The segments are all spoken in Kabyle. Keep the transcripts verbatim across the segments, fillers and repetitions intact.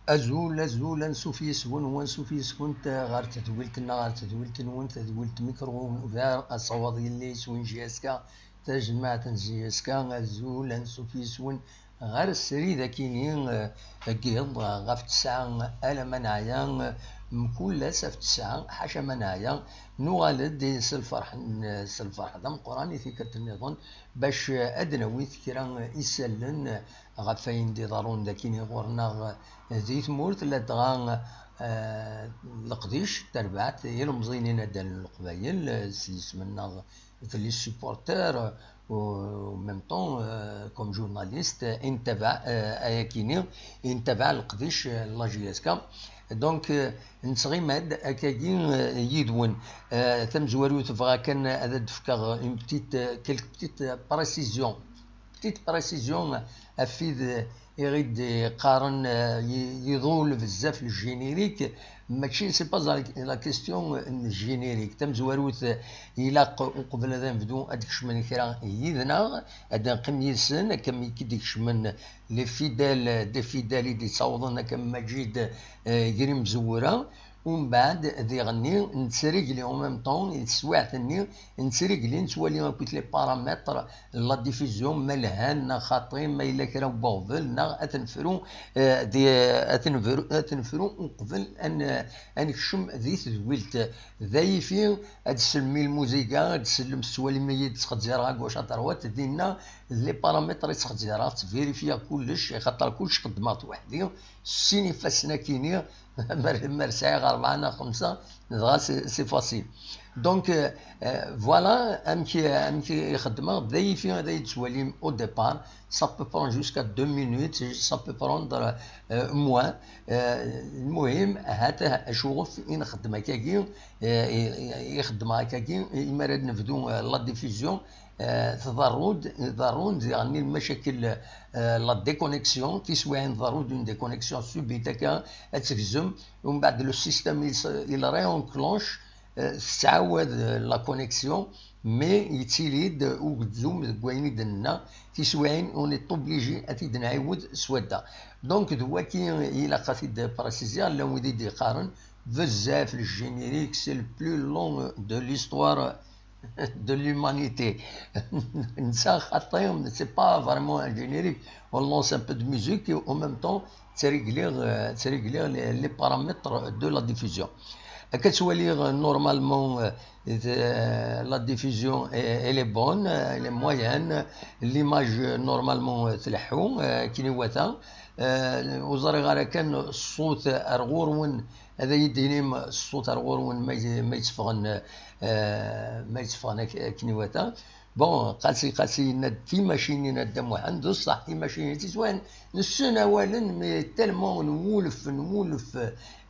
Azul, azul, ansuf yes-wen, wansuf yes-went ɣer tedwilt-nneɣ, ɣer tedwilt-nwen, tadwilt Micro Ouvert, asawaḍ yelli s win J S K, tajmaɛt n J S K, azul, ansuf yes-wen ɣer srid akini, eh, deg yiḍ, eh, ɣef tesɛa alamma neɛya, eh, mkul ass ɣef tesɛa, ḥaca ma neɛya, nuɣal-d s lferḥ, n-, s lferḥ d ameqqran i tikkelt nniḍen, bac, eh, ad d-nawi kra isallen, eh, ɣef wayen d-iḍerrun d akini ɣur-neɣ, eh, di tmurt, ladɣa, eh, leqdic, tarbaɛt, ilemẓiyen inaddalen n Leqbayel, eh, s yisem-nneɣ, d les supporters, euh, en même temps, euh, comme journaliste, euh, intabaɛ, euh, ayakini, intabaɛ leqdic, euh, n la J S K. Donc, euh, nettɣima-d akkagi, euh, yid-wen. Euh, tamezwarut, bɣa kan ad d-fkeɣ une petite, euh, quelques petites, euh, précisions. Petite précision, euh, ɣef wid, euh, i ɣ-id-iqqaren, euh, y-, iḍul bezzaf le générique, mačči, c'est pas la, la question n générique. Tamezwarut, euh, ilaq uqbel ad nebdu ad d-kecmen kra yid-neɣ, ad neqqim yid-sen, akka mi k-id-kecmen les fidèles, des fidèles i d-ittawḍen akka Maǧid, euh, Grim Zewwura. Umbeɛd diɣenni nettrigli, en même temps, di teswiɛt-nni nettrigli, nettwali akkit les paramètres n la diffusion, ma lhan neɣ xaṭi, ma yella kra n weɣbel, neɣ ad t-nefru, eh, di, ad t-nefru, ad t-nefru uqbel ad n-, ad nekcem di tedwilt. D ayifi ad tsellem i lmuziga, ad tsellem, tettwalim-iyi-d ttxezzireɣ à gauche à droite, dinna les paramètres i ttxezzireɣ, ttvérifiyeɣ kullec, axaṭer kullec xeddmeɣ-t weḥd-i, s sin ifassen akini, mer, mer sɛiɣ rebɛa neɣ xemsa, dɣa c'est, c'est facile. Donc, euh, euh, voilà amek, amek i xeddmeɣ, d ayifi ad yi-d-twalim au départ, ça peut prendre jusqu'à deux minutes, ça peut prendre, euh, moins. Euh, المهم, ha-t-a acuɣef i nxeddem akkagi, euh, i, i, i xeddmeɣ akkagi, imi ara d-nebdu, euh, la diffusion, euh, tḍerru-d, iḍerru-d diɣen lmacakel, euh, la déconnexion, tiswiɛin tḍerru-d une déconnexion subite akka, ad tegzem, umbeɛd le système il, il réenclenche, euh, tettɛawad, euh, la connexion, mais yettili-d ugzum deg wayen i d-nenna, tiswiɛin on est obligé ad t-id-nɛiwed s wadda. Donc d waki ilaq ad t-id-préciser, llan wid i d-iqqaren bezzaf, le générique c'est le plus long de l'histoire de l'humanité. Netta xaṭi, c'est pas vraiment un générique. On lance un peu de musique et en même temps, ttrigli, euh, ttrigli les, les paramètres de la diffusion. Akka ttwaliɣ, euh, normalement, euh, euh, la diffusion, elle, elle est bonne, euh, elle est moyenne. L'image, euh, normalement, euh, tleḥḥu, euh, akken iwata. Euh, ur ẓriɣ ara kan ṣṣut ar ɣur-wen, ad iyi-d-tinim ṣṣut ar ɣur-wen ma, ma yetteffɣen, eh, ma yetteffɣen ak-, akken iwata. Bon, qasi, qasi yenna-d timacinin a Dda Muḥend, d ṣṣeḥ timacinin tiswan, nessen awalen, mais tellement nwulef, nwulef,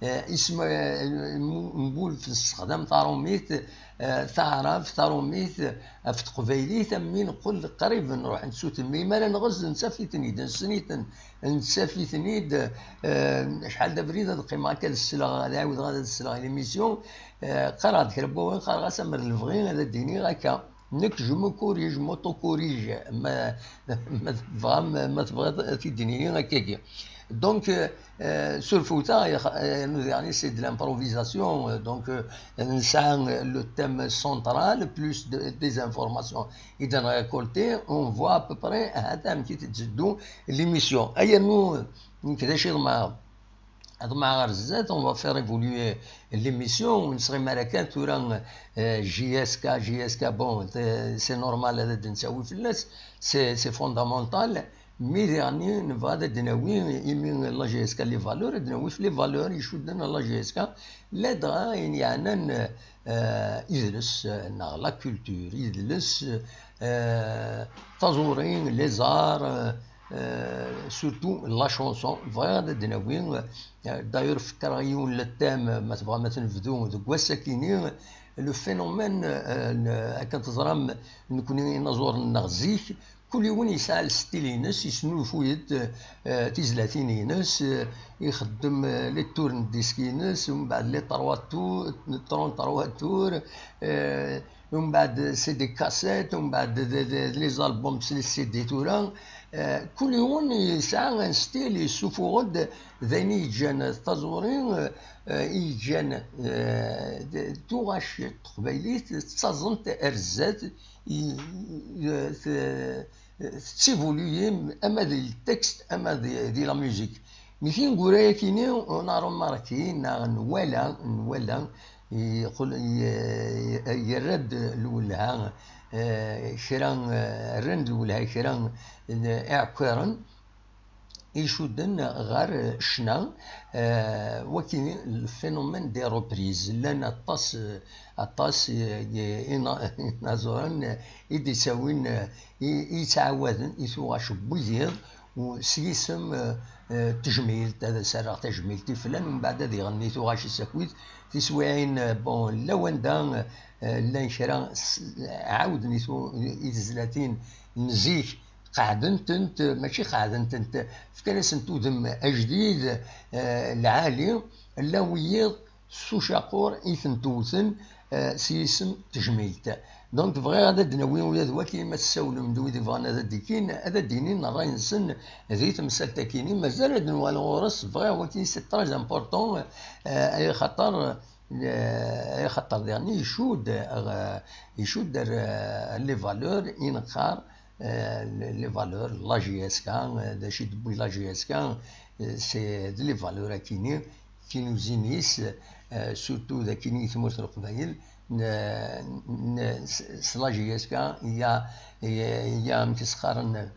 eh, isem, eh, nwulef nessexdam taṛumit, eh, taɛrabt, taṛumit, ɣef teqbaylit, am mi neqqel qrib nruḥ nsutem, mi ara nɣez nettaf-iten-id, nessen-iten, nettaf-iten-id, eh, acḥal d abrid ad qqimeɣ akka ad sleɣ, ad ɛiwdeɣ ad sleɣ i l'émission, eh, qqareɣ-d kra n wawal, qqareɣ-as amer lebɣi ad d-iniɣ akka. Nekk, je me corrige, m'auto-corrige, ma, ma tebɣam, ma tebɣiḍ ad t-id-nini akkagi. Donc, euh, euh, surfew-t-aɣ, euh, nous, c'est de l'improvisation, euh, donc, euh, nesɛa le thème central, plus de, des informations i d-nrécolté, on voit à peu près amek i tetteddu l'émission. Ay, nous, nekk d acu i ḍemɛeɣ? Ḍemɛeɣ ɣer zdat, on va faire évoluer l'émission, ur nesɣi ara kan tura, euh, J S K, J S K, bon, c'est normal, ad d-nettawi fell-as, c'est fondamental. Mi diɣen nebɣa ad d-nawi, imi la J S K, les valeurs, ad d-nawi f les valeurs icudden la J S K, ladɣa ayen yeɛnan, euh, idles, euh, neɣ la culture, idles, euh, taẓuri, les arts, euh, euh, surtout la chanson. Bɣiɣ ad d-nawi, euh, d'ailleurs, fekreɣ yiwen le thème, ma tebɣam ad t-nebdu deg wass-akini, le phénomène, euh, n-, akken teẓram, nekni inaẓuren-nneɣ zik, kul yiwen yesɛa le style-ines, yesnulfuy-d, euh, tizlatin-ines, euh, ixeddem, euh, les tours n disques-ines, umbeɛd les trois tours, trente-trois tours, euh, umbeɛd c'est des cassettes, umbeɛd d, d, d, les albums s les C D tura. Euh, kul yiwen yesɛa un style, yessufuɣ-d d ayen i yeǧǧan taẓuri, euh, i yeǧǧan, euh, d-, tuɣac teqbaylit ttaẓent ar zdat, i, i, t-, tettivuluyim ama di le texte ama di, di la musique. Mi tineggura-yakini, on a remarqué, neɣ nwala, nwala, yeqqel, ye-, ye-, yerra-d lwelha, eh, kra, eh, rran-d lwelha kra n iɛekkiren icudden ɣer ccna, eh, wagi le phénomène des reprises. Llan aṭas, aṭas, eh, ina-, inaẓuren i d-ittawin, eh, i, i yettɛawaden i tuɣac n wiyiḍ, u s yisem, eh, eh, tejmilt, ad as-rreɣ tajmilt i flan, mbeɛd ad iɣenni tuɣac-is akkit tiswiɛin, eh, bon, la wanda, eh, llan kra s-, ɛawden i tu-, i tezlatin n zik, qeɛden-tent, mačči qeɛden-tent, fkan-asent udem ajdid, eh, lɛali, la wiyiḍ s ucaqur i tent-wten, eh, s yisem tejmilt. Donc, bɣiɣ ad d-nawi ula d waki ma tessawlem d wid ibɣan ad d-ikkin, ad d-inin ṛṛay-nsen di temsalt-akini. Mazal ad nwali ɣur-s, bɣiɣ waki, c'est très important, eh, ay xaṭer, eh, ay xaṭer diɣen icudd, eh, icudd ar, eh, les valeurs i neqqar, eh, les, les valeurs, la J S K, eh, d acu i d-tewwi la J S K, eh, c'est d les valeurs akini, qui nous unissent, euh, surtout d akini i tmurt n Leqbayel, n-, n-, s, s la J S K, il y a, il y a, il y a, amek i s-qqaren,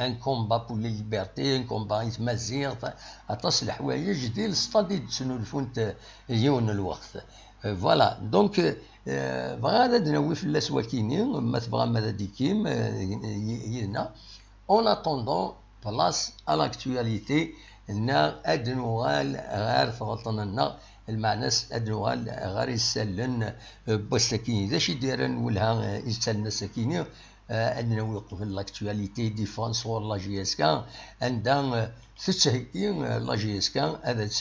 un combat pour les libertés, un combat i tmaziɣt, aṭas n leḥwayeǧ di le stade i d-ttnulfunt, euh, yiwen n lweqt. Euh, voilà, donc, euh, bɣiɣ ad d-nawi fell-as wakini, ma tebɣam ad d-ikkim, euh, y-, y-, yid-neɣ. En attendant, place à l'actualité, neɣ ad nuɣal ɣer tɣelṭen-nneɣ, lmeɛna-s ad nuɣal ɣer isallen, eh, n wass-akini. D acu i d-yerran lwelha, eh, i isallen ass-akini? Eh, ad nawi qbel l'actualité, défense ɣur la J S K, anda, eh, tettheggi, eh, la J S K ad, ad,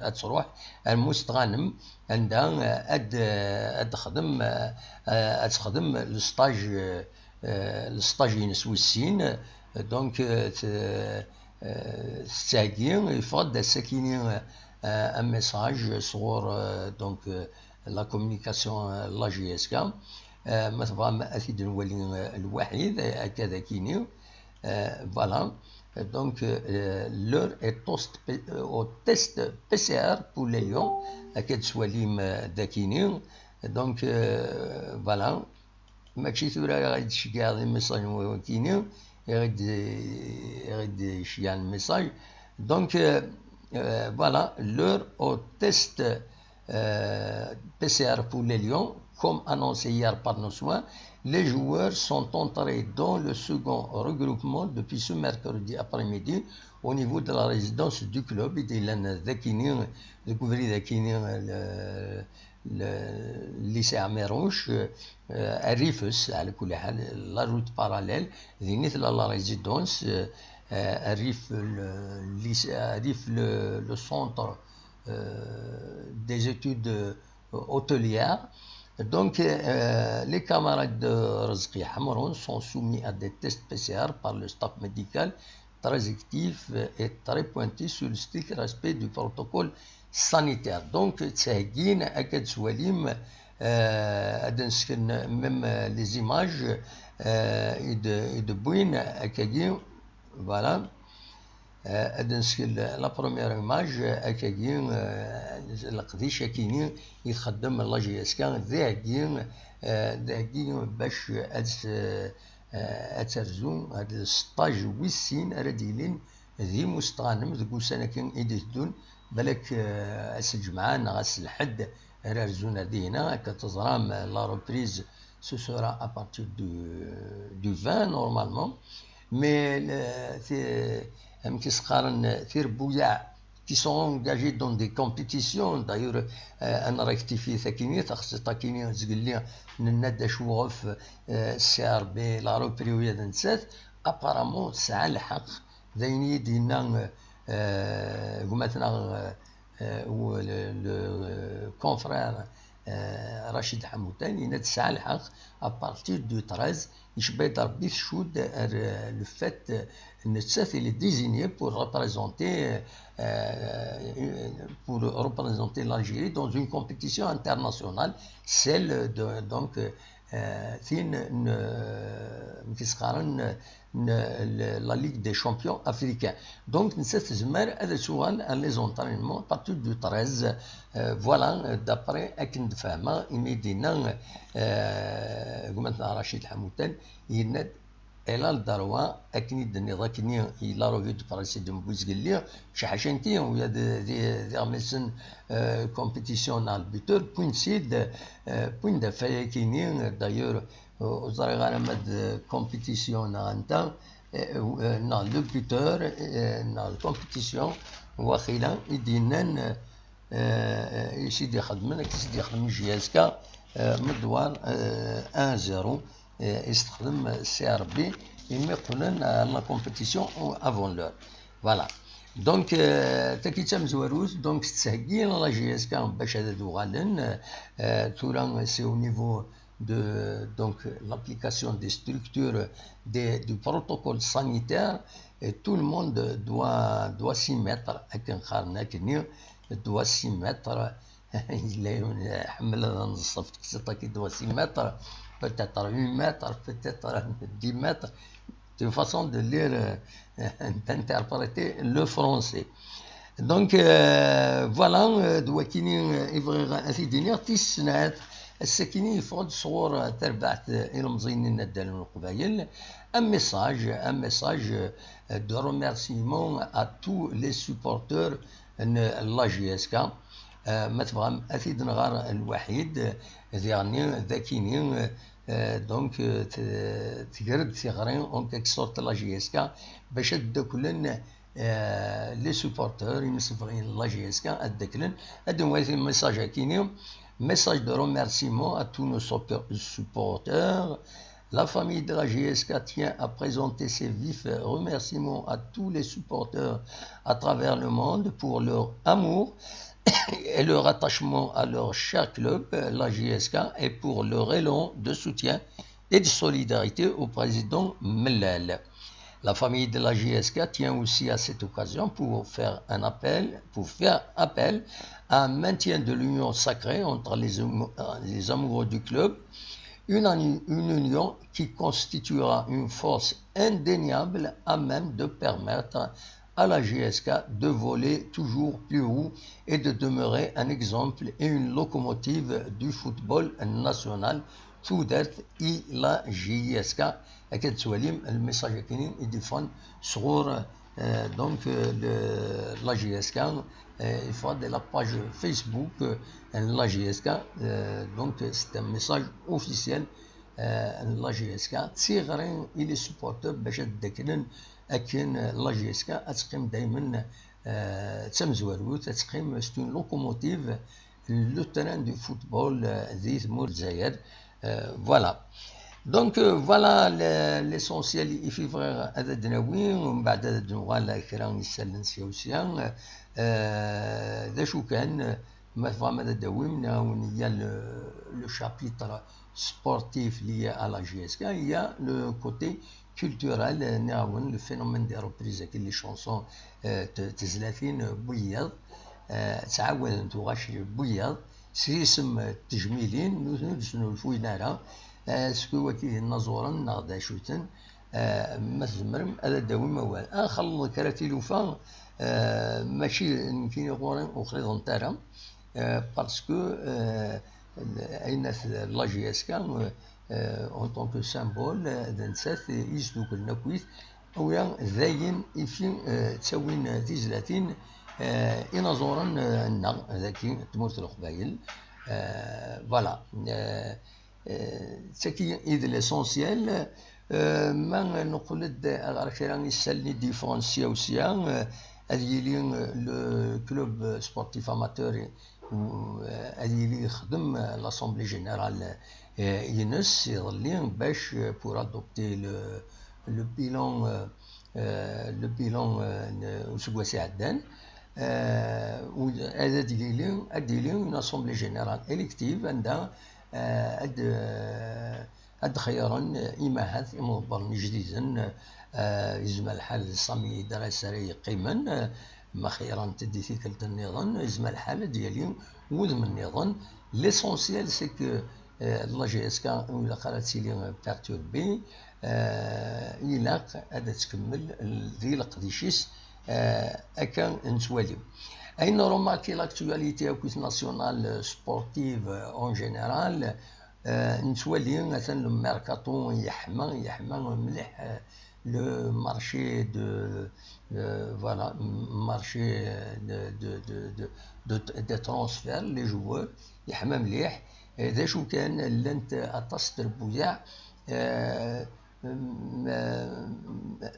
ad tṛuḥ ar Mustɣanem, anda, eh, ad, eh, ad texdem, eh, eh, ad texdem le stage, eh, eh, le stage-ines wis sin. Donc, eh, t-, eh, tettheggi, yeffeɣ-d ass-akini, eh, un message sɣur, eh, donc, eh, la communication, eh, la J S K. Eh, ma tebɣam ad t-id-nwali, eh, lwaḥid, eh, akka d akini. Eh, voilà. Donc, eh, l'heure est au st-, au test P C R pour les Lions. Akka d-twalim, eh, d akini. Donc, eh, voilà. Mačči tura i ɣ-id-tceggɛeḍ imeṣṣayen wakini, i ɣ-id-, i ɣ-id-iceggɛen message. Donc, euh, euh, voilà, l'heure au test, euh, P C R pour les Lions, comme annoncé hier par nos soins. Les joueurs sont entrés dans le second regroupement depuis ce mercredi après-midi au niveau de la résidence du club. I d-yellan d akini, deg ubrid akini, le, le lycée Amirouche, euh, Rifus, على كل حال, la route parallèle, din i tella la résidence, euh, euh, Rif, le lycée, Rif, le, le centre, euh, des études, euh, hôtelières. Donc, euh, les camarades de Rizqi Hamroun sont soumis à des tests P C R par le staff médical très actif et très pointu sur le strict respect du protocole sanitaire. Donc, ttheggin akka d-twalim, euh, ad nsken même, euh, les images, euh, i d-, i d-wwin akkagi, voilà. Euh, ad nsken la première image, euh, akkagi, euh, leqdic akini i txeddem la J S K, d aheggi, euh, d aheggi bac ad s-, euh, ad terzu, ad sṭaj wis sin ara d-yilin d imusṭanen deg ussan-agi i d-iteddun, balak, euh, ass n lǧemɛa neɣ ass n lḥedd ara rzun ar dihina, akka teẓram, la reprise, ce sera à partir du, du vingt normalement. Mais, euh, ti-, amek i s-qqaren, tirebbuyaɛ qui sont engagés dans des compétitions. D'ailleurs, euh, ad nrectifie takini, taxsiṭ akini zgelli nenna-d acu ɣef, euh, C R B, la reprise, ula d nettat, apparemment tesɛa lḥeqq. D ayen i yi-d-yenna, euh, gma-tneɣ, euh, euh, ou le, le, euh, confrère, euh, Rachid Hamoutan, yenna-d tesɛa lḥeqq, à partir du treize, icebba-d Rebbi tcudd ar, euh, le fait, euh, nettat il est désigné pour représenter, euh, euh, pour représenter l'Algérie dans une compétition internationale, celle de, donc, euh, euh, tin n, n, la Ligue des champions africains. Donc, nettat tezmer ad tuɣal à les entraînements à partir du treize. Euh, voilà, euh, d'après akken d-fehmeɣ, imi d-yenna, euh, gma-tneɣ Rachid Hamoutan, yenna-d, elle a le droit, akken i d-tenniḍ akkenni i la revue de presse i d-newwi zgelli, mačči ḥaca nekki, ula d, d, d iɣmisen, euh, compétition neɣ le buteur, wwin-tt-id, euh, wwin-d afay akini, d'ailleurs, ur ẓriɣ ara ma d compétition neɣ anta, euh, euh, neɣ le buteur, euh, neɣ de compétition, waxila, i d-yennan, euh, euh, i s-id-ixedmen, akken i s-id-ixdem J S K, euh, medwar, euh, un zéro, euh, i s-texdem C R B, imi qqlen à la compétition avant l'heure. Voilà. Donc, euh, tagi d tamezwarut, donc tettheggi la J S K bac ad uɣalen, euh, tura c'est au niveau de, donc, l'application des structures des, du protocole sanitaire, et tout le monde doit, doit s'y mettre, akken qqaren akkenni, doit s'y mettre. Yella yiwen iḥemmel ad nṣef teqsiṭ-agi, doit s'y mettre, peut-être huit mètres, peut-être dix mètres, de façon de lire, euh, d'interpréter le français. Donc, euh, voilà, euh, d wakini, euh, i bɣiɣ ad t-id-iniɣ. Tis snat, ass-akini yeffeɣ-d sɣur, euh, terbaɛt, euh, ilemẓiyen n inaddalen n Leqbayel, un message, un message, euh, de remerciement à tous les supporters n la J S K. Euh, ma tebɣam ad t-id-nɣer lwaḥid, euh, diɣenni d akini, euh, euh, donc, euh, t-, tger-d tiɣri en quelque sorte la J S K bac ad ddaklen, euh, les supporters, imsebɣiyen n la J S K ad ddaklen. Ad d-nwalit message akini. Message de remerciement à tous nos suppo-, supporters. La famille de la J S K tient à présenter ses vifs remerciements à tous les supporters à travers le monde pour leur amour et leur attachement à leur cher club, la J S K, et pour leur élan de soutien et de solidarité au président Mellal. La famille de la J S K tient aussi à cette occasion pour faire un appel, pour faire appel à un maintien de l'union sacrée entre les, les amoureux du club, une, une union qui constituera une force indéniable à même de permettre à la J S K de voler toujours plus haut et de demeurer un exemple et une locomotive du football national. Tudert i la J S K. Akka d-tettwalim lmessage akini i d-iffɣen sɣur, euh, donc, euh, le, la J S K, euh, yeffeɣ-d la page Facebook, euh, n la J S K, euh, donc c'est un message officiel, euh, n la J S K, d tiɣri i les supporters bac ad ddaklen akken, euh, la J S K ad teqqim daymen, euh, d tamezwarut, ad teqqim, c'est une locomotive, le terrain du football, euh, di tmurt Lezzayer. Euh, voilà. Donc, euh, voilà le, l'essentiel i fi bɣiɣ ad d-nawi, mbeɛd ad d-nuɣal kra isallen sya u sya. Euh, d acu kan, ma tebɣam ad d-tawim, il y a le, le chapitre sportif lié à la J S K, il y a le côté culturel, euh, nniɣ-awen, le phénomène des reprises, les chansons, euh, t-, tezlatin, euh, n wiyaḍ, euh, ttɛawaden tuɣac n wiyaḍ, s yisem, euh, n tejmilin, nutni ur d-snulfuyen ara, euh, est-ce que wagi d inaẓuren neɣ d acu-ten, euh, ma tzemrem ad d-tawim awal. Ad nxelleḍ kra tilufa, euh, mačči d nekkini ɣur-i ur xliḍent ara, euh, parce que, euh, ayen at la J S K, euh, euh, en tant que symbole, euh, d nettat i yesduklen akkit, wi d ayen i fi, euh, ttawin tizlatin, euh, inaẓuren, euh, nneɣ dagi n tmurt n Leqbayel. Euh, voilà. Euh, euh, d tagi i d l'essentiel. Euh, ma neqqel-d ɣer kra isallen i d-yeffɣen sya u sya, euh, ad yili, euh, le club sportif amateur, euh, ad yili yexdem, euh, l'assemblée générale, euh, ines iḍelli bac, euh, pour adopter le, le bilan, euh, euh, le bilan, euh, n useggas iɛeddan. Euh, u ad, ad yili, ad yili une assemblée générale élective anda, euh, ad, euh, ad d-xeyyren, euh, imahat imḍebbren ijdiden, euh, yezmer lḥal d Sami Idres ara yeqqimen, euh, ma xeyyren-t-id i tikkelt nniḍen, yezmer lḥal ad d-yali wudem nniḍen. L'essentiel, c'est que, euh, la J S K ur ilaq ara ad tili perturbée, euh, ilaq ad tkemmel di leqdic-is, euh, akka nettwali. Ayen nrumarki l'actualité akkit nationale, euh, sportive, euh, en général, euh, nettwali atan le mercato yeḥma, yeḥma mliḥ, euh, le marché de, euh, voilà, marché de, de, de, de, de, de transfert, les joueurs, yeḥma mliḥ. Euh, d acu kan, llant aṭas n trebbuyaɛ, euh, ma,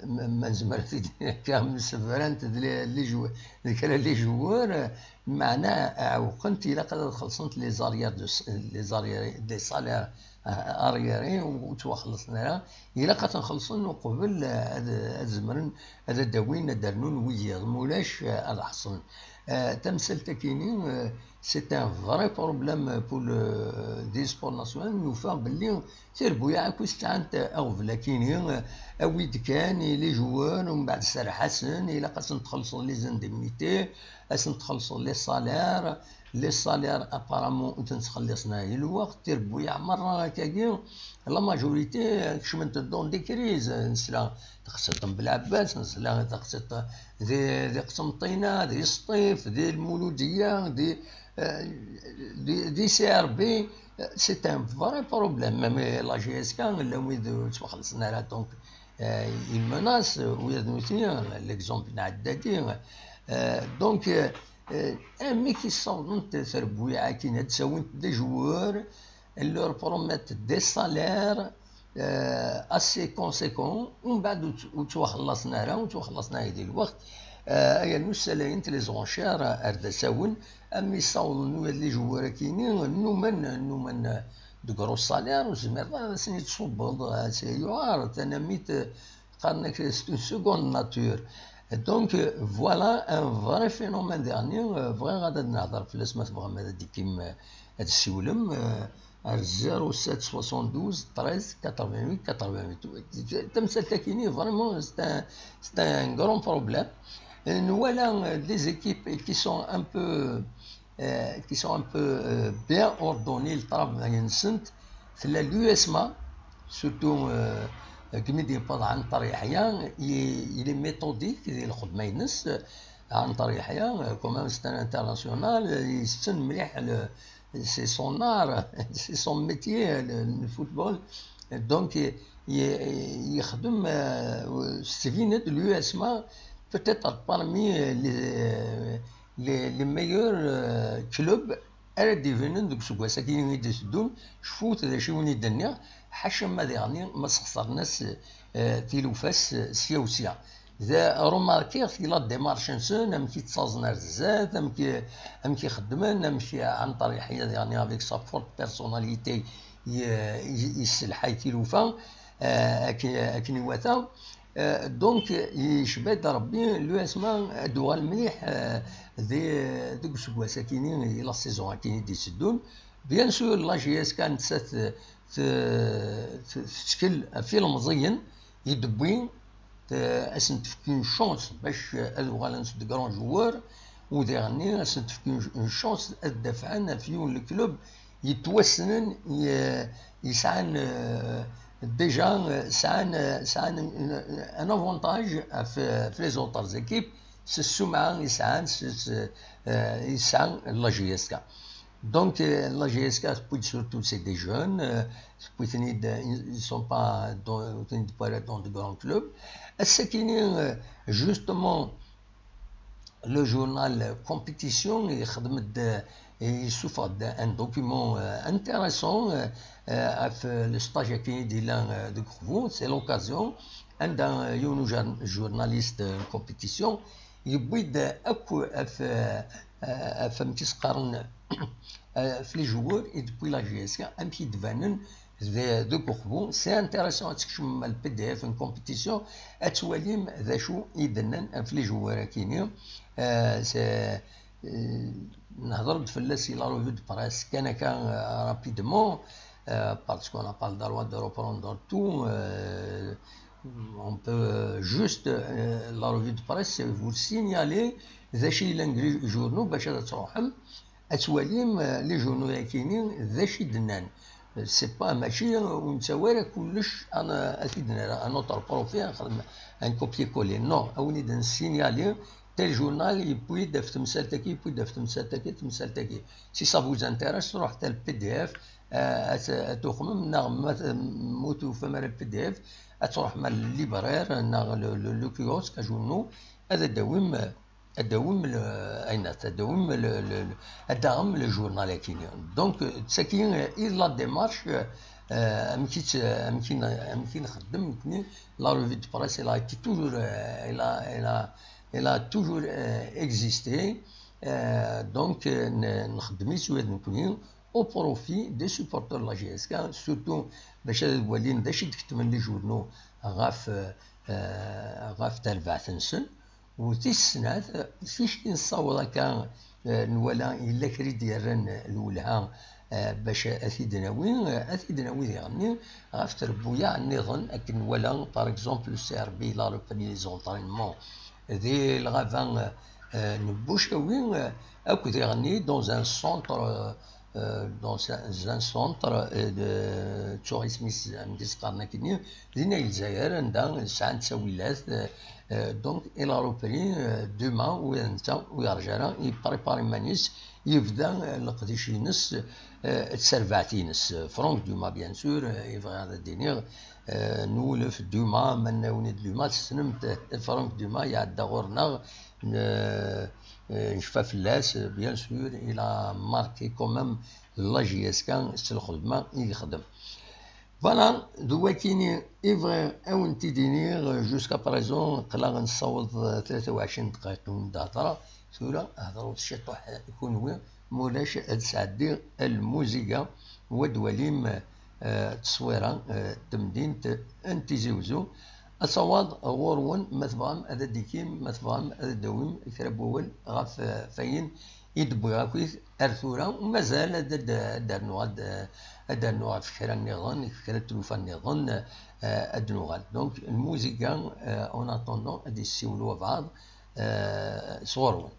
ma, ma nezmer ad t-id-nini akka, msebrant d les, les joueurs, d kra les joueurs, meɛna ɛewqent, ilaq ad xellṣent les arrières de, les arrières, des salaires, euh, arriérés, ur ttwaxellṣen ara, ilaq ad ten-xellṣen uqbel, euh, ad, ad zemren ad d-awin, ad d-rnun wiyaḍ, ma ulac, euh, ad ḥeṣlen. Euh, tamsalt-akini, euh, c'est un vrai problème pour le, des sports nationaux. Nufa belli tirbuyaɛ akk i sɛant aɣbel akini, awi-d kan i les joueurs, umbeɛd serreḥ-asen, ilaq ad sen-txellṣeḍ les indemnités, ad sen-txellṣeḍ les salaires, les salaires apparemment ur ten-ttxelliṣen ara i lweqt, tirbuyaɛ merra akkagi, la majorité kecment dans des crises, nesla taqsiṭ n Belɛebbas, nesla taqsiṭ di, di Qsenṭina, di Sṭif, di Lmuludiya, di, euh, di, di C R B, c'est un vrai problème. Même la J S K, llan wid ur ttwaxellṣen ara, donc, euh, il menace, euh, wiyaḍ nutni, l'exemple n Ɛeddadi. Euh, donc, euh, euh, amek i ssawḍent trebbuyaɛ akin ad d-awint des joueurs, elles leur promettent des salaires, euh, assez conséquents, umbeɛd ur tt-, ur ttwaxellaṣen ara, ur ttwaxellaṣen ara di lweqt. Euh, ayen ussalayent les enchères ar d asawen, am issawḍen n les joueurs akini, nnumen, nnumen de gros salaires, ur tezmireḍ ara ad asen-id-tṣubbeḍ, euh, c'est yuɛer, tanamit, euh, qqaren-ak c'est une seconde nature. Donc, euh, voilà un vrai phénomène dernier, euh, bɣiɣ ad, ad nehḍer fell-as, ma tebɣam ad d-ikkim, euh, ad tessiwlem, euh, ar zéro sept soixante-douze treize quatre-vingt-huit quatre-vingt-huit. Tamsalt-akini, vraiment, c'est un, c'est un grand problème. Nwala, euh, des équipes qui sont un peu, euh, qui sont un peu, euh, bien ordonnées, le travail-nsent. Tella l'U S M A, surtout, euh, deg mi d-yewweḍ Ɛenṭer Yeḥya, il, il est méthodique di lxedma-ines. Ɛenṭer Yeḥya, euh, quand même, c'est un international, yessen mliḥ le, c'est son art, c'est son métier, le, le football. Donc, i-, i-, yexdem, euh, s tbina de l'U S M A, peut-être parmi les, les, les meilleurs, euh, clubs ara d-ibinen deg useggas-agi i d-iteddun. Cfut d acu i wen-id-nniɣ, ḥaca ma diɣen ma sxeṣren-as, euh, tilufa-s, euh, sya u sya. Da, remarkiɣ-t i la démarche-nsen, amek i ttaẓen ar zdat, amek, amek i xeddmen, amek Ɛenṭer Yeḥya diɣen avec sa forte personnalité i, i, yesselḥay tilufa, euh, akken, akken iwata. Euh, donc, yecba-d Rebbi, l'U S M A ad d-tuɣal mliḥ, euh, di, deg useggas-akini, i la saison-akini d-iteddun. Bien sûr, la J S K nettat, euh, t-, t-, tettkel ɣef ilemẓiyen, i d-wwin, eh, ad sen-tefk une chance bac, eh, ad uɣalen s de grands joueurs, u diɣenni ad sen-tefk une, une chance ad dafɛen ɣef yiwen le club yettwassnen, ye-, yesɛan, eh, déjà, eh, sɛan, eh, sɛan un, un avantage ɣef, ɣef les autres équipes, s ssumɛa i sɛan, s, s, eh, i tesɛa la J S K. Donc, euh, la J S K tewwi-d surtout c'est des jeunes, euh, tewwi-ten-id, euh, ils sont pas dans, ur ten-id-wwiɣ ara dans de grands clubs. Ass-akini, euh, justement, le journal Compétition yexdem-d, euh, yessufeɣ-d un document, euh, intéressant, euh, euh, ɣef le stage-agi i d-yella, euh, deg Uqbu, c'est l'occasion, anda, euh, yiwen ujar-, journaliste, euh, Compétition, yewwi-d akk ɣef, euh, euh, ɣef amek i s-qqaren, euh, ɣef les joueurs i d-tewwi la J S K, amek i d-banen de-, deg Uqbu. C'est intéressant ad tkecmem le P D F n Compétition, ad twalim d acu i d-nnan ɣef les joueurs-akini. Euh, c'est, euh, nehder-d fell-as i la revue de presse kan akka, euh, rapidement, euh, parce qu'on n'a pas le droit de reprendre tout, euh, on peut juste, euh, la revue de presse, c'est vous signaler d acu yellan deg les journaux bac ad truḥem ad twalim, euh, les journaux-akini d acu i d-nnan. C'est pas, mačči ur nettawi ara kullec ad, ad t-id-nerr à notre profit, ad nexdem un copier-coller. Non, ad wen-id-nsignali tel journal yewwi-d ɣef temsalt-agi, yewwi-d ɣef temsalt-agi, temsalt-agi. Si ça vous intéresse, ruḥet ar le P D F, euh, ad, ad tuxmem, neɣ ma t-, ma ur tufam ara le P D F, ad truḥem ar le libraire neɣ le, le, le kiosque, ajournaux, ad d-tawim, ad d-tawim le, ayen, ad d-tawim le, le, le, ad d-taɣem le journal-akini. Donc, d tagi i d la démarche, euh, amek i tt-, amek i n-, amek i nxeddem nekni. La revue de presse, elle a été toujours, euh, elle a, elle a, elle a toujours, euh, existé. Euh, donc, euh, n-, nxeddem-itt ula d nekni au profit des supporters de la J S K, surtout bac ad walin d acu i d-ketben les journaux ɣef, euh, ɣef terbaɛt-nsen. U tis snat, ticki nessaweḍ akka, eh, nwala yella kra i d-yerran lwelha, eh, bac ad t-id-nawi, eh, ad t-id-nawi diɣenni ɣef trebbuyaɛ nniḍen, akken nwala, par exemple, le C R B, il a repris les entraînements di lɣaba, eh, n Bucawi, eh, akk diɣenni dans un centre, eh, euh, dans un, un centre, euh, de tourisme, amek i s-qqaren akkenni, dinna i Lezzayer, anda sɛan ttawilat, euh, euh, donc, il a repris, euh, demain, u netta, ur yerǧa ara, yeprépare iman-is, yebda, euh, leqdic-ines, euh, d terbaɛt-ines. Franck Dumas, bien sûr, euh, yebɣa ad d-iniɣ, euh, nwulef Dumas, ma nnawen-id Dumas, tessnem-t, Franck Dumas, iɛedda ɣur-neɣ, n-, euh, yecfa fell-as, bien sûr, il a marqué quand même la J S K s lxedma i yexdem. Voilà, d wakini i bɣiɣ ad wen-t-id-iniɣ, jusqu'à présent, aql-aɣ nessaweḍ, euh, tlata u ɛecrin dqiqa n lhedra, tura hedṛet ciṭuḥ kunwi, ma ulac ad sɛeddiɣ lmuziga, u ad twalim, euh, tteswira, euh, n temdint n Tizi Wezzu. Ad tawaḍ ɣur-wen, ma tebɣam ad d-ikim, ma tebɣam ad d-tawim kra n wawal ɣef, eh, wayen i d-wwiɣ akkit ar tura, u mazal ad d-, ad d-rnuɣ, ad, ad d-rnuɣ ɣef kra nniḍen, kra n tlufa nniḍen, eh, ad d-nuɣal. Donc, lmuziga, eh, en attendant, ad d-yessiwel wabɛaḍ, eh, sɣur-wen.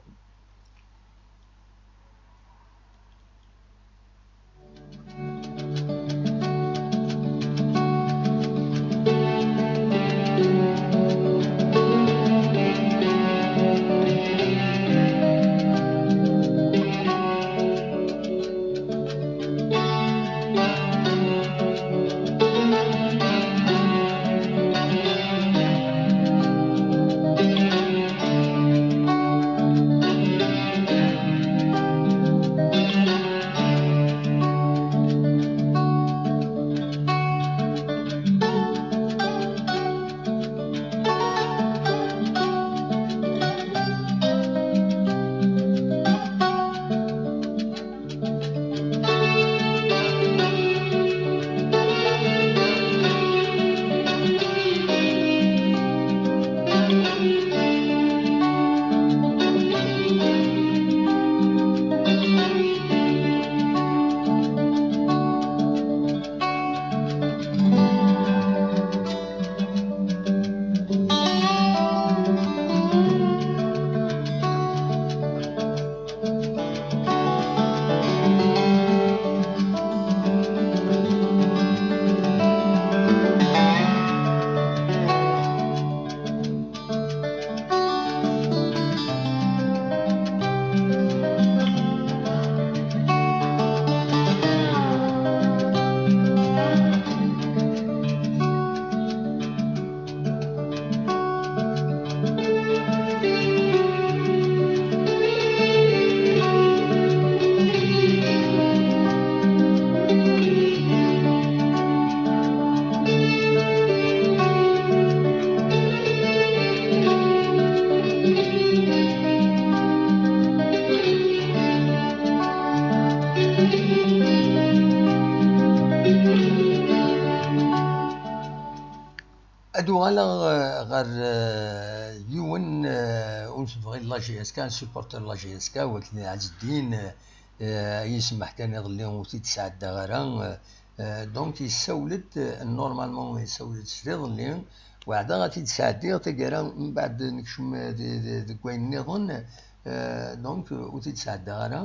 Ad uɣaleɣ, eh, ɣer, eh, yiwen, eh, ur tebɣi la J S K, un supporter la J S K, wakken Ɛezdin, eh, eh, i yi-semmeḥ kan iḍelli ur t-id-sɛeddaɣ ara. Eh, eh, donc yessawel-d, eh, normalement yessawel-d s iḍelli, weɛdaɣ ad t-id-sɛeddiɣ taggara, mbeɛd nekcem, eh, di, di, deg wayen nniḍen, eh, donc, eh, ur t-id-sɛeddaɣ ara.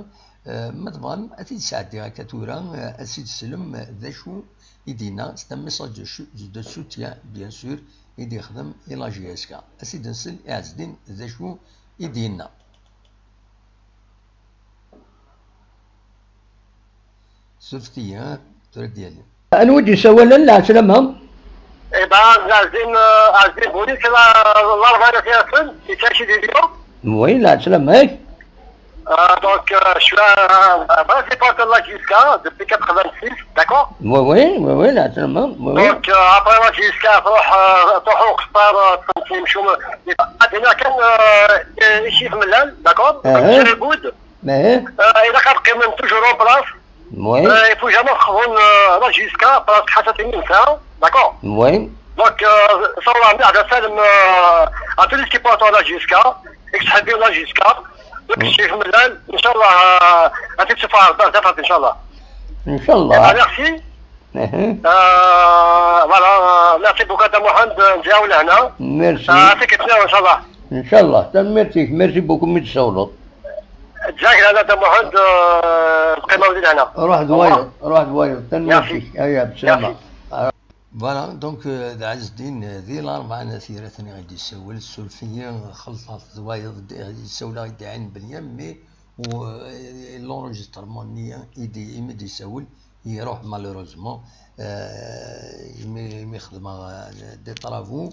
Eh, ma tebɣam ad t-id-sɛeddiɣ akka tura, eh, ad s-id-teslem, eh, d acu i d-yenna, c'est un message de chu-, de soutien, bien sûr, i d-yexdem i la J S K. Ad s-id-nsel i Ɛezdin d acu i d-yenna. Surfet-iyi, ha, tura d-yali. Anwa i d-yessawalen, lɛeslama? Eh ben, Azim, euh, Azim Bouli, c'est la, l'arba n Yassin, il s'agit du Lyon. Oui, lɛeslama-k. Euh, donc, euh, je suis un, un vrai supporter de la J S K depuis quatre-vingt-six, d'accord? Oui, oui, oui, oui, lɛeslama, oui, oui. Donc, euh, après la J S K, تروح، euh, تروح وقفار، euh, تمشي، نمشيو، هنا كان، euh, شي في ملال، d'accord؟ Ah, ah. J'ai le goût. Mais, euh, il a quand même toujours en place. Oui. Euh, il faut jamais prendre, euh, la J S K, parce que ça, c'est une, hein, d'accord? Oui. Donc, euh, ça, on va dire, ça, euh, à tous les supporters de la J S K, ex-حبي la J S K, donc, Mm. شي في ملال، إن شاء الله، آه، غادي تشوفها، إن شاء الله. إن شاء الله. Eh ben, merci. Mhm. Euh, voilà, euh, merci beaucoup, Adam Mohamed, euh, نجاو لهنا. Merci. آه، يعطيك الصحة، إن شاء الله. إن شاء الله. Tanemmirt-ik. Merci beaucoup, mi d-tsawleḍ. جزاك الله، Adam Mohamed, euh, بقيمة وليد هنا. روح دوايض، روح دوايض. Tanemmirt-ik. Merci. Aya, bsama. Merci. Voilà, donc, euh, d Ɛezdin, euh, di Larebɛa n At Yiraten i ɣ-d-yessawel, suref-iyi, xelṭeɣ-t d wayeḍ, d-, yessawel-aɣ-d Ɛin Belya, mais, euh, l'enregistrement-nni i d-, imi d-yessawel, iruḥ malheureusement, euh, imi, imi xedmeɣ, euh, des travaux,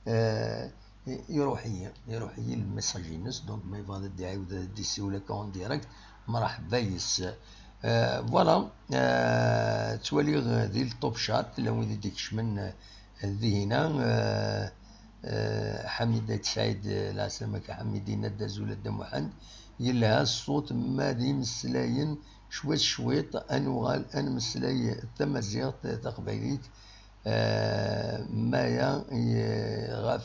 euh, i-, iruḥ-iyi, iruḥ-iyi lmessage-ines, donc ma yebɣa ad d-iɛiwed ad d-yessiwel akka en direct, mṛeḥba yes. Euh, voilà, euh, ttwaliɣ, euh, di le top chat, llan wid i d-ikecmen, euh, dihina, euh, euh, Ḥamid At Sɛid, euh, lɛeslama-k a Ḥamid, yenna-d azul a Dda Muḥend, yelha ṣṣut ma d imeslayen cwiṭ cwiṭ, ad nuɣal ad nemmeslay tamaziɣt taqbaylit, Eh, maya, eh, ɣef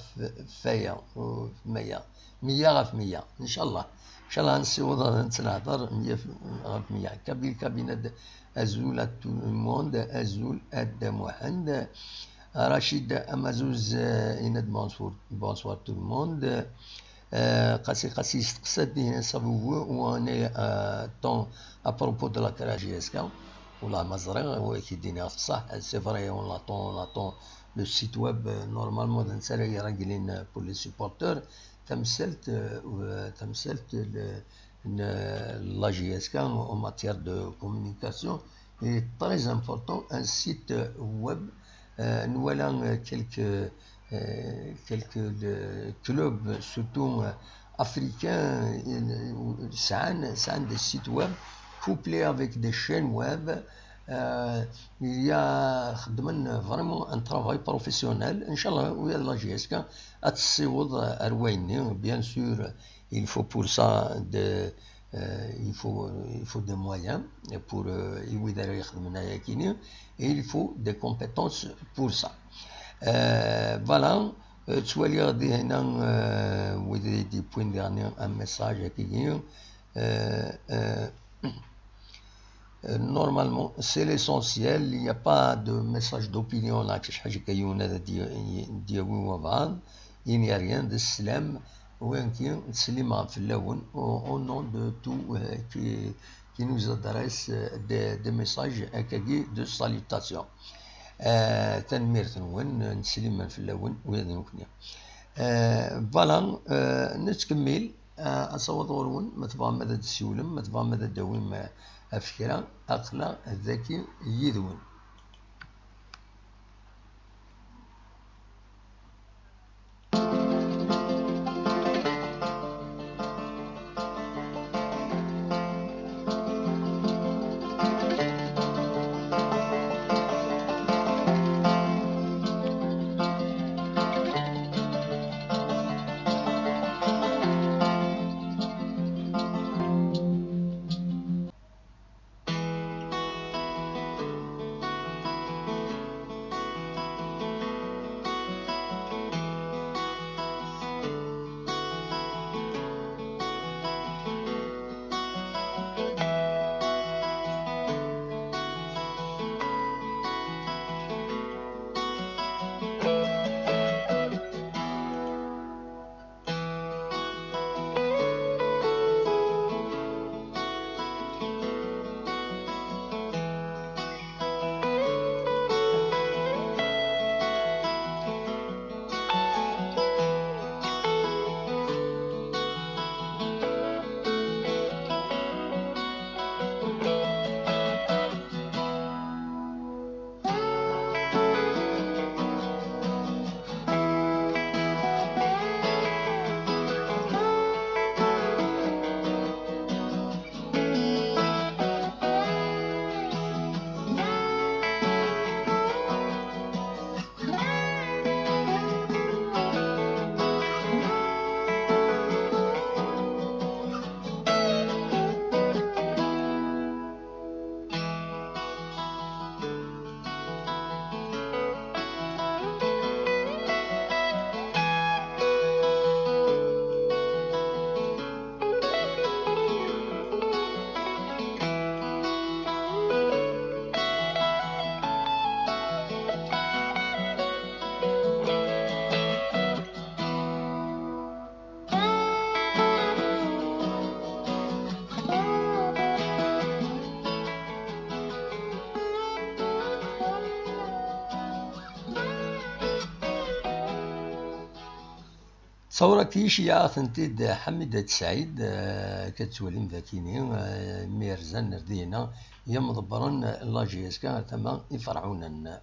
faya, u maya, meyya ɣef meyya, ncallah. Ncallah ad nessiweḍ ad nettenhder meyya f-, ɣef meyya. Kabyle Kabinad, azul à tout le monde, azul a Dda Muḥend. Rachid Amazuz, eh, yenna-d bonsoir, bonsoir tout le monde. Eh, qasi qasi yesteqsa-d, eh, savez-vous où en est, euh, ton à propos de la création J S K. Wallah ma ẓriɣ, ur ak-id-iniɣ ṣṣeḥ. C'est vrai, on l'attend, on l'attend. Le site web, euh, normalement, d netta ara ireglin, euh, pour les supporters. Tamsalt, euh, euh, tamsalt, le, le, la J S K en matière de communication est très important. Un site web, euh, nwala, euh, quelques, euh, quelques, euh, clubs, surtout, euh, africains, euh, sɛan, sɛan des sites web couplés avec des chaînes web. Euh, il y a, xeddmen vraiment un travail professionnel. Ncallah, u la J S K ad tessiweḍ ar wayenni, bien sûr, il faut pour ça de, euh, il faut, il faut des moyens pour, euh, i wid ara ixedmen ayakini, et il faut des compétences pour ça. Euh, voilà, euh, ttwaliɣ dihina, euh, wid i d-yewwin diɣen un message akini, euh, euh, Euh, normalement, c'est l'essentiel. Il n'y a pas de message d'opinion là, كي شحال هكا يونا دي-، دياوي وبعض. Il n'y a rien de slam. وين كي تسلم فلاون au, au nom de tout, euh, qui, qui nous adresse, euh, des, des messages, euh, هكاكي de salutation. Euh, tanemmirt-nwen, nesliman fell-awen, ula d nekkni. Euh, voilà, euh, nettkemmil. Ah, asawaḍ ɣur-wen, ma tebɣam ad d-tessiwlem, ma tebɣam ad d-tawim, eh, ɣef kra, aql-aɣ dagi yid-wen. Ṣawra ki iceyyeɛ-aɣ-tent-id Ḥamid At Sɛid, eh, akka tettwalim dakini, eh, mi rzan ar dihina yemḍebbren la J S K ar tama iferɛunen.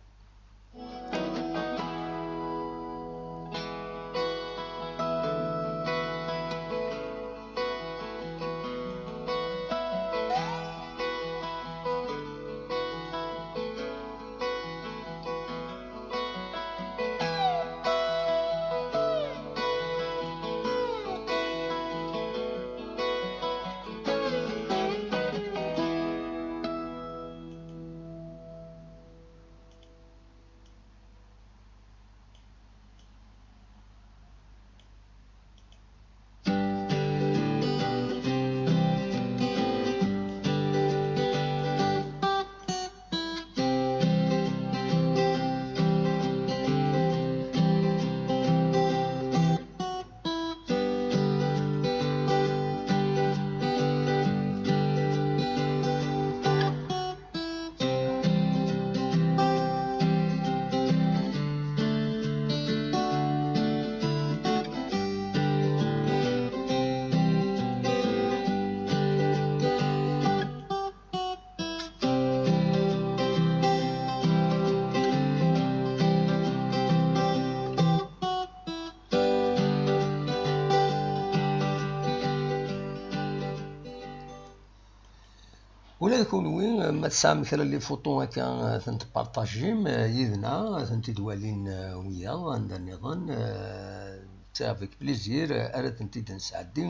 Ula d kunwi, ma tesɛam kra n les photos akka, eh, tent-partajim, eh, yid-neɣ, ad tent-id-walin, eh, wiyaḍ, anda nniḍen, eh, c'est avec plaisir, eh, ara tent-id-nesɛeddi,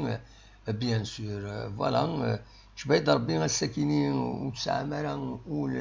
eh, bien sûr, eh, voilà, eh, cba-yi-d Rebbi ass-akini ur tesɛam ara ul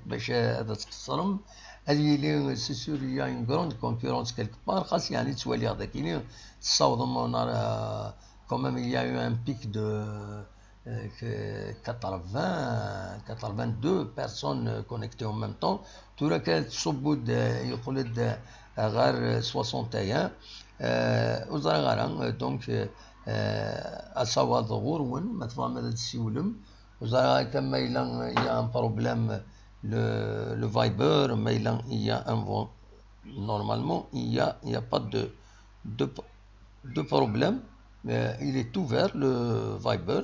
bac ad tqeṣṣrem, ad yili, c'est sûr, il y a une grande concurrence quelque part, xas yeɛni ttwaliɣ dakini tessawḍem, on a, euh, quand même, il y a eu un pic de, euh, que quatre-vingts, quatre-vingt-deux personnes, euh, connectées en même temps. Tura kan tṣubb-d, euh, yeqqel-d, euh, ɣer soixante et un. Euh, ur ẓriɣ ara, euh, donc, euh, euh, asawaḍ ɣur-wen, ma tebɣam ad d-tessiwlem. Ur ẓriɣ akka ma yella il y a un problème, le, le Viber, ma yella il y a un vo-, normalement, il y a, il y a pas de, de, de problème. Euh, il est ouvert, le Viber.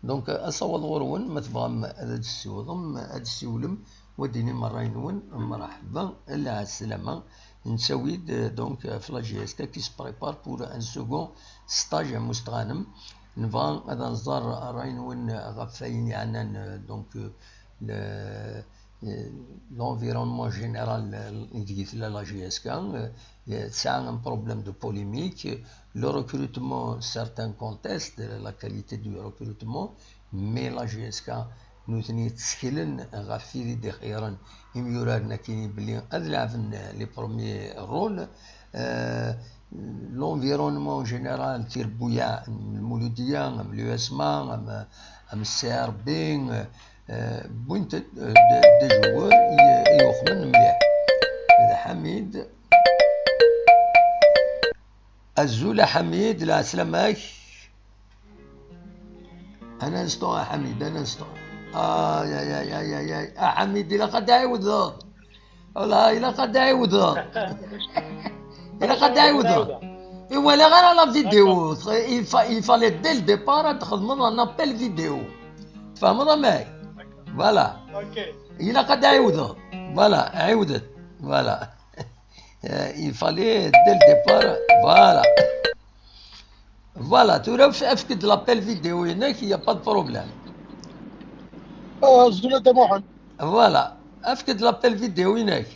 Donc, euh, asawaḍ ɣur-wen, ma tebɣam ad d-tessiwḍem, ad d-tessiwlem, wa d-inim ṛṛay-nwen, mṛeḥba, lɛeslama. Nettawi-d, euh, donc, euh, ɣef la J S K qui se prépare pour un second stage à Mustɣanem. Nebɣa ad nẓer ṛṛay-nwen ɣef wayen yeɛnan, euh, donc, euh, le, euh, l'environnement général, euh, ideg tella la J S K, euh, tesɛa un problème de polémique, le recrutement, certains contestent la qualité du recrutement, mais la J S K, nutni tteklen ɣef tid i d-ixeyyren imyuraren akkin belli ad lɛben les premiers rôles. Euh, l'environnement général, tirebbuyaɛ, am Lmuludiya, am l'U S M A, am, am C R B, euh, wwint-d, euh, des, des joueurs i, i yuxmen mliḥ. D Ḥamid. Azul a Ḥamid, lɛeslama-k. Un instant a Ḥamid, un instant. Ay, ay, ay, ay, ay, ay. A Ḥamid, ilaq ad d-ɛiwdeḍ. Wala, ilaq ad d-ɛiwdeḍ. Ilaq ad d-ɛiwdeḍ. I walaɣ ara la vidéo. Il fa-, il fallait dès le départ ad txedmeḍ un appel vidéo. Tfehmeḍ amek? Voilà. Ok. Ilaq ad d-ɛiwdeḍ. Voilà, ɛiwdet. Voilà. Euh, il fallait dès le départ. Voilà. Voilà, tura f-, efk-d l'appel vidéo-inek, il y a pas de problème. Ah, azul a Dda Muḥend. Voilà, efk-d l'appel vidéo-inek.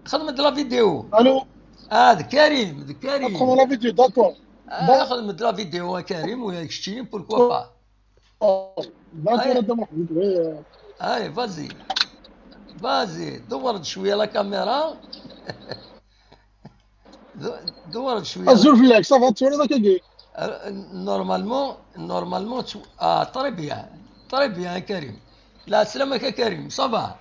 Xdem-d la vidéo. Allô. Ah, d Karim, d Karim. Xdem la vidéo, d'accord. Ah, xdem-d la vidéo a Karim, ou keččini, pourquoi pas. Oh, d'accord, a Dda Muḥend, oui, euh. Allez, vas-y. Vas-y, dewwer-d cwiya la caméra. D-, dewwer-d cwiya. Azul fell-ak, ça va, tettwaliḍ akkagi? Euh, normalement, normalement, tu, ah, très bien. Très bien, a Karim. Lɛeslama-k a Karim, ça va?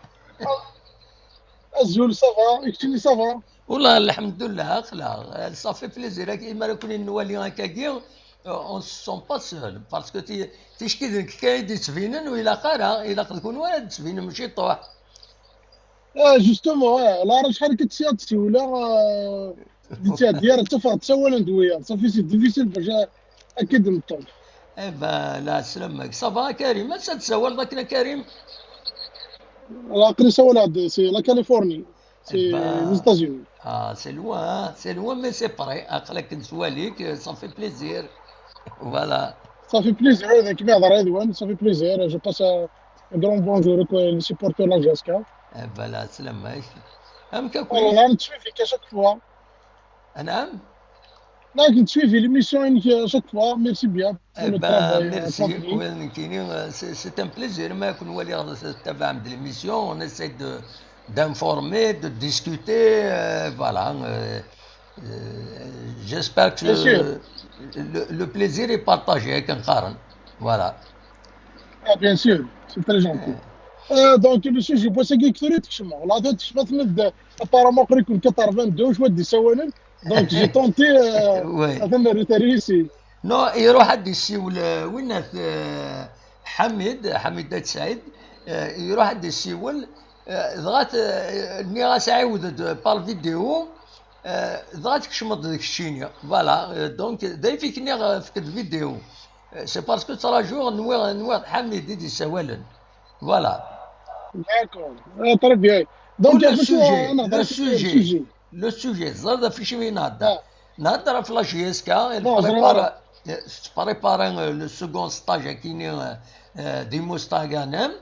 Azul, ça va, i keččini ça va? Wallah, lḥemdullah, aql-aɣ. Ça fait plaisir. Ak-, imi ara ken-nwali akkagi, euh, on se sent pas seul. Parce que ti-, ticki d nekk kan i d-yettbinen, ur ilaq ara, ilaq d kunwi ara d-tettbinem ciṭuḥ. Ah, justement, ah, la rajḥa nekk tsiɣ tsiwla, ah, Di ttɛeddi ara ttafeɣ-d sawalen d wiyaḍ. Safi, c'est difficile bac a- ad k-id-neṭṭel. Eh ben, la selamek. Ça va, Karim? Ass-a tessawaleḍ akken a Karim? Aql-i sawaleɣ-d, c'est la Californie. C'est Eh ben, les États-Unis. Ah, c'est loin, hein? C'est loin, mais c'est près. Aql-ak nettwali-k, ça fait plaisir. Voilà. Ça fait plaisir, avec mes amis, ça fait plaisir. Je passe un grand bonjour aux les supporters de la J S K. Eh ben, la selamek. Amek akk? Voilà, on te suit à chaque fois. Anam? Là, je suis l'émission à chaque fois. Merci bien pour Eh le ben, travail merci. accompli. Oui, nekkini, euh, c'est c'est un plaisir. Ma kunwali tabaɛem de l'émission, on essaie de d'informer, de discuter. Euh, voilà. Euh, euh, j'espère que Bien sûr. Le, le plaisir est partagé akken qqaren. Voilà. Ah, bien sûr, c'est très gentil. Euh, donc, le sujet, parce que tu es là, tu es là, apparemment, tu es quatre-vingt-deux, je vois des sawalen. Donc, j'ai tenté euh, Oui. à faire le retard ici. Non, iruḥ ad d-yessiwel, euh, winna, euh, Ḥamid, Ḥamid At Saɛid, euh, iruḥ ad d-yessiwel, euh, dɣa t- euh, nniɣ-as ɛiwed-d par vidéo, euh, dɣa tkecmeḍ deg keččini. Voilà, euh, donc, d ayfik nniɣ, euh, efk-d vidéo. Euh, C'est parce que ttṛajuɣ, nwiɣ, nwiɣ d Ḥamid i d-yessawalen. Voilà. D'accord. Ah, très bien. Donc, Le il y a sujet, un le autre sujet, sujet. Le sujet, ẓer d acu i nhedder. Ah. Nhedder ɣef la J S K, elle Non, prépare, vraiment. euh, prépare, euh, le second stage à Kini, euh, euh, des Moustaganam.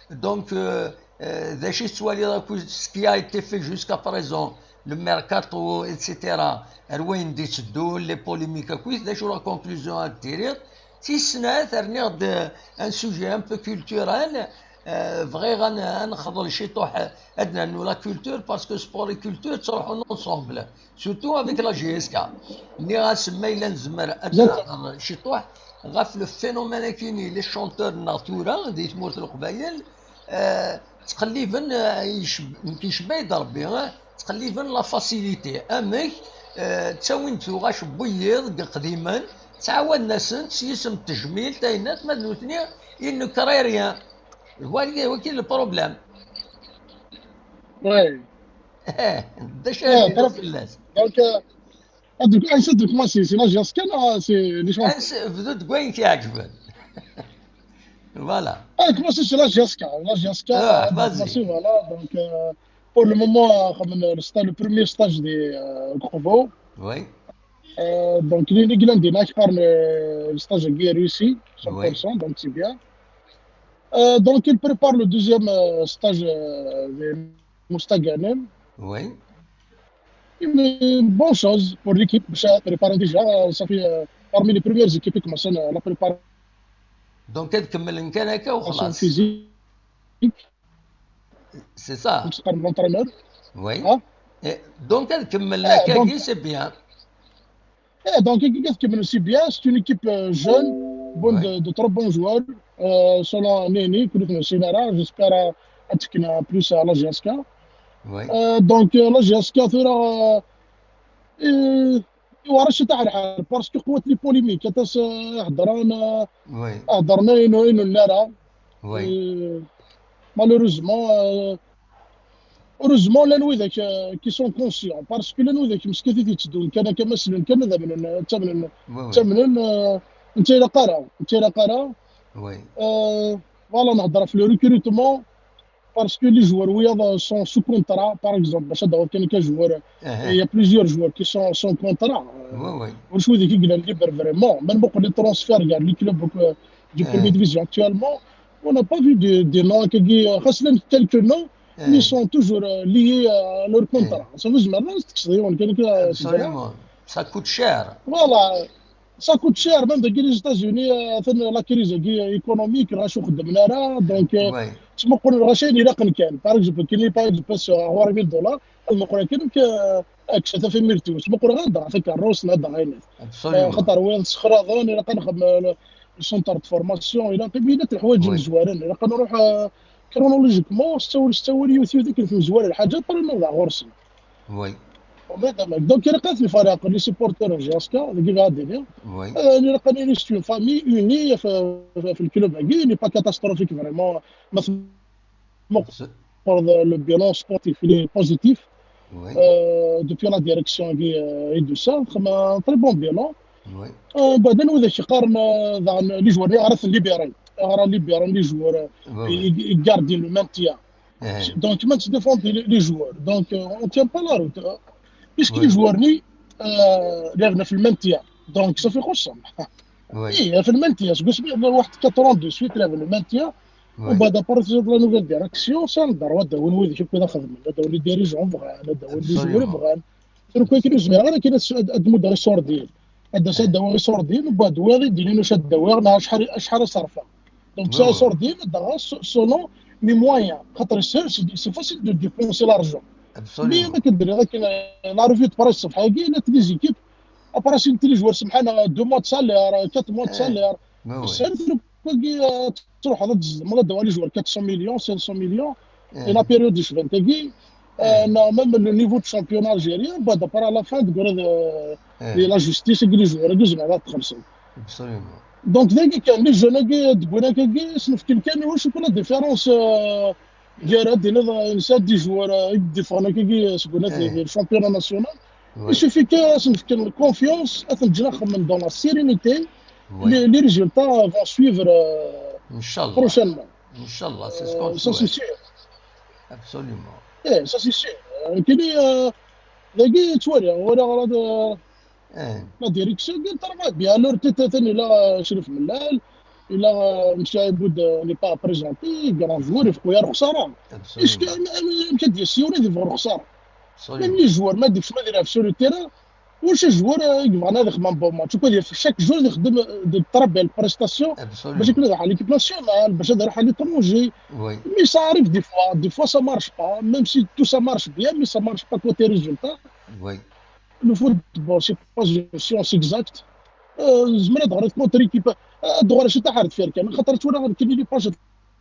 Donc, euh, euh, d acu i tettwaliḍ akk ce qui a été fait jusqu'à présent, le mercato, et cetera. Ar wayen d-itteddun, les polémiques akk, d acu la conclusion ad d-tiriḍ? Tis snat, rniɣ-d, euh, un sujet un peu culturel. Euh, bɣiɣ ad n- ad nexḍel ciṭuḥ, euh, ad nernu la culture, parce que sport et culture ttruḥun ensemble. Surtout avec la J S K. Nniɣ-as ma yella nezmer ad Exact. Nehḍer ciṭuḥ ɣef le phénomène akini, les chanteurs neɣ tura di tmurt n Leqbayel, euh, ttqelliben, euh, yecb- nekk yecba-yi-d Rebbi, euh, ttqelliben la facilité. Amek? Euh, ttawin-d tuɣac n wiyiḍ deg iqdimen, ttɛawaden-asen s yisem n tejmilt, ayennat, ma d nutni, ils ne créent rien. Voilà, waki le problème. Ouais. D acu Ah, ara d-iniɣ très- fell-as? Donc, euh, ah, donc, ah, c'est de comment c'est c'est la J S K, là, c'est les gens. Ansi, bdu deg wayen k-iɛeǧben. Voilà. Ah, comment c'est c'est la J S K? La J S K, Ah, euh, donc, vas-y. moi, c'est, voilà, donc, euh, pour le moment, euh, comme le stage, le premier stage des euh, Kovo, Oui. euh, donc, il est il est là, il est là, il parle, euh, le stage qui est réussi, cent pour cent, donc c'est bien. Euh, donc, il prépare le deuxième euh, stage euh, des Moustaganem. Oui. Une bonne chose pour l'équipe, ça prépare déjà, euh, ça fait euh, parmi les premières équipes qui commencent euh, la préparation Donc, ad kemmlen kan akka u xlaṣ. Physique. C'est ça. L'entraîneur. Oui. Hein? Et donc, ad kemmlen Eh, akka, donc- c'est bien. Eh, donc, c'est bien. C'est une équipe euh, jeune, bonne Oui. de, de très bons joueurs. Euh, selon Neni, que nous connaissons, j'espère euh, être qu'il y en a plus à la J S K. Oui. Euh, donc, euh, la J S K, tu vois, euh, et voilà, c'est à parce que quoi, les polémiques, c'est euh, هضرنا Oui. هضرنا إنه إنه لا لا. Oui. Euh, malheureusement, euh, heureusement, لان ويدك euh, qui sont conscients, parce que لان ويدك مسكتي تدون كان كما سلون كان ذا من تمنن Oui, oui. تمنن انت الى قرا انت الى قرا Oui. euh, voilà, نهضر في le recrutement, parce que les joueurs وياض sont sous contrat, par exemple, باش هذا كان كان joueur, أها. il y a plusieurs joueurs qui sont sans contrat. Oui, oui. وشو ذيك يقول libre vraiment, même beaucoup de transferts, il y a les clubs euh, du أها. première division actuellement, on n'a pas vu des, des noms qui خاصة quelques noms, mais ils sont toujours euh, liés à leur contrat. Ça vous demande, c'est que c'est كان كان Absolument. Ça coûte cher. Voilà. Ça coûte cher, même dans les États-Unis, euh, la crise économique, راه شو خدمنا راه, donc euh, Oui. تما نقول راه شي اللي راقن كان, par exemple, كاين اللي par exemple passe à أربعمية دولار, نقول لك انك اكس في ميرتو, تما نقول غير هضر في كاروس، لا هضر غير. Absolument. خاطر وين سخرا ظون، الا كنخدم le centre de formation, الا كاين الحوايج Oui. مزوارين, الا كنروح chronologiquement, ستاول ستاول يوثيو ذيك المزوار الحاجه طول ما غورسي. Oui. Donc, il y a les supporters de J S K, de Givadini. Oui. Euh, il y a c'est une famille unie في في le club, il n'est pas catastrophique vraiment. Pour le bilan sportif, il est positif. Oui. Euh, depuis la direction qui euh, est de ça, un très bon bilan. Oui. Euh, بعدين وذاك يقارن آه، daɣen les joueurs اللي غرا libéré غرا libéré les joueurs Oui, oui. Gardent le maintien. Eh, Donc, même se défendre les, les joueurs. Donc, euh, on ne tient pas la route. Puisque Oui. Les joueurs ni euh, les في le maintien. Donc, ça fait quoi ça? oui. اي في le maintien. C'est que واحد quatre ans de suite les في le maintien. Oui. ومن بعد ابار تزيد la nouvelle direction ça ندار هذا وين وين شوف كذا خدمه هذا وين les dirigeants بغان هذا وين les joueurs Absolument. بغان. Donc كاين زمير غير كاين هاد المدرب سوردين هذا ساده وين سوردين ومن بعد وين يدير لنا شاد وين شحال شحال صرفه. Donc Oui, ça oui. سوردين دغا selon mes moyens خاطر c'est facile de dépenser l'argent. Mais Absolument. ما كندير غير كاين la revue de presse الصفحه كاين les équipes. Après c'est les joueurs سمحنا deux mois de salaire quatre mois de Eh. salaire. Oui, oui. C'est تروح هذا الزمر دوا les joueurs quatre cents millions cinq cents millions. Eh, Et la période de شفان تاكي euh, non, même le niveau de championnat algérien, bah, d'après la fin de euh, eh, la justice et les joueurs, ils ont la treize cents. Absolument. Donc, dès que les jeunes qui دبونا كي سنفكل كان واش يكون la différence ديال هاد الناس دي joueurs يديفونا كي سكون Eh. Le championnat national. Oui. Il suffit que سنفكل confiance اتنجنا من dans la sérénité. Oui. Les, les résultats vont suivre euh, ان شاء الله. Prochainement. ان شاء الله، c'est ce qu'on Euh, ça c'est souhaite. Sûr. Absolument. Eh, ça c'est sûr. Euh, كاين آه، داكي توالي ولا غلط آه، Eh, la direction ديال التربيه بيان لور تيتاتن الى شريف ملال الى مشاي بود n'est pas présenté. Grand joueur يفقوا يا خساره. Est-ce que absolument. مشى ديال السيوري دي فور خساره؟ Même Absolument. Les joueurs ما ديكش ما دير sur le terrain. واش joueur يبغى هذا خمام بون ماتش كو دير chaque jour يخدم التربيه ال prestation باش Absolument. يكون على l'équipe nationale باش يروح à l'étranger. Oui. Mais ça arrive des fois, des fois ça marche pas, même si tout ça marche bien, mais ça marche pas côté résultat. Oui. Le football c'est pas une science exacte. زمرا دغرا contre équipe دغرا شي تحرد فيها كامل خاطر تولى كاين les pages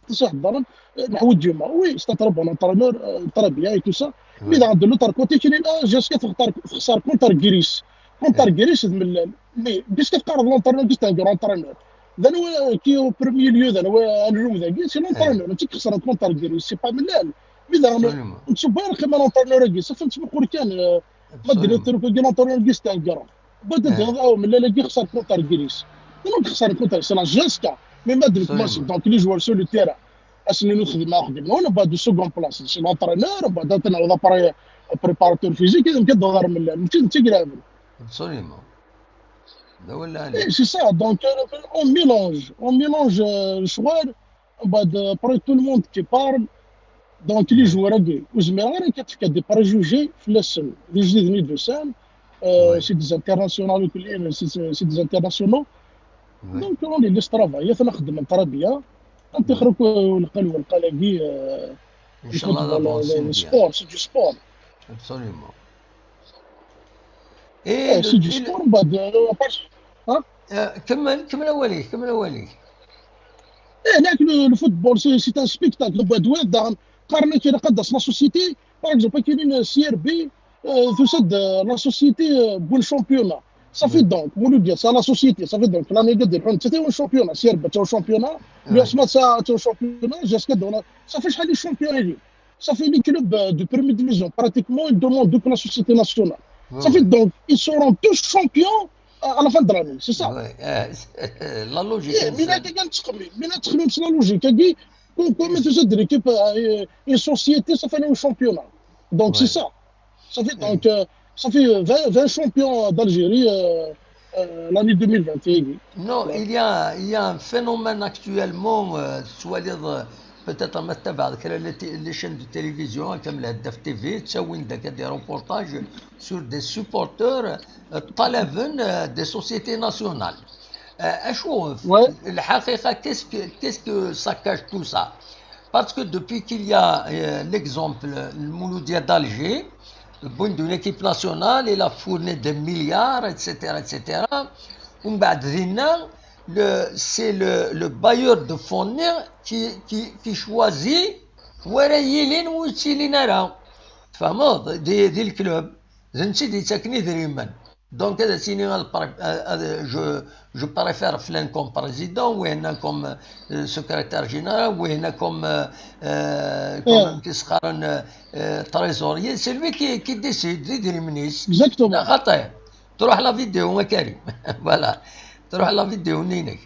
تصيح الضرب نحو الجمعه. Oui, c'est un très bon entraîneur, très bien et tout ça. Mais Oui. De l'autre côté كاين جيسكا تخسر contre Greece. Contre Greece ملال. Mais parce que تقارن l'entraîneur كي c'est un grand entraîneur. هذا هو كي au premier lieu هذا هو نلوم ذاك c'est l'entraîneur انت كي خسر contre Greece c'est pas ملال. Mais هذا Absolument. نتسب غير قيمه l'entraîneur كي صافي نتسب نقول كان ما دير Absolument. تروح كي l'entraîneur كي c'est un grand. بعد هذا هو ملال كي خسر contre Greece. Donc خسر contre c'est la G S K. Mais ما دير Absolument. Donc les joueurs sur le terrain اسني نخدم ما خدمنا ولا بعد seconde place c'est l'entraîneur. بعد تنعوض après préparateur physique يمكن تظهر ملال ممكن تقرا. Absolument. لا ولا Et عليك. C'est ça, donc euh, on mélange, on mélange euh, الشغل. ومن بعد après tout le monde qui parle. Donc les joueurs هادي وزمير غير كتفكر des préjugés في السن les جديد ني دو سان. Oui. C'est des internationaux كلهم c'est c'est des internationaux. Oui. Donc on les laisse travailler. انا خدم التربيه انت خرج ونقل ونقل هادي. ان شاء الله Le نافونسي football, مزيان. sport c'est du sport. Absolument. Eh, Et c'est du sport. Bah, de, à part- آه، كمل كمل اولي كمل اولي. Eh, هناك le football c'est c'est un spectacle. بعد وين داغن قارن كاين قداش la société. Par exemple كاينين C R B, tout ça, la société, bon championnat. Ça fait donc مولوديه c'est la société. Ça fait donc l'année ديال حنا حتى هو championnat C R B حتى هو championnat. Le S M A حتى هو championnat jusqu'à donc ça fait شحال les championnat. Ça fait les clubs de première division pratiquement ils demandent donc la société nationale. Ça fait donc ils seront tous champions à la fin de l'année, c'est ça. La logique. Mais là كنتخمم mais là تخمم c'est la logique. كي كون كون مثلا l'équipe, une société, ça fait un championnat. Donc c'est ça. Ça fait donc ça fait vingt champions d'Algérie l'année deux mille vingt. Non, il y a il y a un phénomène actuellement, سواليض peut-être ما تتبع les chaînes de télévision كما الهداف T V تساوين داك des reportages sur des supporters طلبا des sociétés nationales. اشوف الحقيقه qu'est-ce que qu'est-ce que ça cache tout ça? Parce que depuis qu'il y a l'exemple المولوديه d'Alger, bon, d'une équipe nationale, il a fourni des milliards, et cetera, et cetera. ومن بعد دينا, c'est le, le bailleur de fonds qui, qui, qui choisit ولا يلين ويتيلين راه. تفهموا؟ دي, دي الكلوب زنتي دي تكني دريمان. Donc, ad as-iniɣ, ad pre-, ad, je, je préfère flan comme président, ou bien comme euh, secrétaire général, ou bien comme, euh, euh, comme euh, euh, trésorier. C'est lui qui, qui décide, d idrimen-is. Exactement. Xaṭi. Tṛuḥ la vidéo, a Karim. Voilà. Tṛuḥ la vidéo-nni-inek.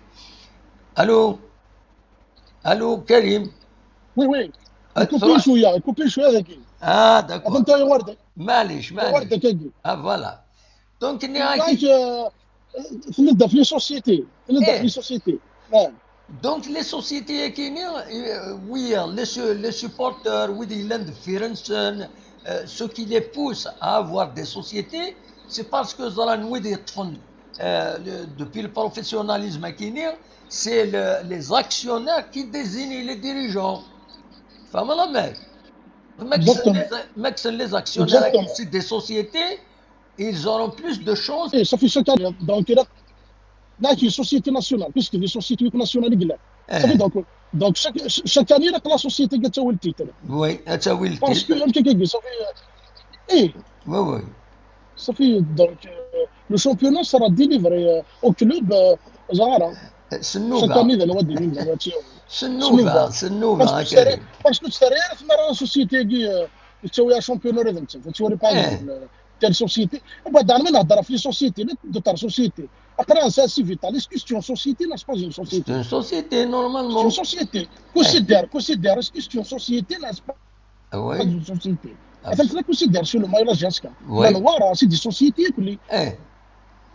Allô? Allô, Karim? Oui, oui. Kupi cwiya, kupi cwiya dagi. Ah, d'accord. Atan tayi ɣer da. Maɛlic, maɛlic. Ɣer da kagi. Ah, voilà. Donc, il y a... Tella-d ɣef les sociétés. Tella-d ɣef les sociétés. Donc, les sociétés-agi-nni, euh, oui, les, su- les supporters, oui, ils lendent, euh, ce qui les pousse à avoir des sociétés, c'est parce que ẓran wid yeṭṭfen, euh, le- depuis le professionnalisme-agi-nni, c'est le- les actionnaires qui désignent les dirigeants. Femme la mec. Max, les, Max, les actionnaires, c'est des sociétés, ils auront plus de chances. Et ça fait chaque année. Donc, il y a une société nationale, puisque les sociétés nationales, il y a. Ça fait donc, donc chaque, chaque année, il y a la société qui a le titre. Oui, elle a le titre. Parce que, ça fait, oui, oui. Ça fait, donc, euh, le championnat sera délivré euh, au club euh, Zahara. C'est nous. Chaque année, il y a des... C'est nous, c'est nous. Parce que c'est parce que c'est la société qui euh, est championnat de telle société. وبعد عندنا نهضر في les sociétés, d'autres sociétés. Après, c'est assez vite. Est-ce que c'est une société? Non, c'est pas une société. C'est une société, normalement. C'est une société. Considère, considère, est-ce que c'est une société? Non, c'est pas une société. Atan tella considère sur le maillage jusqu'à. Manwara, c'est des sociétés, كلي.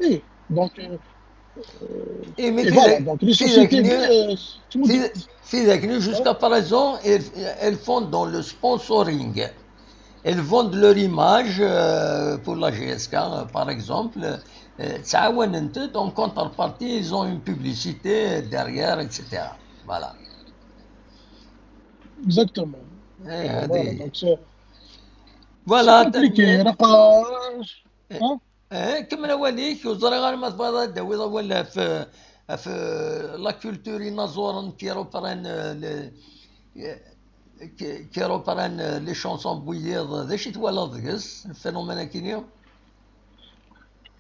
Eh, donc, euh, et voilà, donc les sociétés, euh, tu me dis. Jusqu'à présent, elles, elles font dans le sponsoring. Elles vendent leur image euh, pour la G S K, euh, par exemple. Euh, ttɛawanent-d, en contrepartie, ils ont une publicité derrière, et cetera. Voilà. Exactement. Eh, voilà, donc c'est... Voilà, c'est compliqué. Eh, kemmel awal-ik, ur ẓriɣ ara ma tebɣiḍ ad d-tawiḍ awal ɣef, ɣef la culture inaẓuren qui reprennent, euh, les, qui, qui reprennent, euh, les chansons n wiyiḍ. D acu i twalaḍ deg-s, le phénomène-agi-nni?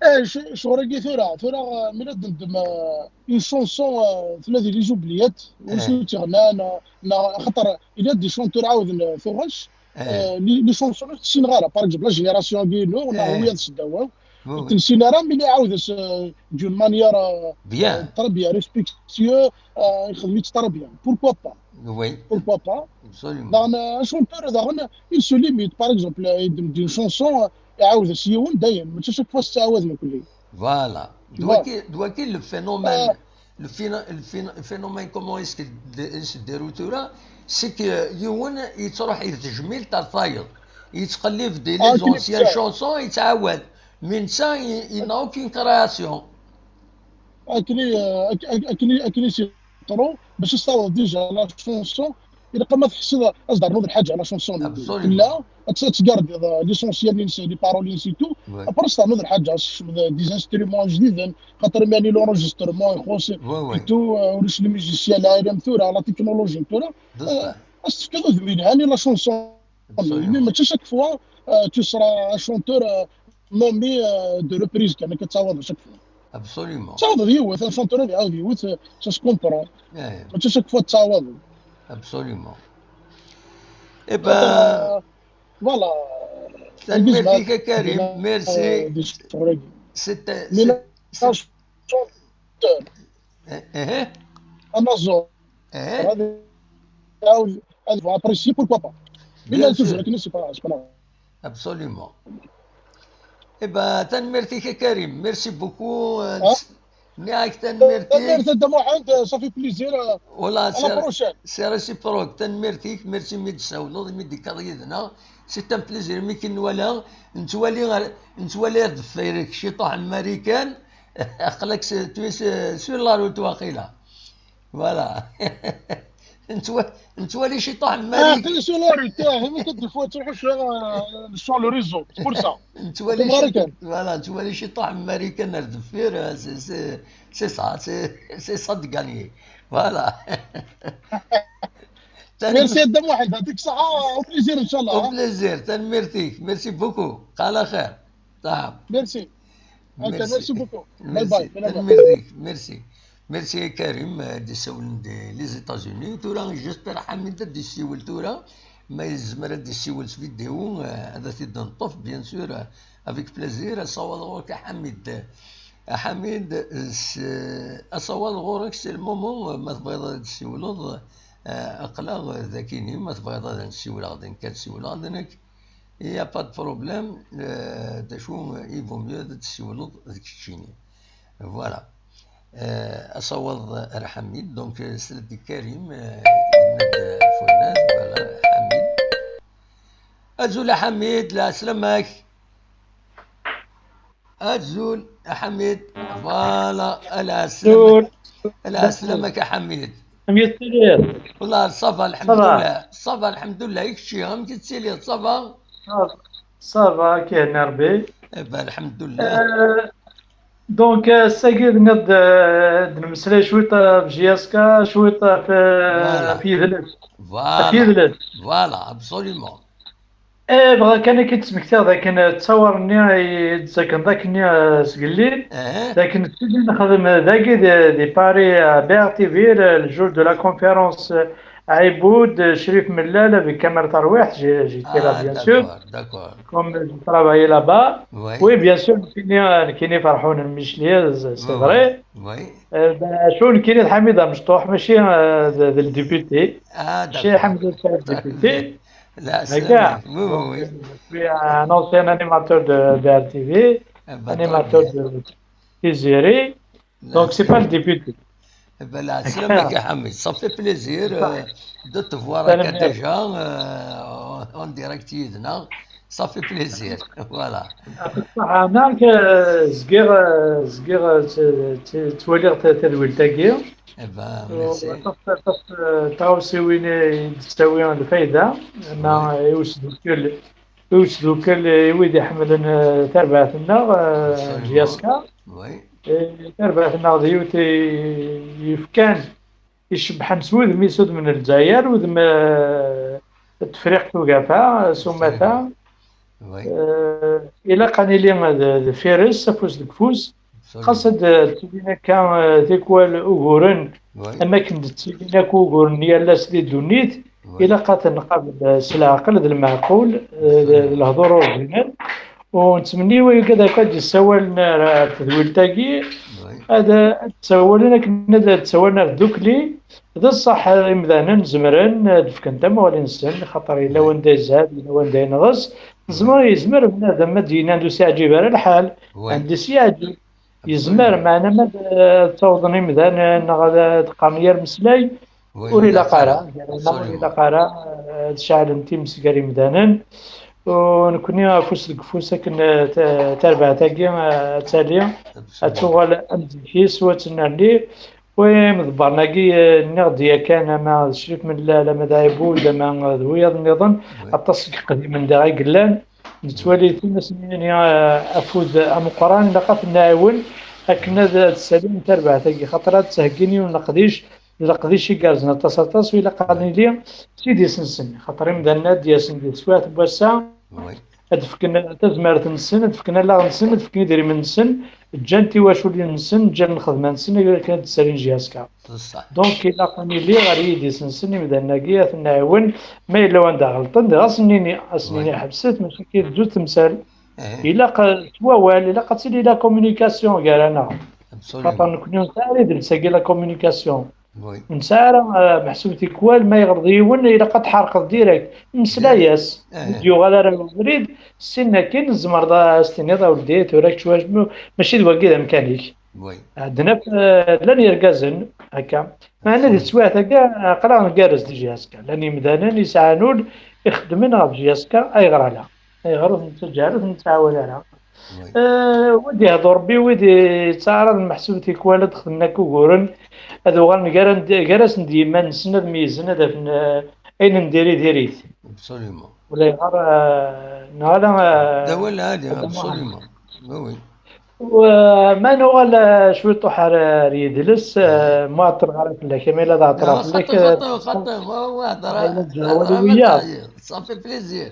Eh, c-, ccɣel-agi tura, tura, euh, mi la d-neddem, euh, une chanson, euh, tella di les oubliettes, ur s-tt-yeɣnan, euh, neɣ, xaṭer, il y a des chanteurs ɛawden, euh, tuɣac, euh, les, les chansons ur tt-ssineɣ ara, par exemple, la génération-agi-inu, neɣ wiyaḍ seddaw-aw, ur tt-nessin ara, mais la ɛawden s, euh, d'une manière, euh, euh, très bien, respectueux, euh, ixdem-itt très bien. Pourquoi pas? Oui. Pourquoi pas? Absolument. Daɣen, euh, un chanteur, daɣen, il se limite, par exemple, euh, d'une chanson, euh, iɛawed-as yiwen dayem, mačči chaque fois tettɛawad nekkni. Voilà. D waki, d waki le phénomène, le phéno-, le phéno-, le phénomène, comment est-ce qu'il dé-, il se déroule tura, c'est que yiwen yettruḥ i tejmilt ar tayeḍ. Yettqellib di les anciennes chansons, yettɛawad. Mais netta, il, il n'a aucune création. Akken i, ak-, ak-, akken i, akken i s-yeḍru, bac ad s-taweḍ déjà la chanson, ilaq ma tḥesseḍ ad s-d-ternuḍ lḥaǧa la chanson. Absolument. Tella, ad tt-, ad tgardiḍ, euh, l'essentiel-ines, les paroles-ines et tout. Ouais. Après, ad s-ternuḍ lḥaǧa, ad s-tecmeḍ des instruments jdiden, xaṭer mi l'enregistrement ixuṣ et tout, euh, ulac les musiciens lɛali am tura, la technologie n tura. Euh, ad s-tefkeḍ udem yelhan i la chanson. Absolument. Mais mačči chaque fois, euh, tu seras un chanteur, euh, nommé, euh, de reprise, kan, akka ttawaḍ chaque fois. Absolument. Ttawaḍ yiwet, un chanteur ad iɛawed yiwet, euh, ça se comprend. Eh. Mačči chaque fois ttawaḍ. Absolument. Eh ben, voilà. Tanemmirt-ik a Karim, merci. C'était, c'est, c'est, chanteur. Eh, eh. Anaẓur. Eh. Ad, ad, ad apprécier, pourquoi pas. Bien sûr. Absolument. Eh ben, tanemmirt-ik a Karim. Merci beaucoup. Nniɣ-ak tanemmirt-ik. Tanemmirt a Dda Muḥend, ça fait plaisir. Voilà, à la prochaine. C'est réciproque. Tanemmirt-ik, merci mi d-tsawleḍ, mi d-tekkaḍ yid-neɣ. C'est un plaisir. Mi k-nwala, nettwali ar, nettwali ar deffir-ik ciṭuḥ n Marikan. Aql-ak s-, tu es s-, sur la route waqila. Voilà. Nettwa-, nettwali ciṭuḥ n Marikan. Ah, tu es sur la route, ah, mais que des fois, tu recherches, euh, sur le réseau, c'est pour ça. Nettwali ciṭ-, voilà, nettwali ciṭuḥ n Marikan ar deffir, euh, c'est, c'est, c'est ça, c'est, c'est ça de gagner. Voilà. Merci a Dda Muḥend, يعطيك الصحة, au plaisir, إن شاء الله. Au plaisir, tanemmirt-ik, merci beaucoup. Ala xir. Merci. Merci beaucoup. Bye bye. Merci. Merci. Merci Karim, euh, d-issawlen di les États-Unis. Tura, j'espère Ḥamid ad d-issiwel tura. Ma yezmer ad d-issiwel s vidéo, euh, ad t-id-neṭṭef, bien sûr, euh, avec plaisir. Asawaḍ ɣur-k a Ḥamid. A Ḥamid, euh, s-, asawaḍ ɣur-k, c'est le moment, euh, ma tebɣiḍ ad d-ssiwleḍ, euh, aql-aɣ, euh, d akini, ma tebɣiḍ ad n-ssiwleɣ d nekk, ad ssiwleɣ d nekk. Il y a pas de problème, euh, d acu, il vaut mieux ad d-ssiwleḍ d keččini. Voilà. Euh, asawaḍ ar Ḥamid, donc, euh, sla-d i Karim, euh, yenna-d, euh, Funaz, voilà, Ḥamid. Azul a Ḥamid, lɛeslama-k. Azul a Ḥamid, voilà, lɛeslama-k. Lɛeslama-k a Ḥamid. Amek i tettiliḍ? Wallah, ça va, ça va, lḥemdullah. Ça va, lḥemdullah. I kečči, amek i tettiliḍ? Ça va? Ça va, ça va, ad k-ihna Rebbi. Eh ben, lḥemdullah. Euh, donc, euh, ass-agi tenniḍ-d, euh, ad d-nemmeslay cwiṭ ɣef J S K, cwiṭ ɣef, euh, voilà, ɣef yidles. Voilà. Ɣef yidles. Voilà, absolument. Eh, bɣiɣ kan ad k-id-smektiɣ d akken, eh, ttawar-nni i d-ttaken d akken, eh, zgelli, eh, d akken sidi nexdem dagi di, di Paris, eh, B R T V, le, le jour de la conférence, eh, Aiboud, eh, Cherif Mellal avec Kamal Tarwiḥt, j'ai, j'étais là, ah, bien sûr, d'accord, d'accord, comme je travaillais là-bas. Oui. Oui, bien sûr, nekkini, eh, nekkini Ferḥun Miclier, c'est, c'est vrai. Oui. Eh, ben, acu nekkini d Ḥamid Amecṭuḥ, mačči, eh, d, d le député. Ah, mačči d'accord. Ḥamid Amecṭuḥ, député. Lɛeslama-k. Oui, oui, oui. Je suis un ancien animateur de, de R T V, animateur de Tiziri. Donc, c'est pas le député. Eh ben, lɛeslama-k a Ḥamid. Ça fait plaisir, euh, de te voir déjà, euh, en direct yid-neɣ. Ça fait plaisir. Voilà. Ṣṣeḥ, nekk, euh, zgiɣ, euh, zgiɣ, euh, tt-, tt-, ttwaliɣ ta-, tadwilt-agi. Eh ben, merci. Aṭas, aṭas, euh, tɣawsiwin i d-tettawi lfayda, ama i usdukkel, i usdukkel, i wid iḥemmlen, euh, tarbaɛt-nneɣ, euh, J S K. Oui. Eh, tarbaɛt-nneɣ d yiwet i yefkan icebbḥen s wudem-is, udem n Lezzayer, udem, eh, n Tefriqt Ugafa, s umata. Oui. Eh, ilaq ad nili d, d fires, afus deg ufus. Absolument. Xas ad d-ttilin akka, eh, tikwal uguren, oui, am akken d-ttilin akk uguren n yal ass di ddunit, oui, ilaq ad ten-nqabel, eh, s leɛqel d lmeɛqul, eh, d, d lehdur original. U nettmenni wigad akk ad d-yessawalen ar, ar tedwilt-agi, oui, ad, ad d-ssawalen akken ad, ad d-ssawalen ar tdukli. D ṣṣeḥ, imdanen zemren ad d-fken tamuɣli-nsen, xaṭer yella wanda yezhad, yella wanda yenɣes. Nezmer, yezmer bnadem ad d-yini anda ur s-yeɛǧib ara lḥal, oui, anda i s-yeɛǧib. Yezmer, meɛna ma d, ad ttawḍen imdanen neɣ ad, ad qqaren yir meslay, oui, ur ilaq ara, gar-aneɣ ur ilaq ara, eh, ad ceɛlen times gar imdanen. U nekkni afus deg ufus akken, eh, ta-, tarbaɛt-agi, eh, ad tali, ad tuɣal am zik-is u ad tennerni. U imḍebbren-agi, eh, nniɣ-d yakan, ama d Crif Mellal, ama d Ɛibud, ama d wiyaḍ nniḍen, oui, aṭas n yeqdimen diɣ i yellan. Nettwali-ten ass-nni, eh, afud ameqqran, ilaq ad ten-nɛiwen akken ad, ad ssalin tarbaɛt-agi, xaṭer ad ttheggin yiwen n leqdic, d leqdic igerrzen aṭas, aṭas, u ilaq ad nili s idis-nsen, xaṭer imdanen ad d-yasen di teswiɛt n wass-a, oui, ad fken tazmert-nsen, ad fken allaɣ-nsen, ad fken idrimen-nsen, ǧǧan tiwaculin-nsen, ǧǧan lxedma-nsen, akken ad d-ssalin J S K. D ṣṣeḥ. Donc, ilaq ad nili ɣer yidis-nsen, imdanen-agi, ad ten-nɛiwen, ma yella wanda ɣelṭen, dɣa ad sen-nini, ad sen-nini ḥebset, mačči akka i tetteddu temsal. Eh. Ilaq, eh, s wawal, ilaq ad tili la communication gar-aneɣ. Absolument. Xaṭer nekkni ur nesɛi ara idles-agi, la communication. Oui. Ur nesɛi ara, eh, meḥsub tikwal, ma yeɣleḍ yiwen, ilaq ad tḥerqeḍ direct. Mmeslay-as. Eh. Ur d-yuɣal ara ubrid, sin akin tzemreḍ ad as-tiniḍ, a weldi, tura kečč, mačči d wagi d amkan-ik. Oui. Ɛedden akk, eh, llan yergazen, akka. Meɛna di teswiɛt-agi, aql-aɣ ngerrez di J S K. Llan yimdanen yesɛan ul, ixeddmen ɣef J S K, ayɣer ala? Ayɣer ur ten-nettaǧǧa ara, ur ten-nettɛawan ara? Oui. Eh, wa d-ihdur Rebbi, wid yettɛaraḍen meḥsub tikwal ad xedmen akk uguren, ad uɣalen gar-, gar-asen d yiman-nsen, ad meyyzen, ad afen, eh, ayen n diri diri-t. Absolument. Ulayɣer, eh, neɣ ala, eh, d awal ɛali, absolument. Oui, oui. U, ma nuɣal, eh, cwiṭuḥ ar, ar yidles, eh, ma ɛeṭṭleɣ ara fell-ak, ama yella d ɛeṭṭleɣ fell-ak, xaṭi, eh, xaṭi, xaṭi, wa, wa, hḍer, ma yella d awal i wiyaḍ. Ça fait plaisir.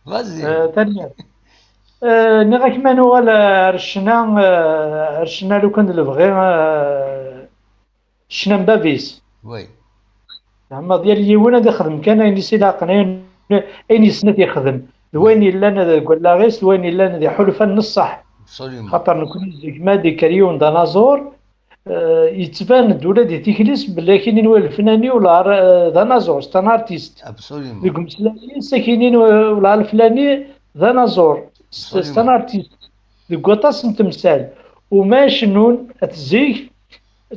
Vas-y. Eh, tanemmirt. Eh, nniɣ-ak ma nuɣal ar ccna, eh, ar ccna lukan d lebɣi, eh, ccna n bab-is. Oui. Zeɛma yal yiwen ad ixdem kan ayen i s-ilaqen, ayen, ayen yessen ad yexdem. D wayen yellan deg wallaɣ-is, d wayen yellan d iḥulfan n ṣṣeḥ. Absolument. Xaṭer nekkni zik ma d-ikker yiwen d anaẓur, eh, yettban-d ula di tikli-s belli akinin wa leflani wala, eh, d anaẓur, c'est un artiste. Absolument. Deg umeslay-is akinin wa, wala leflani d anaẓur, c'est, c'est un artiste. Deg waṭas n temsal. Uma cennun at zik,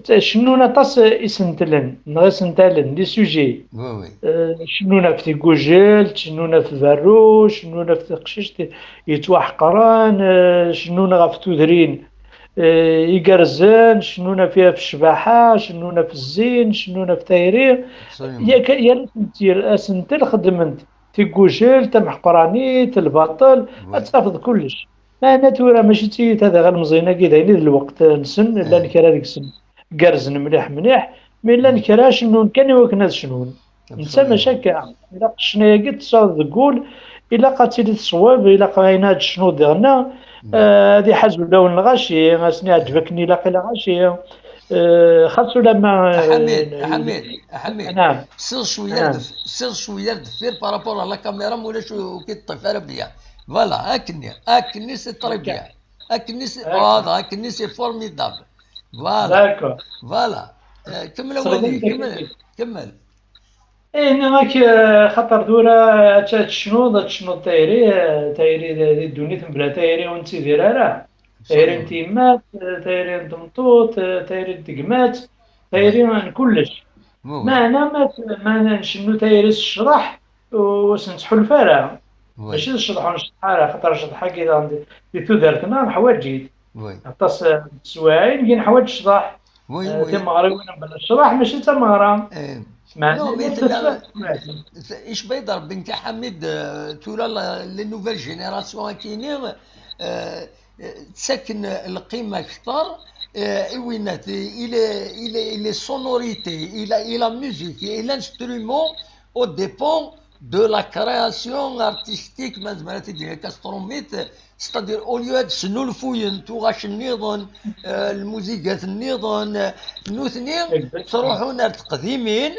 cennun aṭas isentlen, neɣ isentalen, les sujets. Oui, oui. Eh, cennun ɣef tigujelt, cennun ɣef berru, cennun ɣef teqcict yettwaḥeqren, eh, cennun ɣef tudrin, eh, igerrzen, cennun ɣef, ɣef ccbaḥa, cennun ɣef zzin, cennun ɣef tayri. Absolument. Yak, yal asentel, asentel xeddmen-t. Tigujelt, tameḥqranit, lbaṭel, oui, ad tafeḍ kullec. Meɛna tura mačči d tiyita daɣ ilmeẓyen-agi d ayen i d lweqt-nsen, llan kra deg-sen gerrzen mliḥ mliḥ, mi llan kra cennun kan i wakken ad cnun. Netta absolument. Mačči akka. Ilaq ccna-agi tesɛuḍ deg wul, ilaq ad tili teṣweb, ilaq ayen ad tecnuḍ diɣenna, eh, ad iḥaz ulawen lɣaci, ad sen-iɛǧeb akken ilaq i lɣaci. Eh, xas ulamma, eh, Ḥamid, Ḥamid, Ḥamid. Naam. Siḍ cwiya ar def-, siḍ cwiya ar deffir par rapport à la caméra, ma ulac ur k-id-ṭṭif ara bya. Voilà, akkenni, akkenni c'est très bien. Akkenni c'est, voilà, akkenni c'est formidable. Voilà. D'accord. Voilà. Eh, kemmel a Wali, kemmel, kemmel. Eh, nniɣ-ak, eh, xaṭer tura ad tecnuḍ, ad tecnuḍ tayri, eh, tayri di, di ddunit mebla tayri ur nettidir ara. Tayri n tyemmat, eh, tayri n tmeṭṭut, eh, tayri n tegmat, tayri n kullec. Meɛna ma, ma ncennu tayri s ccḍeḥ, ur s-nettḥulfu ara. Mačči d ccḍeḥ ur nceṭṭḥ ara, xaṭer ccḍeḥ-agi daɣen di, di tudert-nneɣ neḥwaǧ-it. Aṭas, eh, n teswiɛin i neḥwaǧ ccḍeḥ. Eh, timeɣriwin mebla ccḍeḥ mačči d tameɣra. Meɛna non, mais yal tella, taswiɛt. Icba-yi-d Rebbi nekk a Ḥamid, eh, tura la, les nouvelles générations akini, eh, eh, ttaken lqima kter, eh, i winat, i les, i les, i les sonorités, i la, i la musique, i l'instrument, au dépend de la création artistique, ma nezmer ad t-id-nini akka s trumit, c'est-à-dire, au lieu ad snulfuyen tuɣac nniḍen, eh, lmuzigat nniḍen, eh, nutni ttruḥun ar teqdimin,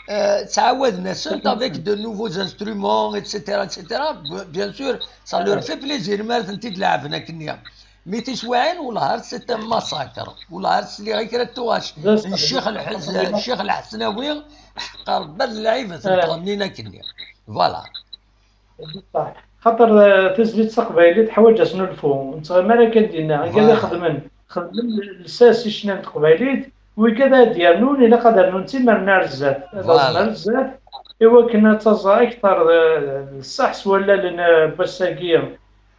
eh, ttɛawaden-asent avec de nouveaux instruments, et cetera, et cetera. Bien sûr, ça leur fait plaisir, mi ara tent-id-leɛben akkenni. Mi tiswiɛin, wellah ar c'est un massacre. Wellah ar sliɣ i kra n tuɣac n Ccix Lḥez-, Ccix Lḥesnawi, ḥeqqa Rebbi ad lɛib ad tent-ɣennin akkenni. Voilà. Xaṭer, eh, tizlit taqbaylit teḥwaǧ asnulfu. Nettɣima ara kan dinna. Igad ixedmen, xedmen lsas i ccna n teqbaylit, wigad ad d-yernun, ilaq ad rnun d timerna ar zdat. Ad aẓen ar zdat, i wakken ad taẓ akteṛ d, d ṣṣeḥ s wallalen, eh, n wass-agi, eh,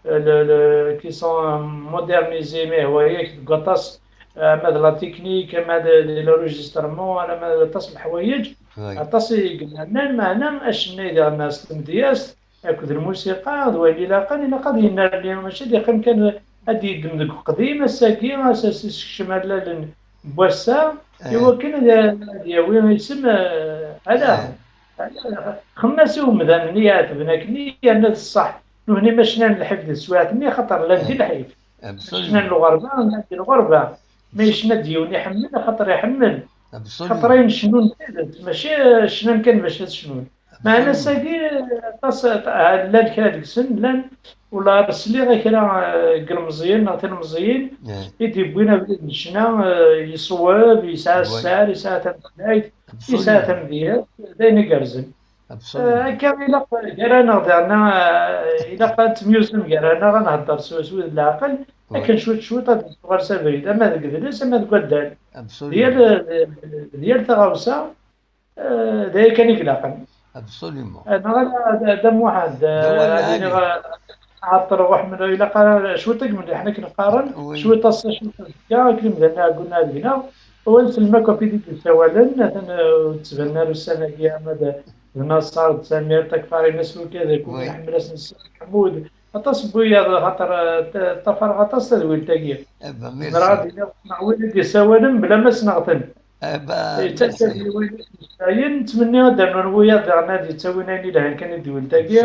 le, le, qui sont modernisés, mais hwa yak deg waṭas, eh, ama d la technique, ama d, d l'enregistrement, ama d aṭas n leḥwayeǧ, aṭas i yennernan, meɛna acennay diɣen s tmedyazt, akked lmusiqa, d wayen ilaqen, ilaq ad yennerni, mačči ad yeqqim kan ad yeddem deg uqdim, ass-agi, ass-a s-, sekcem allalen n wass-a, i wakken ad, ad yawi isem, eh, ala, ala, xemmas i umdan-nni iɛetben akken, yerna d ṣṣeḥ, nutni ma cnan lḥif di teswiɛt-nni, xaṭer llan di lḥif. Cnan lɣerba, llan di lɣerba. Ma yecna-d yiwen iḥemmel, axaṭer iḥemmel. Xaṭer ayen cnun d tidet, mačči cnan kan bac ad cnun. Meɛna ass-agi, aṭas, llan kra deg-sen, llan, ula sliɣ i kra, eh, n yilmeẓyen neɣ tilmeẓyin i d-yewwin abrid n ccna, eh, yeṣweb, yesɛa sser, yesɛa tameslayt, yesɛa tamedyazt, d ayen igerrzen. Eh, akka ilaq gar-aneɣ daɣen, eh, ilaq ad nettemyusem gar-aneɣ, ad nhedder s, s wid n leɛqel, akken cwiṭ cwiṭ ad nettuɣal s abrid, ama deg yidles, ama deg waddal. D yal, d yal taɣawsa, eh, d aya kan i ilaqen. Absolument. Eh, neɣ ala, d, d amuḥend, eh, ad iniɣ, eh, ɛeṭṭel Ṛuḥmel, ilaq ara cwiṭ i yemliḥen akken qqaren, cwiṭ ass-a, cwiṭ azekka, akken imdanen ɛeggun deg-neɣ. Wal selma akk i d-yessawalen, atan, eh, ur d-ttbanen ara ussan-agi, ama d, d Naṣer, d Samir, Takfari, Nasuka, d akk iḥemmel asen Ḥmud. Aṭas n wiyaḍ, xaṭer, eh, t-, ṭṭafareɣ aṭas tadwilt-agi. Zemreɣ ad iniɣ neɣ win i d-yessawalen bla ma ssneɣ-ten. Yettakkad i wayen i d-yesɛayen, nettmenni ad d-rnun wiyaḍ daɣen ad yettawin ayen ilhan kan i tedwilt-agi.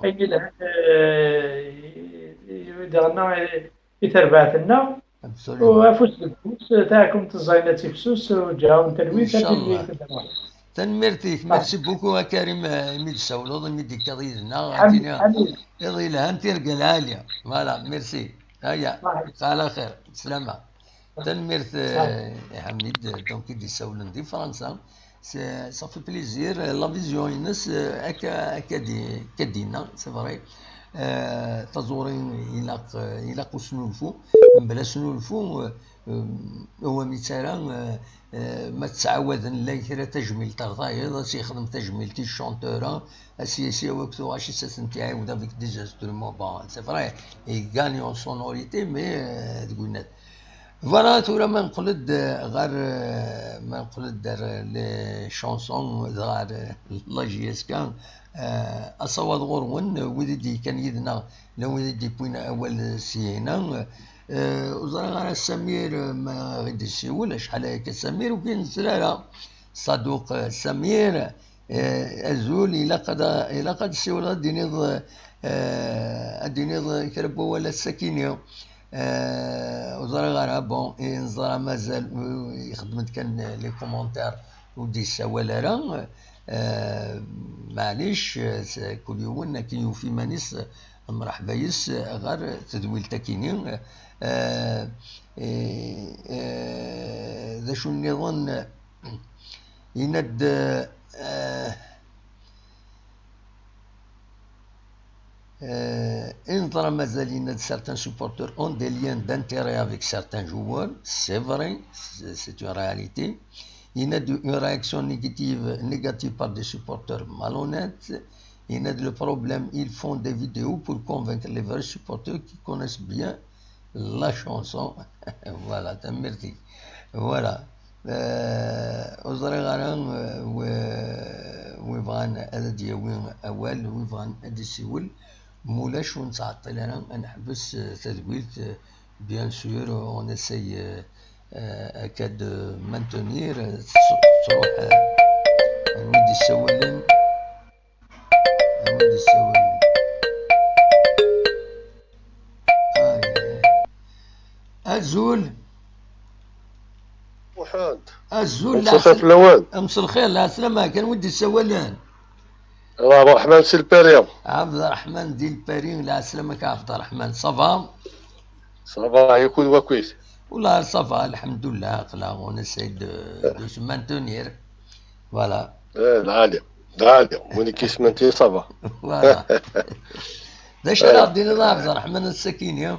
Ayen ilhan, eh, i, i, i d-ɣenna i, i terbaɛt-nneɣ. Absolument. Afus deg ufus, taɛkumt ẓẓayen ad tifsus, u ǧaɛun talwit, ad tili tedderɣel. Tanemmirt-ik. Merci beaucoup, a Karim, eh, imi d-tsawleḍ, imi d-tekkaḍ yid-neɣ, ad tili iḍ yelhan, tirga lɛali. Voilà, merci. Aya, ala xir, slama. Tanemmirt, eh, i Ḥamid, donc, i d-isawlen di Fransa. C'est, ça fait plaisir. La vision-ines, eh, akka, akka di, akka d-yenna, c'est vrai. Eh, taẓuri ilaq, ilaq usnulfu. Mebla asnulfu, eh, eh, ur am-ittarra, eh, eh, ma ttɛawaden llan kra tajmilt ar tayeḍ, ad s-yexdem tajmilt i chanteur-a, ad s-yas i awak tuɣac-is ad tent-iɛiwed avec des instruments. Bon, c'est vrai, il gagne en sonorité, mais, eh, deg winat. Voilà, tura ma nqel-d ɣer, ma nqel-d ɣer les chansons, ɣer la J S K, eh, asawaḍ ɣur-wen, wid i d-yekkan yid-neɣ, llan wid i d-yewwin awal syin-a. Eh, ur ẓriɣ ara Samir, eh, ma ɣ-id-yessiwel, acḥal aya kan Samir ur k-id-nettli ara. Saduq, eh, Samir, Eh, azul, ilaq ad, ilaq ad d-ssiwleḍ, ad d-tiniḍ, eh, ad d-tiniḍ kra n wawal a Sakini. Eh, ur ẓriɣ ara, bon, eh, neẓra mazal, eh, ixeddem-d kan les commentaires, ur d-yessawal ara. Eh, maɛlic, eh, s-, kul yiwen akken yufi iman-is, eh, mreḥba yes, eh, ɣer tedwilt akini. Eh, eh, eh, d acu nniḍen? Yenna-d, eh, eh, i neẓra mazal, yenna-d, certains supporters ont des liens d'intérêt avec certains joueurs. C'est vrai, c'est, c'est une réalité. Yenna-d, une réaction négative, négative par des supporters malhonnêtes. Yenna-d, le problème, ils font des vidéos pour convaincre les vrais supporters qui connaissent bien la chanson. Voilà, tanemmirt-ik. Voilà. Eh, ur ẓriɣ ara, eh, wi, wi bɣan ad d-yawi awal, wi bɣan ad d-isiwel. Mulac, ur nettɛeṭṭil ara, ad neḥbes, eh, tadwilt, eh, bien sûr, on essaye, eh, eh, akka de maintenir, eh, tettru-, tettruḥ, eh, anwa i d-issawalen. Anwa i d-issawalen? Ay, ay, ay. Azul. Muḥend. Azul, mselxir fell-awen. Mselxir, lɛeslama, kan wi d-issawalen? Ɛebderreḥman si Lpari. Ɛebderreḥman di Lpari, lɛeslama-k a Ɛebderreḥman, ça va? Ça va, et vous, wakit? Wallah, ça va, alḥemdullah, aql-aɣ, on essaye de, de se maintenir. Voilà. Eh, lɛali, lɛali. Win i k-yesmentin, ça va. Voilà. D acu ara ɣ-d-tiniḍ a Ɛebderreḥman ass-akini?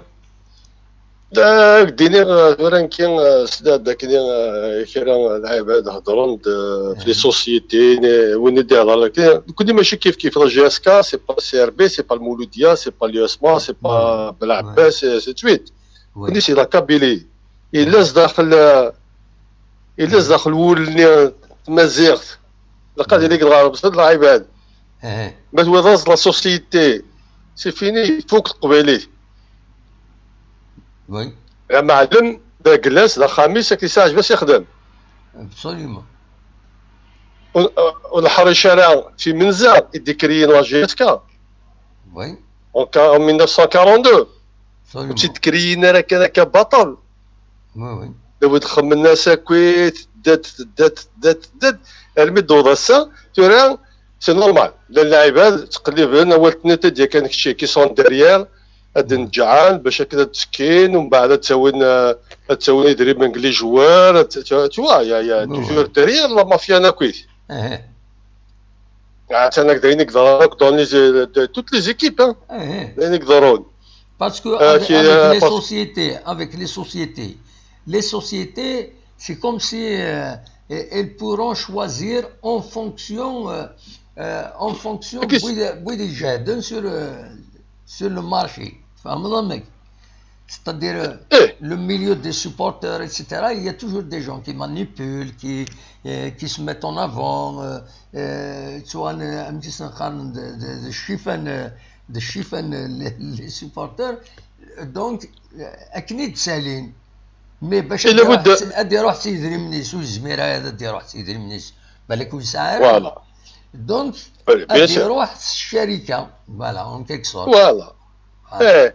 Da, ad k-d-iniɣ, eh, tura nekki, eh, sliɣ-d akken, eh, kra n lɛibad heddren-d, eh, f les sociétés, ne-, win i d-ihedren akken, nekkni mačči kif kif, la J S K, c'est pas le C R B, c'est pas le Mouloudia, c'est pas l'U S M A, c'est pas Belɛebbas, et ainsi de suite. Nekkni c'est la Kabylie. Yella zdaxel, eh, Yella zdaxel wul-nni n tmaziɣt. Lqad yella deg lɣerb, s lɛibad. Ma twiḍ-as la société, c'est fini, tfuk teqbaylit. Oui. Amaɛlem, d agla-s, d axxam-is, akken yesɛa ɛejb-as yexdem. Absolument. Ur, ur neḥric ara f imenza i d-ikriyyen la J S K. Oui. En, en mille neuf cent quarante-deux. Absolument. Ur tt-id-kriyin ara kan akka baṭel. Oui, oui. Dawed xemmen-as akkit, tedda-d, tedda-d, tedda-d, tedda-d, armi d-tewweḍ ass-a. Tura, c'est normal. Llan lɛibad ttqelliben, awal-nni ad d-yakan kečči, qui sont derrière, ad d-neǧǧɛen, bac akken ad ttekkin, umbeɛd ad ttawin, eh, ad ttawin idrimen deg les joueurs, ad t-, tu, tu vois, il y a, il y a toujours derrière la mafia n akkit. Atan ak d ayen i yeḍran akk dans les, de, toutes les équipes, hein. D ayen i yeḍran. Parce que avec, avec les sociétés, avec les sociétés, les sociétés, c'est comme si, euh, elles pourront choisir en fonction, euh, euh, en fonction de, de, de sur, euh, sur le marché. C'est-à-dire, euh, le milieu des supporters, et cetera, il y a toujours des gens qui manipulent, qui, euh, qui se mettent en avant, euh, euh, tu vois, euh, un petit peu de, de, de chiffon, euh, de chiffon, euh, les, les supporters. Donc, euh, akken i d-ssalin. Mais bac ad iruḥ s yidrimen-is, ur yezmir ara ad iruḥ s yidrimen-is. Balak ur yesɛi ara. Voilà. Donc, ad iruḥ s ccarika. Voilà, en quelque sorte. Voilà. Eh.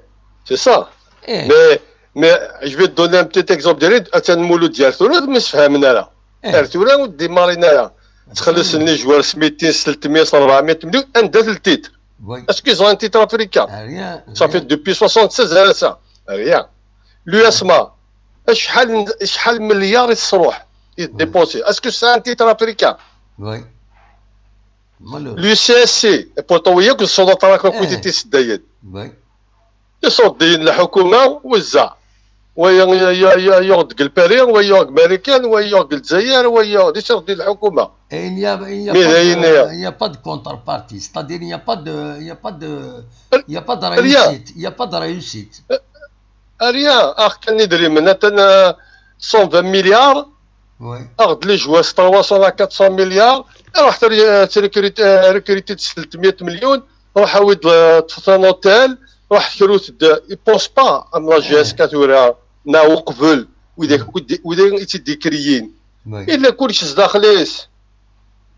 C'est ça. Mais, mais je vais te donner un petit exemple direct. Atan Mulud ar tura ur msefhamen ara. Ar tura ur d-imarin ara. Ttxelliṣen les joueurs s mitin, s tlettmya, s rebɛemya million, anda-t le titre? Est-ce qu'ils ont un titre africain? Ça fait depuis soixante-seize ans ça. Rien. L'U S M A, acḥal, acḥal milliards i tesruḥ, i dépensé? Est-ce que c'est un titre africain? L'U C S C, et pourtant, il y a que son autre côté, c'est d'ailleurs. Iṣurdiyen n lḥukuma, wezzeɛ. Wa ya-, ya-, ya-, ya-, yuɣ-d deg Lpari, wa yuɣ deg Marikan, wa yuɣ deg Lezzayer, wa yuɣ d iṣurdiyen n lḥukuma. Et il n'y a, il n'y a Mais pas d'ailleurs, de, il n'y a pas de contrepartie. C'est-à-dire, il n'y a pas de, il n'y a pas de, il n'y a pas de rien. Réussite. Il n'y a pas de réussite. Rien. Ax kan idrimen, atan, euh, cent vingt milliards. Aɣ-d les joueurs trois cents à quatre cents milliards. Ruḥ tri-, euh, recruter, euh, recruter-d s tlettmya million. Ruḥ awi-d, euh, un hôtel. Ruḥ krut-d. Il pense pas am la G S K tura, neɣ uqbel, widak, widak i tt-id-ikriyin. Illa kullec sdaxel-is.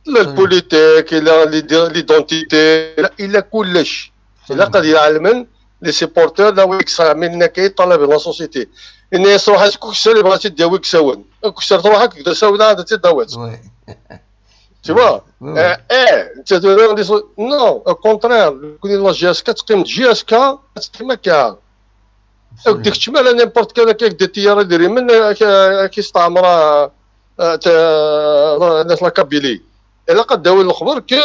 Illa le politique, illa l'identité, illa, illa kullec. Ilaq ad iɛelmen les supporters d awi yeksar, mi nna akka i ṭṭalab la société. Inna-yas ruḥ ad kuksar, yebɣa ad tt-id-yawi deg usawen. Kuksar truḥ akk deg usawen ad tt-id-tawiḍ. Tu vois? Eh, eh, netta tura, non, au contraire, nekkni la G S K teqqim d G S K, ad teqqim akka. Ur d-ikeččem ara n'importe quel akka, ak-d-iṭeyyer idrimen, ak-, ak-isteɛmer, eh, t-, eh, la, la Kabylie. Ilaq ad d-awin lexber que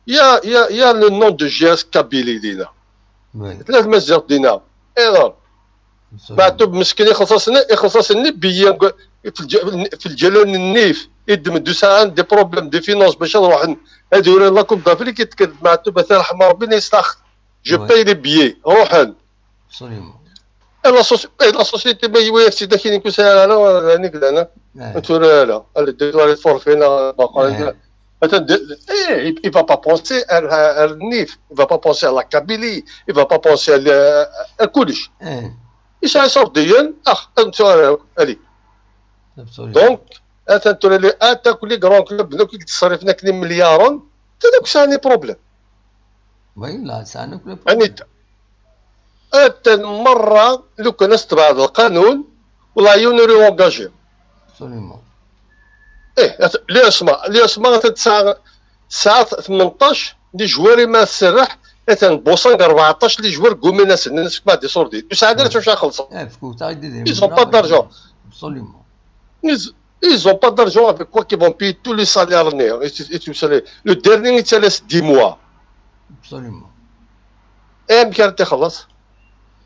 il y a, il y a, il y a le nom de G S Kabylie dina. Tella tmaziɣt dina. Alors, Meɛtub meskin ixelṣ-asen, ixelṣ-asen les billets, fi lǧ-, fi lǧal n nnif, iddem-d usɛan des problèmes de finances bac ad ruḥen ad uran la Coupe d'Afrique, yekker-d Meɛtub, ata ṛḥma Ṛebbi, inna-yas: je paye les billets, ruḥen. Absolument. Et la soci-, et la société, ma yewwi-yak-tt-id akkin, ur sɛiɣ ara, d ayen i yellan, ah. Ur tura ara. Ad déclarer forfait, neɣ baqal. Atan de, eh, il, il va pas penser à, à, à nnif, il va pas penser à la Kabylie, il va pas penser à, à, à kullec. Yesɛa iṣurdiyen, ax, ad nettu ara, allez. Absolument. Donc, atan tura les, ata akk les grands clubs, donc, i yettṣerrifen akken imelyaren, atan akk sɛan les problèmes. Oui, la, sɛan akk les problèmes. Atan merra, lukan ad s-tebɛed lqanun, wala yiwen ur engagé. Absolument. Eh, at-, l'U S M A, l'U S M A atan tesɛa, tesɛa tmenṭac n les joueurs i ma tserreḥ, atan Bosang ṛebɛeṭṭac n les joueurs ggumin-asen, nnan-as: "Ma d iṣurdiyen." Ur sɛin ara s wacu ad xellṣen. Ils ont pas d'argent. Absolument. Ils, ils ont pas d'argent avec quoi qu'ils vont payer tous les salaires, et, et tout ça, le, le dernier, il te laisse dix mois. Absolument. Et amek ara t-ixelleṣ?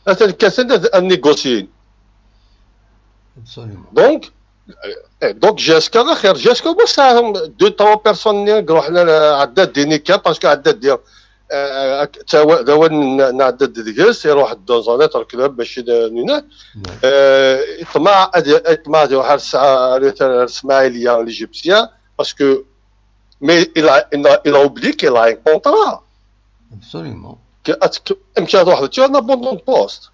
Atan kkaten ad, ad négocier. Absolument. Donc, eh, donc G S K d axir, G S K, wa sɛa deux, trois personnes-nni i iruḥen ar Ɛeddad Dinika, parce que Ɛeddad di, eh, d awal n, n Ɛeddad deg-s, iruḥ dans un autre club, mačči d, nina. Eh, yeṭmeɛ ad, yeṭmeɛ ad iruḥ ar, ar, ar Smaïlia, l'Égyptien, parce que, mais il a, il a, il a oublié qu'il a un contrat. Absolument. Amek ara truḥeḍ, tu as un abandon de poste.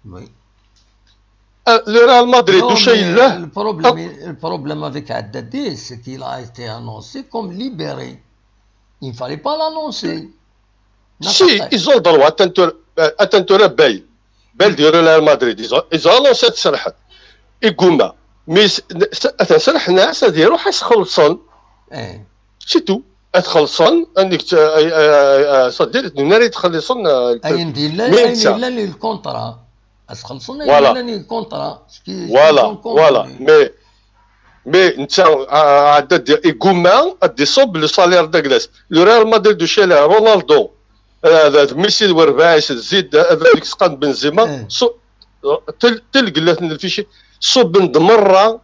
Oui. Euh, le Real Madrid, non, mais le problème, le problème avec Haddadi, c'est qu'il a été annoncé comme libéré. Il ne fallait pas l'annoncer. Si, ils ont le droit, atan tura, euh, atan tura Bale. Bale du Real Madrid, ils ont, ils ont annoncé ad t-serrḥen. Igumma. Mais s-, s-, atan serrḥen-as ad iruḥ ad s-xellṣen. C'est tout. Ad xellṣen, anik, c'est-à-dire, d nuna ara yettxelliṣen, euh, ayen d-yellan, ayen yellan di lkuntra. Ad xellṣen ayen yellan di lkuntra. Voilà, voilà. Mais, mais netta, a-, a-, Ɛeddad igumma ad d-iṣubb le salaire d aglas. Le Real Madrid d ucala, Ronaldo, euh, d Messi d werbaɛis, d Zid, euh, d Alex Qan Benzema, so-, tel-, telgellat n lfici, ṣubben-d merra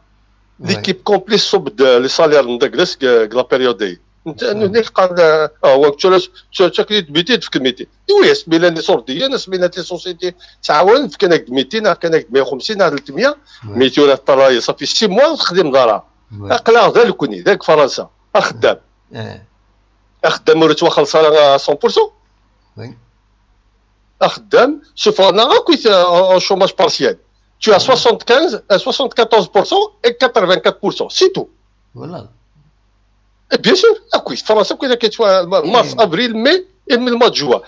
l'équipe complète ṣubb-d, euh, les salaires n d aglas deg, deg la période-agi. Netta, nutni qqaren, ah, wa, ttura, ttura, ttura akk-d mitin, tefk mitin. Oui, asmi llan iṣurdiyen, asmi llant les sociétés ttɛawanen, fkan-ak-d mitin, neɣ fkan-ak-d meyya u xemsin, neɣ tlettmya, mais tura teṭṭalay, ça fait six mois ur texdimeḍ ara. Aql-aɣ da nekkni, da deg Fransa, axeddam. Axeddam ur yettwaxelleṣ ara à cent pour cent. Axeddam, suffɣen-aɣ akk i t-, en, en chômage partiel. Tu as soixante-quinze, euh, soixante-quatorze pour cent et quatre-vingt-quatre pour cent, c'est tout. Voilà. Et bien sûr, akk Fransa, akk, mars, avril, mai, Et le mois de juin,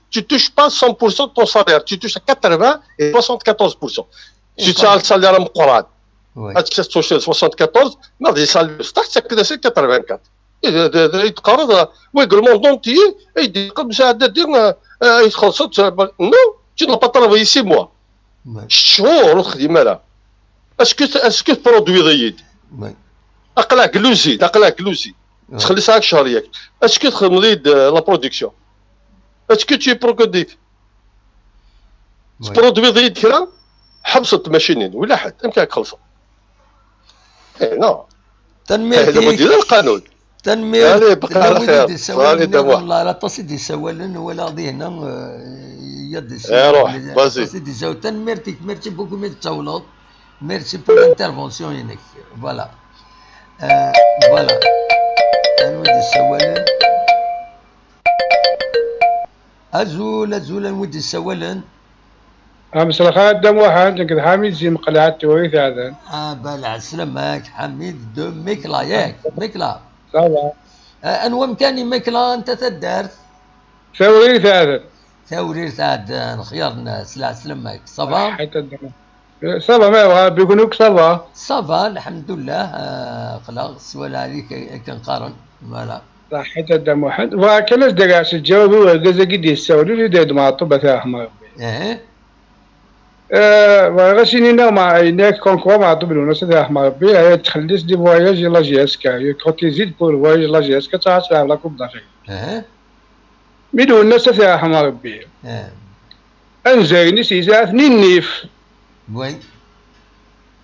tu touches pas cent pour cent de ton salaire, tu touches à quatre-vingts et soixante-quatorze pour cent. Tu as le salaire à Mokoran. Tu as soixante-quatorze pour cent, mais le salaire, c'est quatre-vingt-quatre. Et tu as le monde entier, et il dit comme ça, non, tu n'as pas travaillé six mois. Est-ce que, est-ce que produit est-ce que produit est-ce que la production, est-ce que tu es productif? Produit est-ce que حبست الماشينين ولا حد امكانك تخلصوا. اي نو. Tanemmirt-ik. Tanemmirt. Allez, bqa ala xir. Salut, Damoua. Aṭas i d-isawalen, wala di hna, euh, il y a des... Eh, ruḥ, vas-y. Aṭas i d-isawalen. Tanemmirt-ik, merci beaucoup, mi d-tsawleḍ. Merci pour l'intervention-inek. Voilà. Euh, voilà. Anwa i d-isawalen? Azul, azul, anwa i d-isawalen? Amselxir a Dda Muḥend, nekk d Ḥamid si Meqleɛ, Tewrirt Aɛdan. Ah, ba lɛeslama-k, Ḥamid de Mekla, yak, Mekla. Ça va. Ah, anwa amkan i Mekla, anta taddart? Tewrirt Aɛdan. Tewrirt Aɛdan, xyar-nnes, lɛeslama-k. Ça va? Ṣaḥit a Dda Muḥend. Ça va, ma yebɣa Rebbi, kunwi ça va? Ça va, lḥemdullah, ah, aql-aɣ s wala ɛli akken qqaren, voilà. Ṣaḥit a Dda Muḥend. Bɣiɣ kan ad s-d-rreɣ s lǧawab i urgaz-agi d-yessawlen, i d-yeddem Ɛeṭṭub, ad t-yerḥem Rebbi. Eh. Eh, bɣiɣ ad s-iniɣ ma, yenna-yak comme quoi Ɛeṭṭub Lwennas, ad t-yerḥem Rebbi, ay yettxelliṣ des voyages i la J S K, il cotise pour le voyage la J S K, ttɛas la Coupe d'Afrique. Eh. Mi Lwennas, ad t-yerḥem Rebbi. Eh. Anzaren-is yesɛa-ten i nnif. Oui.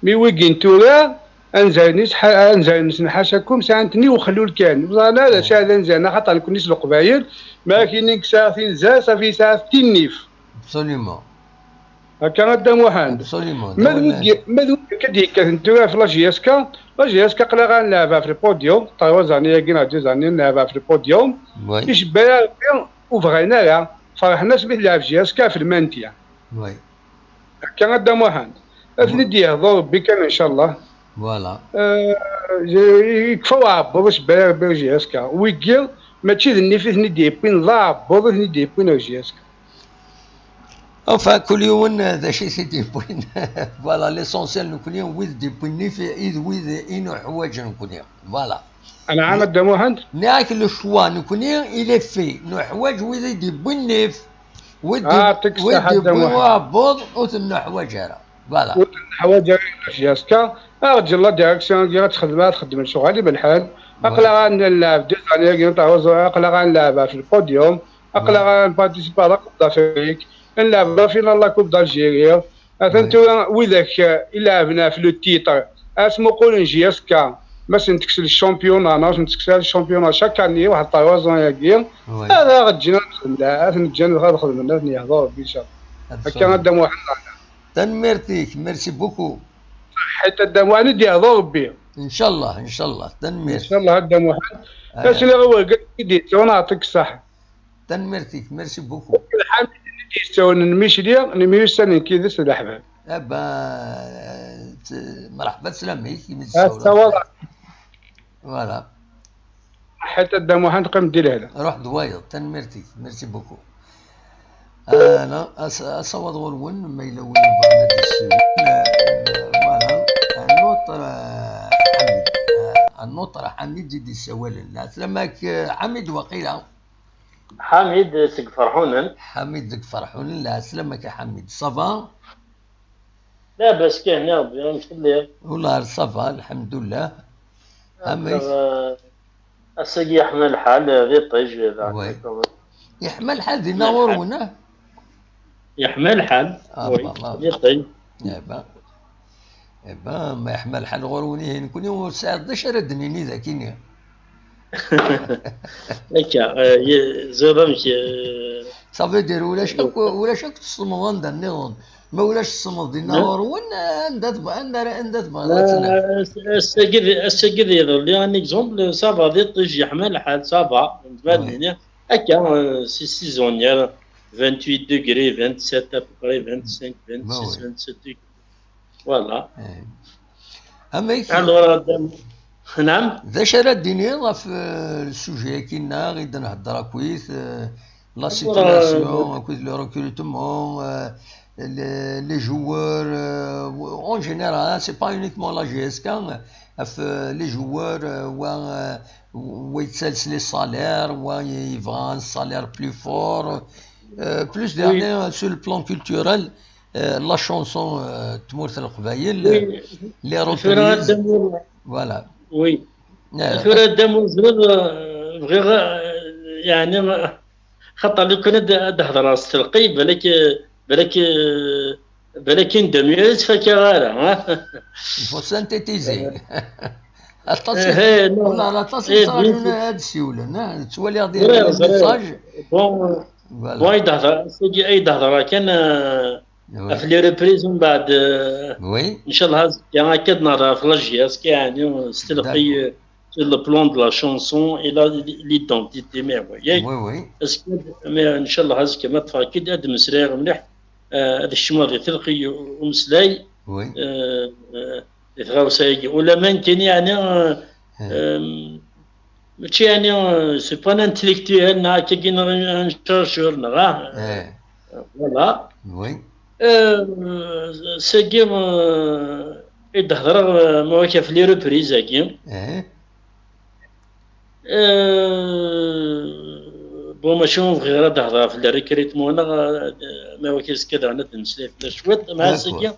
Mi wigi n tura, anzaren-is ḥa-, anzaren-nsen ḥaca kum sɛan-ten i wexlul kan. Ur ẓran ara d acu ara d anzaren, axaṭer nekkni s Leqbayel, ma ak-inin sɛiɣ tinza, safi sɛiɣ-t i nnif. Absolument. Akka a Dda Muḥend. Absolument. Ma d wigi, ma d wigi akka d-yekkaten tura ɣef la J S K, la J S K aql-aɣ ad nleɛb ɣef le podium, trois années-agi neɣ deux années nleɛb ɣef le podium. Oui. Icebba-yaɣ Rebbi, ur bɣan ara, ferḥen-as mi telɛeb J S K ɣef le maintien. Oui. Akka a Dda Muḥend. Ad ten-id-yehḍu Rebbi kan, ncallah. Voilà. Euh, yekfa uɛebbuḍ, icebba-yaɣ Rebbi J S K. Wigi, mačči d nnif i ten-id-yewwin, d aɛebbuḍ i ten-id-yewwin ar J S K. Enfin, kul yiwen, euh, d acu i t-id-yewwin. Voilà, l'essentiel, nekkni, wid d-yewwin nnif, i d wid i nuḥwaǧ nekkni. Voilà. Anɛam a Dda Muḥend? Nniɣ-ak le choix, nekkni, il est fait. Nuḥwaǧ wid i d-yewwin nnif. Wid d-, ah, wid d-yewwin uɛebbuḍ, ur ten-nuḥwaǧ ara. Voilà. Ur ten-nuḥwaǧ ara, J S K. Aɣ-ǧǧ la direction-agi ad texdem, ad xedmen lecɣal i lḥal. Aql-aɣ ad nleɛb des années-agi, aql-aɣ ad nleɛb ɣef le podium. Aql-aɣ ad nparticipe à la Coupe d'Afrique, ad nleɛb la finale la Coupe d'Algérie. Atan tura widak, eh, ileɛben ɣef le titre, ad smuqulen J S K, ma sen-tekkes le championnat, neɣ sen-tekkes ara le championnat chaque année, waḥed trois ans-agi, ad aɣ-ǧǧen ad nexdem, ad ten-ǧǧen ad xedmen, ad ten-yehḍu Rebbi, ncallah. Akka a Dda Muḥend. Tanemmirt-ik, merci beaucoup. Ṣaḥit a Dda Muḥend, ad d-yehḍu Rebbi. Ncallah, ncallah, tanemmirt. Ncallah a Dda Muḥend. Ad sliɣ i urgaz i d-yettun, aɛṭik ṣṣeḥḥa. Tanemmirt-ik, merci beaucoup. Lḥamid-nni d-yessawlen Micli, n myussanen n yidis d leḥbab. Ah ben, t-, mreḥba, sslam-ik, imi d-tessawleḍ. Voilà. Ḥiṭ a Dda Muḥend, qqim di lehna. Ruḥ d wayeḍ, tanemmirt-ik, merci beaucoup. Ana, as-, asawaḍ ɣur-wen, ma yella win yebɣan ad d-yessiwel. Euh, voilà, un autre, euh, Ḥamid. Euh, un autre Ḥamid i d-yessawalen. Lɛeslama-k, euh, Ḥamid, waqila. Ḥamid seg Ferḥunen. Ḥamid seg Ferḥunen, lɛeslama-k a Ḥamid. Ça va? Labas kan, a Rebbi, amek telliḍ? Wellah ça va, lḥemdullah. Amek? Euh, ass-agi yeḥma lḥal, d iṭij, da. Oui. Yeḥma lḥal dinna ɣur-wen, ah? Yeḥma lḥal, ah, oui, d iṭij. Eh ben. Eh ben, ma yeḥma lḥal ɣur-wen ihi, nekkni ur sɛiɣ d acu ara d-nini dagi-nni. Akka, eh, ye-, ẓriɣ amek, eh, ça veut dire ulac akk, ulac akk teslemḍ anda nniḍen. Ma ulac teslemḍ dinna ɣur-wen, eh, anda tebɣ-, anda ara, anda tebɣiḍ ad tiliḍ? Eh, ass-, ass-agi d, ass-agi d iḍelli, un exemple, ça va, d iṭij, yeḥma lḥal, ça va, nezmer ad nini. Akka, eh, c'est saisonnière, vingt-huit degrés, vingt-sept à peu près, vingt-cinq, vingt-six, vingt-sept degrés. Voilà. Eh. Amek? Alors, euh, Naam. D acu ara d-tiniḍ ɣef, euh, le sujet-agi-nneɣ i d-nhedder akkit, euh, la situation, akkit le recrutement, euh, les, les joueurs, euh, en général, hein, c'est pas uniquement la J S K, ɣef, euh, les joueurs, euh, wa, euh, wa yettales les salaires, wa yebɣa un salaire plus fort, euh, plus dernier, euh, sur le plan culturel, euh, la chanson, euh, Tmurt n Leqbayel, euh, les reprises. Voilà. Oui. Tura Dda Muzreb, euh, bɣiɣ, euh, yeɛni, euh, xaṭer lukan ad, ad hedreɣ s telqey, balak, balak, balak une demi-heure ur tt-fakaɣ ara, ha? Il faut synthétiser. Aṭas, eh, eh, non. Wala, aṭas i, eh, yesɛan ad siwlen, ha? Ttwaliɣ des, des messages. Bon, voilà. Bon, ay d-hedreɣ, ay d-hedreɣ kan, euh, ɣef les reprises, mbeɛd, euh, inchallah, azekka akka ad nehder ɣef la J S K, yeɛni, s telqey, euh, sur le plan de la chanson et la, l'identité, mais oui. Azekka, mais inchallah, azekka ma ṭṭfeɣ-k-id, ad d-mmeslayeɣ mliḥ, euh, ad kecmeɣ di telqey umeslay, euh, euh, di tɣawsa-agi. Ula ma nekkini, yeɛni, euh, euh, mačči yeɛni, euh, c'est pas un intellectuel, neɣ akkagi, neɣ un chercheur, neɣ, ah, euh, voilà. Euh, sagi, euh, i d-hedreɣ, euh, ma ɣef les reprises-agi. Euh, bon, mačči ur bɣiɣ ara ad d-hedreɣ ɣef le recrutement, neɣ, euh, ma ɣef azekka daɣen ad d-nmeslay fell-as cwiṭ, ma sagi, ad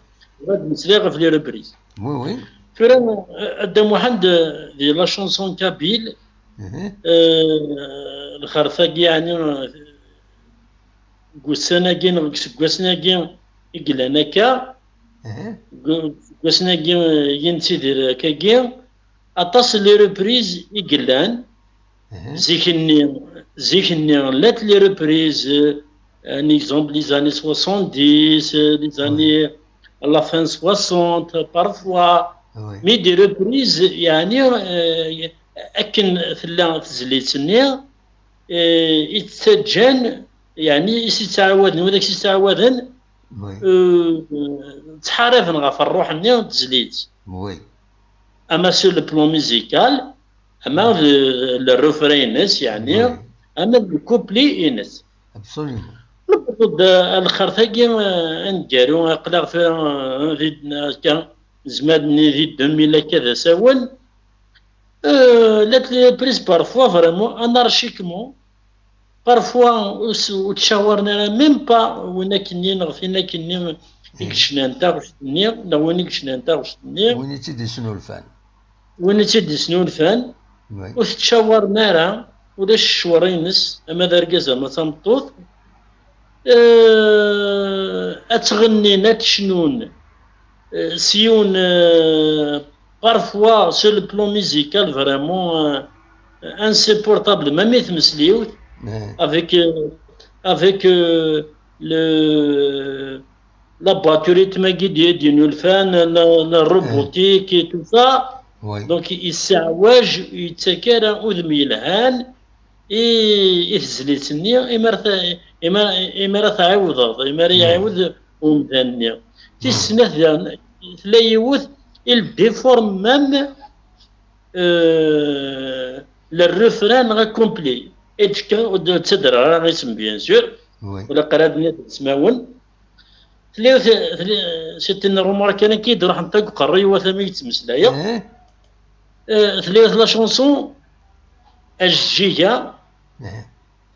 d-nmeslay ɣef les reprises. Oui, oui. Tura, euh, a Dda Muḥend, euh, di la chanson kabyle, euh, lxerta-agi, yeɛni, euh, deg ussan-agi neɣ deg iseggasen-agi i yellan akka, deg, deg ussan-agi, euh, i nettidir akkagi, aṭas n les reprises i yellan. Zik-nni, zik-nni, llant les reprises, euh, un exemple, les années soixante-dix, euh, les années, à la fin soixante, parfois. Mais des reprises, yeɛni, euh, akken tella tezlit-nni, euh, i tt-ttaǧǧan, yeɛni i s-ittɛawaden, widak s-ittɛawaden, euh, ttḥaraben ɣef ṛṛuḥ-nni n tezlit. Ama sur le plan musical, ama d, d le refrain-ines, yeɛni, ama d le couplet-ines. Absolument. Newweḍ-d, euh, lxert-agi, euh, aneggaru, aql-aɣ tura, euh, di, akka, nezmer ad nini di deux mille akka d asawen. Euh, llant les reprises parfois vraiment anarchiquement. Parfois, ur s-, ur ttcawaren ara même pas win akkenni neɣ tin akkenni i yecnan taɣect-nni, neɣ win i yecnan taɣect-nni. Win i tt-id-yesnulfan. Win i tt-id-yesnulfan, ur t-ttcawaren ara, ulac ccwer-ines, ama d argaz ama d tameṭṭut. Euh, ad ttɣennin, ad ttecnun, euh, s yiwen, euh, parfois, sur le plan musical, vraiment, euh, insupportable, même i tmesliwt, avec, euh, avec, euh, le, la boîte rythmique d-, d-yennulfan, la, la robotique et tout ça. Donc, yesseɛwaj, yettak ara udem yelhan i, i tezlit-nni, imi ara ta-, imi ara, imi ara tɛiwdeḍ, imi ara iɛiwed umdan-nni. Tis snat daɣen, tella yiwet, il déforme même, euh, le refrain neɣ complet. Et que, ur ttadreɣ ara isem, bien sûr. Ula qrad-nni d ismawen. Tella, tella, c'est une remarque kan akka i d-ruḥent akk uqerruy, iwata mi yettmeslay. Euh, tella la chanson, Ajeǧǧig-a,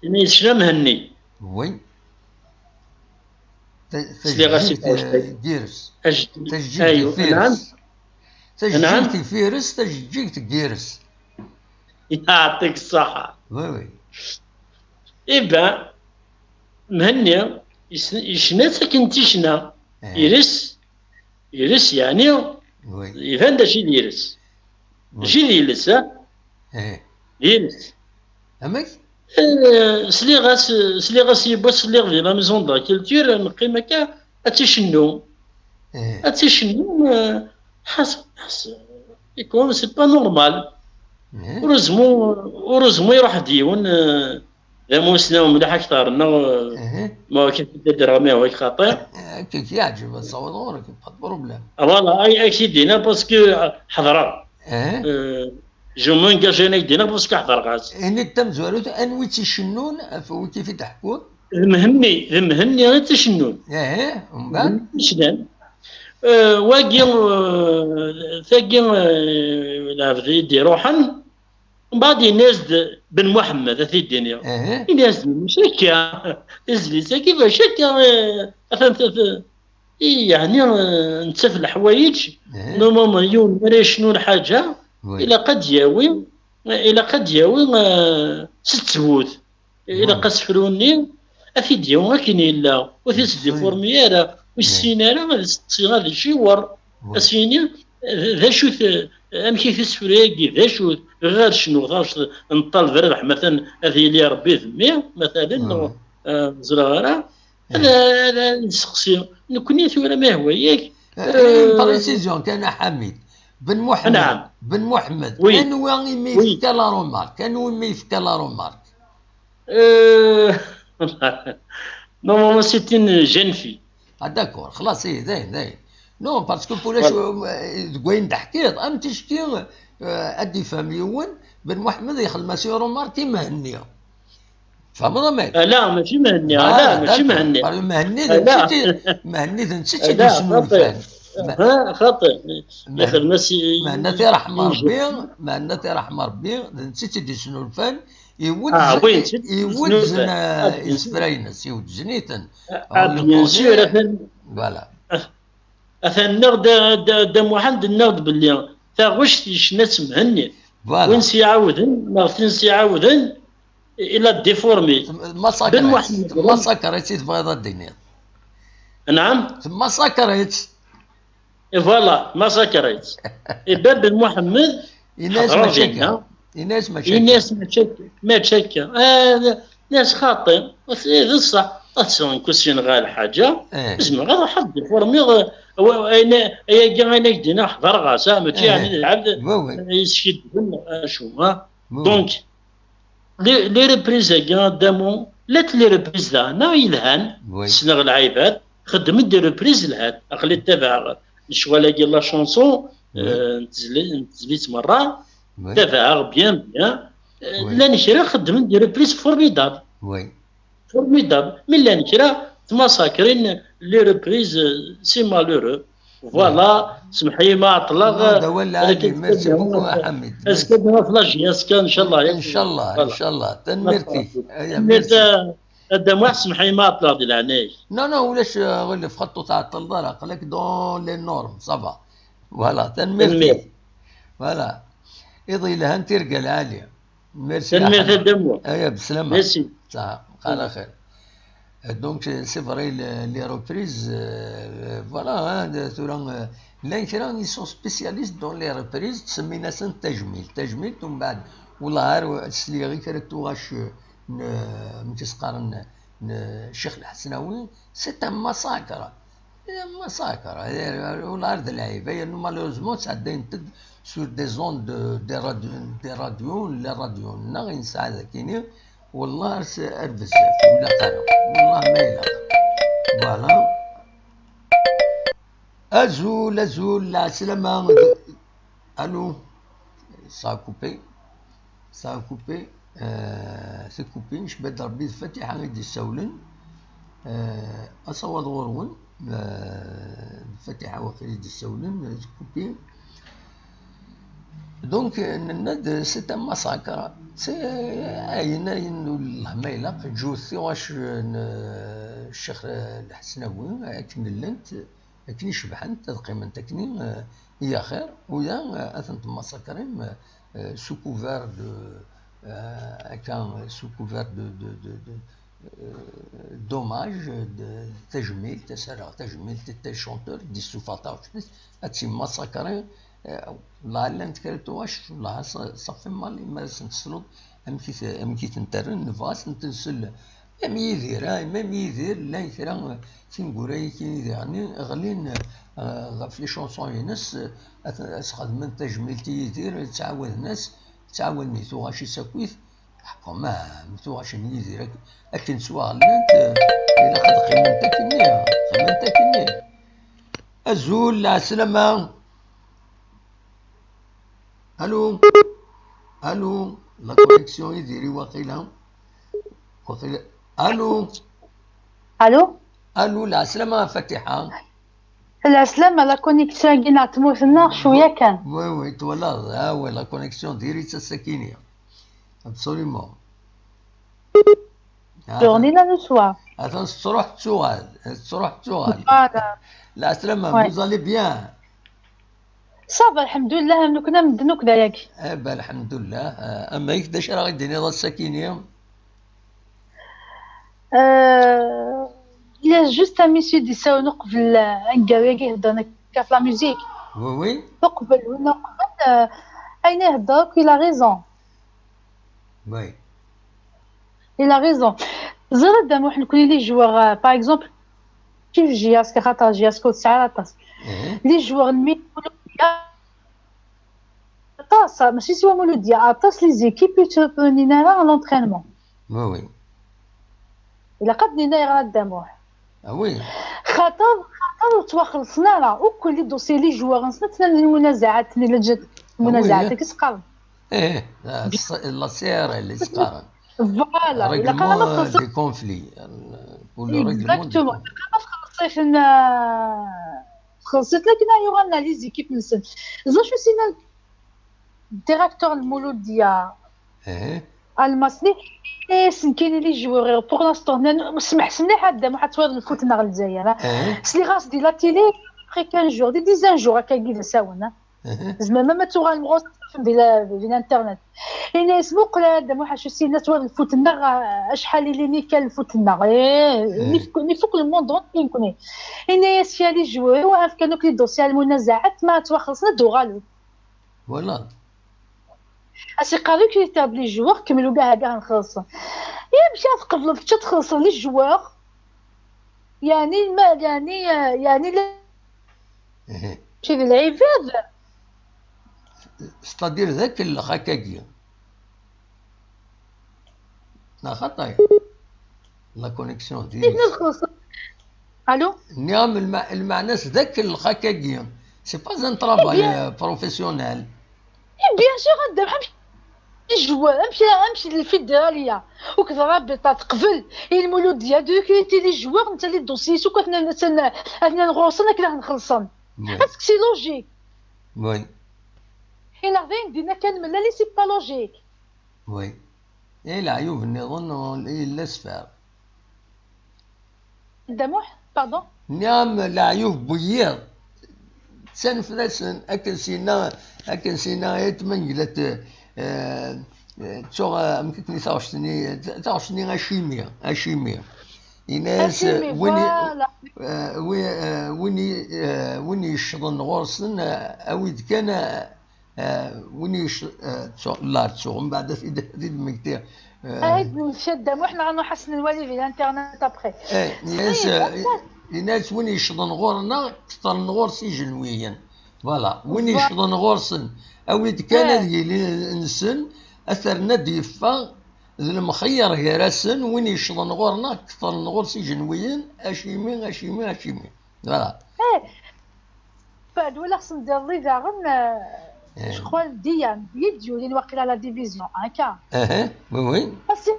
imi yecna Mhenni. Oui. Sliɣ-as i tajeǧǧigt, euh, Girs. Ajeǧǧigt, aywa, naɛam. Tajeǧǧigt Girs, tajeǧǧigt Girs. Yeɛṭik ṣṣeḥḥa. Oui, oui. Eh ben, Mhenni, yecna-tt akken d ticna. Ires, ires, yeɛni, iban d acu i d ires. Acu i d iles, ha? D iles. Amek? Eh, sliɣ-as, sliɣ-as yiwwas, sliɣ di la maison de la culture, neqqim akka, ad tt-icennu. Ad tt-icennu, eh, ḥas, ḥas, ikun, c'est pas normal. Heureusement, heureusement iruḥ-d yiwen, eh, d amusnaw mliḥ akteṛ-nneɣ, eh, ma akka d-ddreɣ, ma akka xaṭi. Akka k-yeɛǧeb ad taweḍ ɣur-k, pas de problème. Ah, voilà, ay, ay k-id-iniɣ, parce que, eh, ḥeḍreɣ. Eh, Je m'engage, ayen ay d-yenna parce que ḥḍreɣ-as. Ini-d tamezwarut, anwi i tt-icennun, ɣef wiki i d-teḥkuḍ? D Mhenni, d Mhenni i tt-icennun. Ehe, umbeɛd? Mhenni i yecnan. Eh, wagi, eh, tagi, eh, lɛebd i d-iruḥen, mbeɛd yenna-as-d Ben Muḥemmed, ad t-id-iniɣ. Ehe. Yenna-as-d, "Mačči akka, tizlit-agi mačči akka, eh, atan t-, t-, i, yeɛni, eh, nettaf leḥwayeǧ, eh, normalement, yiwen mi ara yecnu lḥaǧa, oui, ilaq ad d-yawi, ilaq ad d-yawi, eh, s ttbut." Ilaq asefru-nni ad t-id-yawi akken yella, ur t-id-sdiformi ara, ur yessin ara ad iseqsi, ad iciwer, ad s-yini, d acu-t, amek i t-isefru-agi, d acu-t, bɣiɣ ad cnuɣ taɣect n Ṭṭaleb Rabeḥ, matan ad yili Rebbi d mmi, matalan, neɣ, eh, ur ẓriɣ ara, ad, ad, ad nseqsi. Nekkni tura ma yehwa-yak, eh, une précision kan, a Ḥamid. Ben Muḥemmed, Ben Muḥemmed, oui, anwa i mi yefka la remarque? Anwa i mi yefka la remarque? Euh, normalement, c'est une jeune fille. Ah, d'accord, xlas, eh, dayen, dayen. Non, parce que pour les, voilà, euh, deg wayen d-teḥkiḍ, am ticki, euh, ad d-ifhem yiwen, Ben Muḥemmed yexdem-as une remarque i Mhenni. Tfehmeḍ amek? Ah, la, mačči Mhenni, ah, la, mačči d'accord. Mhenni. Parce que Mhenni d, ah, la, netta i, Mhenni d netta i, ah, la, d-yesnulfan. Xaṭi. Ah, xaṭi. Meh-, yexdem-as i, Mhenni ad t-iṛḥem Ṛebbi, Mhenni ad t-iṛḥem Ṛebbi, d netta i tt-id-yesnulfan, iwedzen, ah, oui, netta i tt-id-yesnulfan, iwedzen, ah, eh, bien sûr, isefra-ines, iwedzen-iten. Ah, ah, bien sûr, atan, voilà. Ah, atan nniɣ-d, Dda, Dda Muḥend, nniɣ-d belli taɣect yecna-tt Mhenni. Voilà. Win s-iɛawden, neɣ tin s-iɛawden, il a déformé. Temmasakreḍ-tt, Ben Muḥemmed. Temmasakreḍ-tt i tebɣiḍ ad d-tiniḍ. Naɛam? Temmasakreḍ-tt. Et voilà, massacré. Et Ben Muḥemmed, yenna-as mačči akka. Yenna-as mačči akka. Yenna-as mačči akka. Mačči akka. Ah, yenna-as xaṭi. Eh, d ṣṣeḥ. Ad tesɛun kusin ɣer lḥaǧa. Eh. Zemreɣ ad ruḥeɣ ad d-formiɣ, eh, wa-, ayen, ayagi, ayen ak-d-yenna ḥḍreɣ-as, ah, mačči, eh, yeɛni d lɛebd, oui, oui, yeskiddben, acu, ah. Oui. Donc, les, les reprises-agi, a Dda Mu, llant les reprises daɣen yelhan, oui, ssneɣ lɛibad, xeddmen des reprises yelhan. Aql-i ttabaɛeɣ lecɣal-agi, la chanson, oui, euh, n tezli-, n tezlit merra, oui, ttabaɛeɣ bien, bien. Euh, oui, llan kra xeddmen des reprises formidables. Oui. Formidable. Mi llan kra tmasakrin, les reprises, euh, c'est malheureux. Voilà, semḥ-iyi ma ɛeṭṭleɣ. Non, d awal lɛali, merci beaucoup, a Ḥamid. Azekka ad naf la J S K, ncallah. Ncallah, voilà, ncallah. Tanemmirt-ik. Aya, tanemmirt, merci. A, a Dda Muḥ, semḥ-iyi ma ɛeṭṭleɣ di leɛnaya-k. Non, non, ulac, euh, aɣilif, xaṭi ur tɛeṭṭleḍ ara, aql-ak dans les normes, ça va. Voilà, tanemmirt-ik. Tanemmirt. Voilà. Iḍ yelhan, tirga lɛali. Merci, tanemmirt a Dda Muḥ. Aya, beslama. Merci. Ṣaḥa, ala xir. Euh, donc, euh, c'est vrai, le-, les reprises, euh, euh, voilà, hein, de, tura, euh, llan kra, ils sont spécialistes dans les reprises, ttsemmin-asent tajmilt. Tajmilt, umbeɛd, wellah ar sliɣ i kra n tuɣac, euh, n, euh, amek i s-qqaren, n, n Ccix Lḥesnawi, c'est un massacre. Eh, massacre, eh, ula ar d lɛib, eh, yernu malheureusement sɛeddayent-d sur des ondes de, des radio, des radios, les radios-nneɣ i nesɛa dagini, wellah ar s-, ar bezzaf, ur ilaq ara, wellah ma ilaq. Voilà. Azul, azul, lɛeslama. Allô? Ça a coupé. Ça a coupé. Euh, c'est coupé. Ncebba-d Rebbi d Fatiḥa i d-issawlen. Euh, asawaḍ ɣur-wen. Euh, d Fatiḥa waqil i d-issawlen. C'est coupé. Donc, euh, nenna-d, c'est un massacre. C'est, euh, ayen, ayen, Allah ma ilaq, ǧǧut tiɣac n, euh, Ccix, euh, Lḥesnawi, akken llant. Akken i cebḥent, ad qqiment akken i, eh, i axir, u da, eh, ad tent-temmasakrim, eh, sous couvert de, eh, akka, sous couvert de, de, de, de, eh, d'hommage, de tajmilt, ad s-rreɣ tajmilt i tel chanteur, d-yessufeɣ taɣect-is, ad tt-yemmasakri, eh, lɛella n tekra tuɣac, lɛella ṣ-, ṣafi mal, mi ara sen-tesleḍ, amek i t-, amek i tent-rren, nebɣa ad sen-nsel. Même Yidir, ah, même Yidir, llan kra tineggura-agi i diɣen ɣlin, eh, ɣef les chansons-ines, eh, ad, ad s-xedmen tajmilt i Yidir, ttɛawaden-as, ttɛawaden i tuɣac-is akkit. Ḥkum, ah, tuɣac n Yidir ak-, akken ttwaɣellent, eh, ilaq ad qqiment akkenni, qqiment akkenni. Azul, lɛeslama. Allô? Allô, la connexion est diri waqila. Waqila. Allô. Allô. Allô, la salama Fatiha. La salama, la connexion-agi n tmurt-nneɣ cwiya kan. Oui, oui, twalaḍ, ah oui, la connexion diri-tt ass-akini. Absolument. Journée-là le soir. Attends, tettruḥ tettuɣal, tettruḥ tettuɣal. Voilà. La salama, Ouais. Vous allez bien? Ça va, alhamdoulilah, am nekna medden akk d ayagi. Eh ben, alhamdoulilah. Euh, amek, d acu ara ɣ-d-tiniḍ ass-akini? Euh, il y a juste un monsieur d-isawlen uqbel, euh, aneggaru-agi heddren akka ɣef la musique. Oui, oui. Uqbel, win uqbel, euh, ayen ihedder akk, il a raison. Oui. Il a raison. Ẓriɣ Dda Muḥ, nekkni les joueurs, euh, par exemple, kif J S K, xaṭer J S K ur tesɛi ara aṭas. Eh, Les joueurs n Muludya, aṭas, mačči siwa Muludya, aṭas les équipes ur ttrenin ara à l'entraînement. Oui, oui. Ilaq ad d-nini ayɣer a Dda Muḥ. Ah oui. Xaṭer, xaṭer ur ttwaxellṣen ara. Akk les dossiers, les joueurs-nsen ttnadin lmunazaɛat-nni, la ǧǧet lmunazaɛat-agi s qqaren. Eh, la C R L i s-qqaren. Voilà, ilaq ara ma Règlement txellṣeḍ. Des conflits. Pour le règlement des Exactement. conflits. Ilaq ara ma txellṣ-iten, euh, txellṣ-iten akken ad yuɣalen les équipes-nsen. Ẓer acu s-yenna directeur n Muludya, Eh, Almasni, et c'est qui les joueurs, pour l'instant, smeḥ-as mliḥ a Dda Muḥ, ad twaliḍ lfut-nneɣ n Lezzayer, hein. eh, Sliɣ-as di la télé, après quinze jours, di dizaine jours, akkagi d asawen, hein. eh. Tzemrem ma ad tuɣalem ɣur-sen di la, di l'internet. Yenna-yas, muqel a Dda Muḥ, acu s-yenna, ad twaliḍ lfut-nneɣ, acḥal ilin kan lfut-nneɣ. Eh, nif-, nifuk le monde entier, nekkni. Yenna-yas, ya les joueurs, ad fken akk les dossiers n lmunazaɛat, ma ad ttwaxellṣen, ad d-uɣalen. Voilà. As-iqqar-ik les joueurs, kemmel ugar ad nxelṣ. Ya amek ara tqebleḍ kečč ad txelṣeḍ les joueurs? Yeɛni ma, yeɛni, yeɛni la Eh. mačči d lɛibad. C'est-à-dire d akellex akkagi. Neɣ xaṭi? La connexion diri. Akken ad txelṣeḍ. Allô? Nniɣ-am lma-, lmeɛna-s d akellex akkagi. C'est pas un travail Eh bien. Euh, professionnel. Eh bien sûr, a Dda Muḥ, amek les joueurs, amek, amek lfidraliya, akked rabita teqbel i Lmuludya de recruter les joueurs, netta les dossiers-is akk atnan, atnan, atnan ɣur-sen akken ad ten-xellṣen. Oui. Est-ce que c'est logique? Oui. Ilaq d ayen dinna kan mlal, c'est pas logique. Oui. Et leɛyub nniḍen yella sfar. Dda Muḥ, pardon? Nniɣ-am leɛyub bu yiḍ. Ttaneflasen akken s-yenna, akken s-yenna ayt Mengellat, eh, eh, ttuɣ, eh, amek akken i taɣect-nni, taɣect-nni acimi, acimi. Yenna-yas, eh, Acimi, win i-, voilà. eh, wi-, eh, win i-, eh, win yeccḍen ɣur-sen, eh, awi-d kan, eh, eh, win yec-, eh, ttuɣ, la ttuɣ, mbeɛd ad t-id, ad t-id-mmektiɣ. Eh, Ahid n Dda Muḥ neɣ nruḥ ad s-nwali di l'internet après. Eh, yenna-yas, Oui, eh, d'accord. yenna-yas win yeccḍen ɣur-neɣ, ktren ɣur-s ijenwiyen. Voilà, win Voilà. yeccḍen ɣur-sen, awi-d kan Eh. ad yili nsen, ad t-rren ad d-yeffeɣ, d lemxeyyer gar-asen, win yeccḍen ɣur-neɣ, ktren ɣur-s ijenwiyen, acimi, acimi, acimi. Voilà. Eh, بعد ولا خصنا ندير لي داغن، آه، Eh. je crois ديان، ديان ديولين واقيلا la division هكا. Eh, oui, oui. Parce que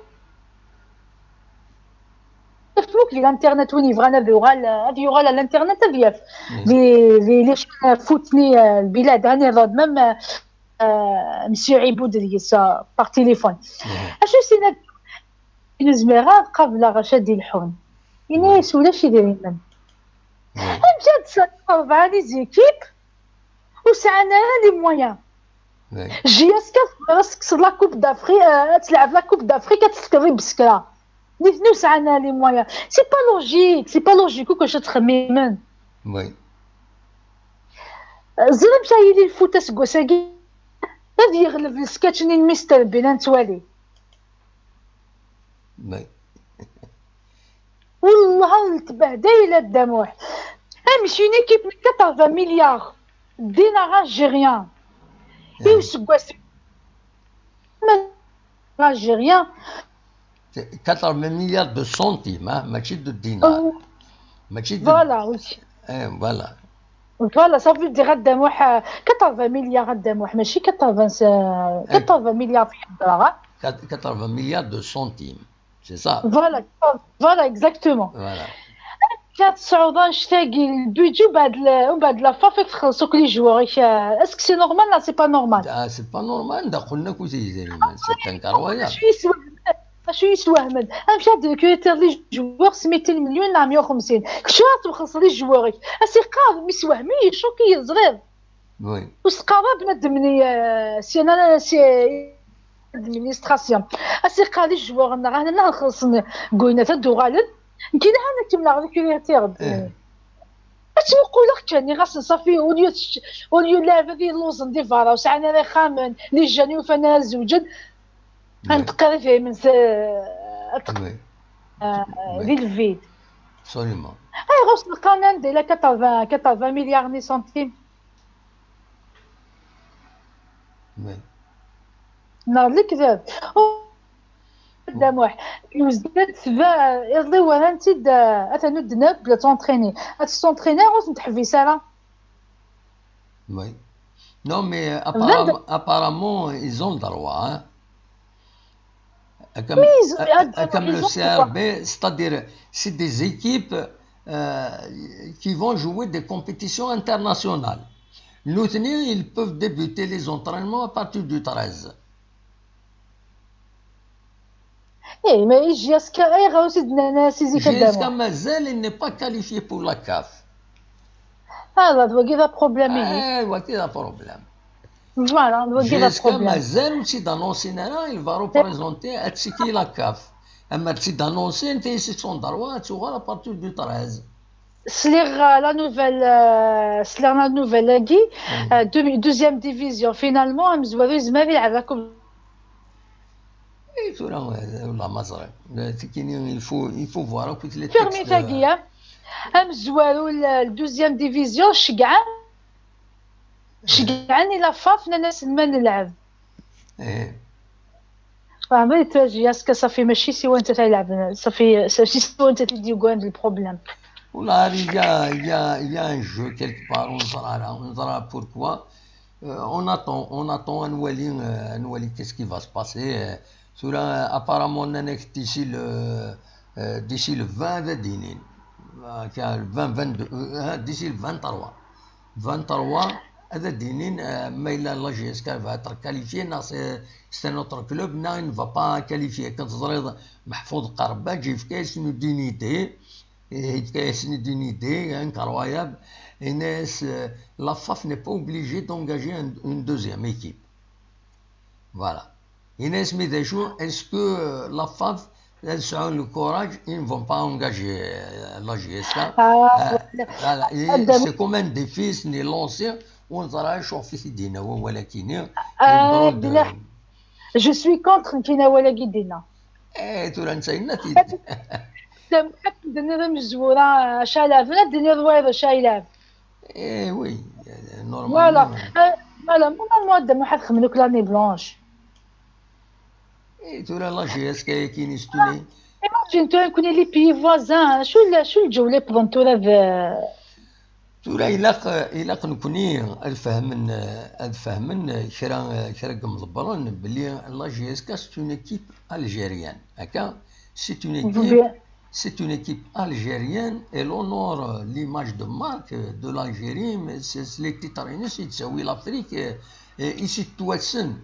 Facebook, l'internet, وين يبغى أنا بيوغال، هذا يوغال على الانترنت، هذا ياف. Mm. لي، لي، لي شان فوتني، آه، البلاد، هاني رود ميم، آه، آه، مسيو عبود ديس، آه، باغ تيليفون. Mm. أشو سينا نزميغا قبل غشا دي الحون. إني Mm. سولا شي ديري من. Mm. أمشي هاد السنة أربعة لي زيكيب وسعنا لي مويان. Oui. J S K راسك لا كوب دافري، آه، تلعب لا كوب دافريك، تسكري بسكرة. نيت نو سعنا لي مويان. C'est pas logique، c'est pas logique كوكو شتخممن. Oui. زرم شايلي الفوت اسكوساكي. هذا يغلب السكاتش نين مستر بينا نتوالي. Oui. والله تبهدل الدموع. امشي نيكيب من quatre-vingts milliards دينار الجيريان. ايوا سكواس ما الجيريان. Quatre-vingts milliards de centimes, hein, ماشي de dinars. ماشي de Voilà, oui. Eh, voilà. Voilà, ça veut dire a Dda Muḥ, euh, quatre-vingts milliards a Dda Muḥ, ماشي quatre-vingts, euh, quatre-vingts milliards في الدراهم. Quatre-vingts milliards de centimes, c'est ça. Voilà, voilà, exactement. Voilà. كتصعد انشتاقي البيدجي وبعد ال- وبعد la FAF تخلصوك les joueurs. Est-ce que c'est normal? Là, c'est pas normal. Ah, c'est pas normal, داخلنا كوتي زي ما c'est incroyable. شو يسوى؟ شو يسوى احمد؟ انا مشات كريتير les joueurs ميتين مليون لا مية وخمسين. شو تخلص les joueurs؟ اسي قال مش وهمي شو كي يزرير. Oui. وسقارا بنادم ني سي انا سي administration. اسي قال les joueurs انا رانا نخلص قوينا تدوغالن. كي لها انا كمل غير كريتير. إيه. اتوقع لك كان غاس صافي اوليو اوليو لعب هذه لوزن دي فارا وسعنا رخامن les jeunes يوفانا زوجد. انت قريب من س- Oui. دي الفيد. Absolument. اي غوص القانون دي لا quatre-vingts quatre-vingts milliards ni centimes. Oui. نهار الكذاب. دموح يوزدت فا يضلي ورانتي دا اثنو دناب بلا تونتريني. اتسونتريني غوص نتحبي سارة. Oui. Non, mais apparemment, apparemment, ils ont le droit. Hein. Comme, Mais ils ont- euh, comme le C R B, c'est-à-dire, c'est des équipes euh, qui vont jouer des compétitions internationales. Nous, ils peuvent débuter les entraînements à partir du treize. ايه ما يجي اسكا اي غاوسي دنا سيزي Jusqu'à مازال, il n'est pas qualifié pour la CAF. هذا هو كذا problème. ايه وكذا problème. Voilà, هو كذا Jusqu'à problème. مازال وتي دانونسي هنا, il va représenter هادشي كي la CAF. اما تي دانونسي انت سي سون دروا تشوغل à partir du treize. سليغ la nouvelle, euh, سليغ la nouvelle لاكي, euh, deuxième division. Finalement, امزوارو يزمر يلعب la coupe. اي ثورة والله ما زرع. تكيني, il faut, il faut voir كنت لي فيرمي تاكيا. امزوارو la deuxième division شقعان. شقعان الى فاف ناس ما نلعب. ايه. فهمت تواجي اسكا صافي ماشي سوى انت تلعب صافي ماشي سوى انت تدي كوان البروبليم. والله il y a, il y a, il y a un jeu quelque part, on verra, on verra pourquoi. Euh, on attend, on attend, نولي, euh, نولي qu'est-ce qui va se passer. Euh, ثورة apparemment نانك d'ici le, euh, d'ici le vingt هذا دينين. Euh, كان le vingt, vingt-deux, euh, d'ici le vingt-trois. Vingt-trois هذا دينين, euh, ما إلا la J S K va être qualifiée, c'est, c'est un autre club, non, il ne va pas qualifier. كنت زريض محفوظ قربة, j'ai fait une idée. Et c'est une idée incroyable. Inès, euh, la FAF n'est pas obligée d'engager un, une deuxième équipe. Voilà. Inès Midachou, est-ce que, euh, la FAF, elles ont le courage, ils ne vont pas engager, euh, la J S K? Ah, Euh, voilà. Et c'est comme un défi, c'est lancé, on verra, chauffer, c'est dîner, voilà, qui n'est, Ah, je suis contre كينا ولا قدينا. ايه ترى انت هنا تي تم حتى دنيا مزوره شايلعب هنا دنيا الوايضه شايلعب. ايه oui. Voilà. Voilà, normalement هذا ما حد خملوك l'année blanche. ايه ترى la J S K كاين يستوني. Imagine toi نكوني les pays voisins شو لا شو الجو اللي بضن ترى. ترى إلاق إلاق نكوني أد فهمن أد فهمن كرا كرا كمضبرن بلي la J S K c'est une équipe algérienne. هكا c'est une équipe, c'est une équipe algérienne, elle honore l'image de marque de l'Algérie, mais c'est les titres يتساوي l'Afrique, et ici تواتسن.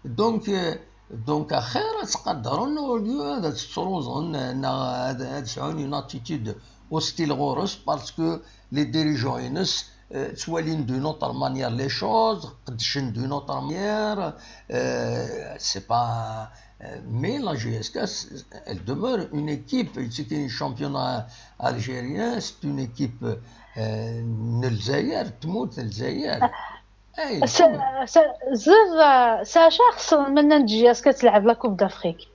Donc, euh, donc, axir ad tqadren au lieu ad tettruẓen, neɣ ad, ad sɛun une attitude hostile ɣur-s, parce que les dirigeants-ines, euh, ttwalin d'une autre manière les choses, qeddcen d'une autre manière, euh, c'est pas, euh, mais la J S K, elle demeure une équipe, c'est un championnat algérien, c'est une équipe, euh, n Lezzayer, tmurt n Lezzayer. زر ساشا خسر من نجياس كتلعب la Coupe d'Afrique.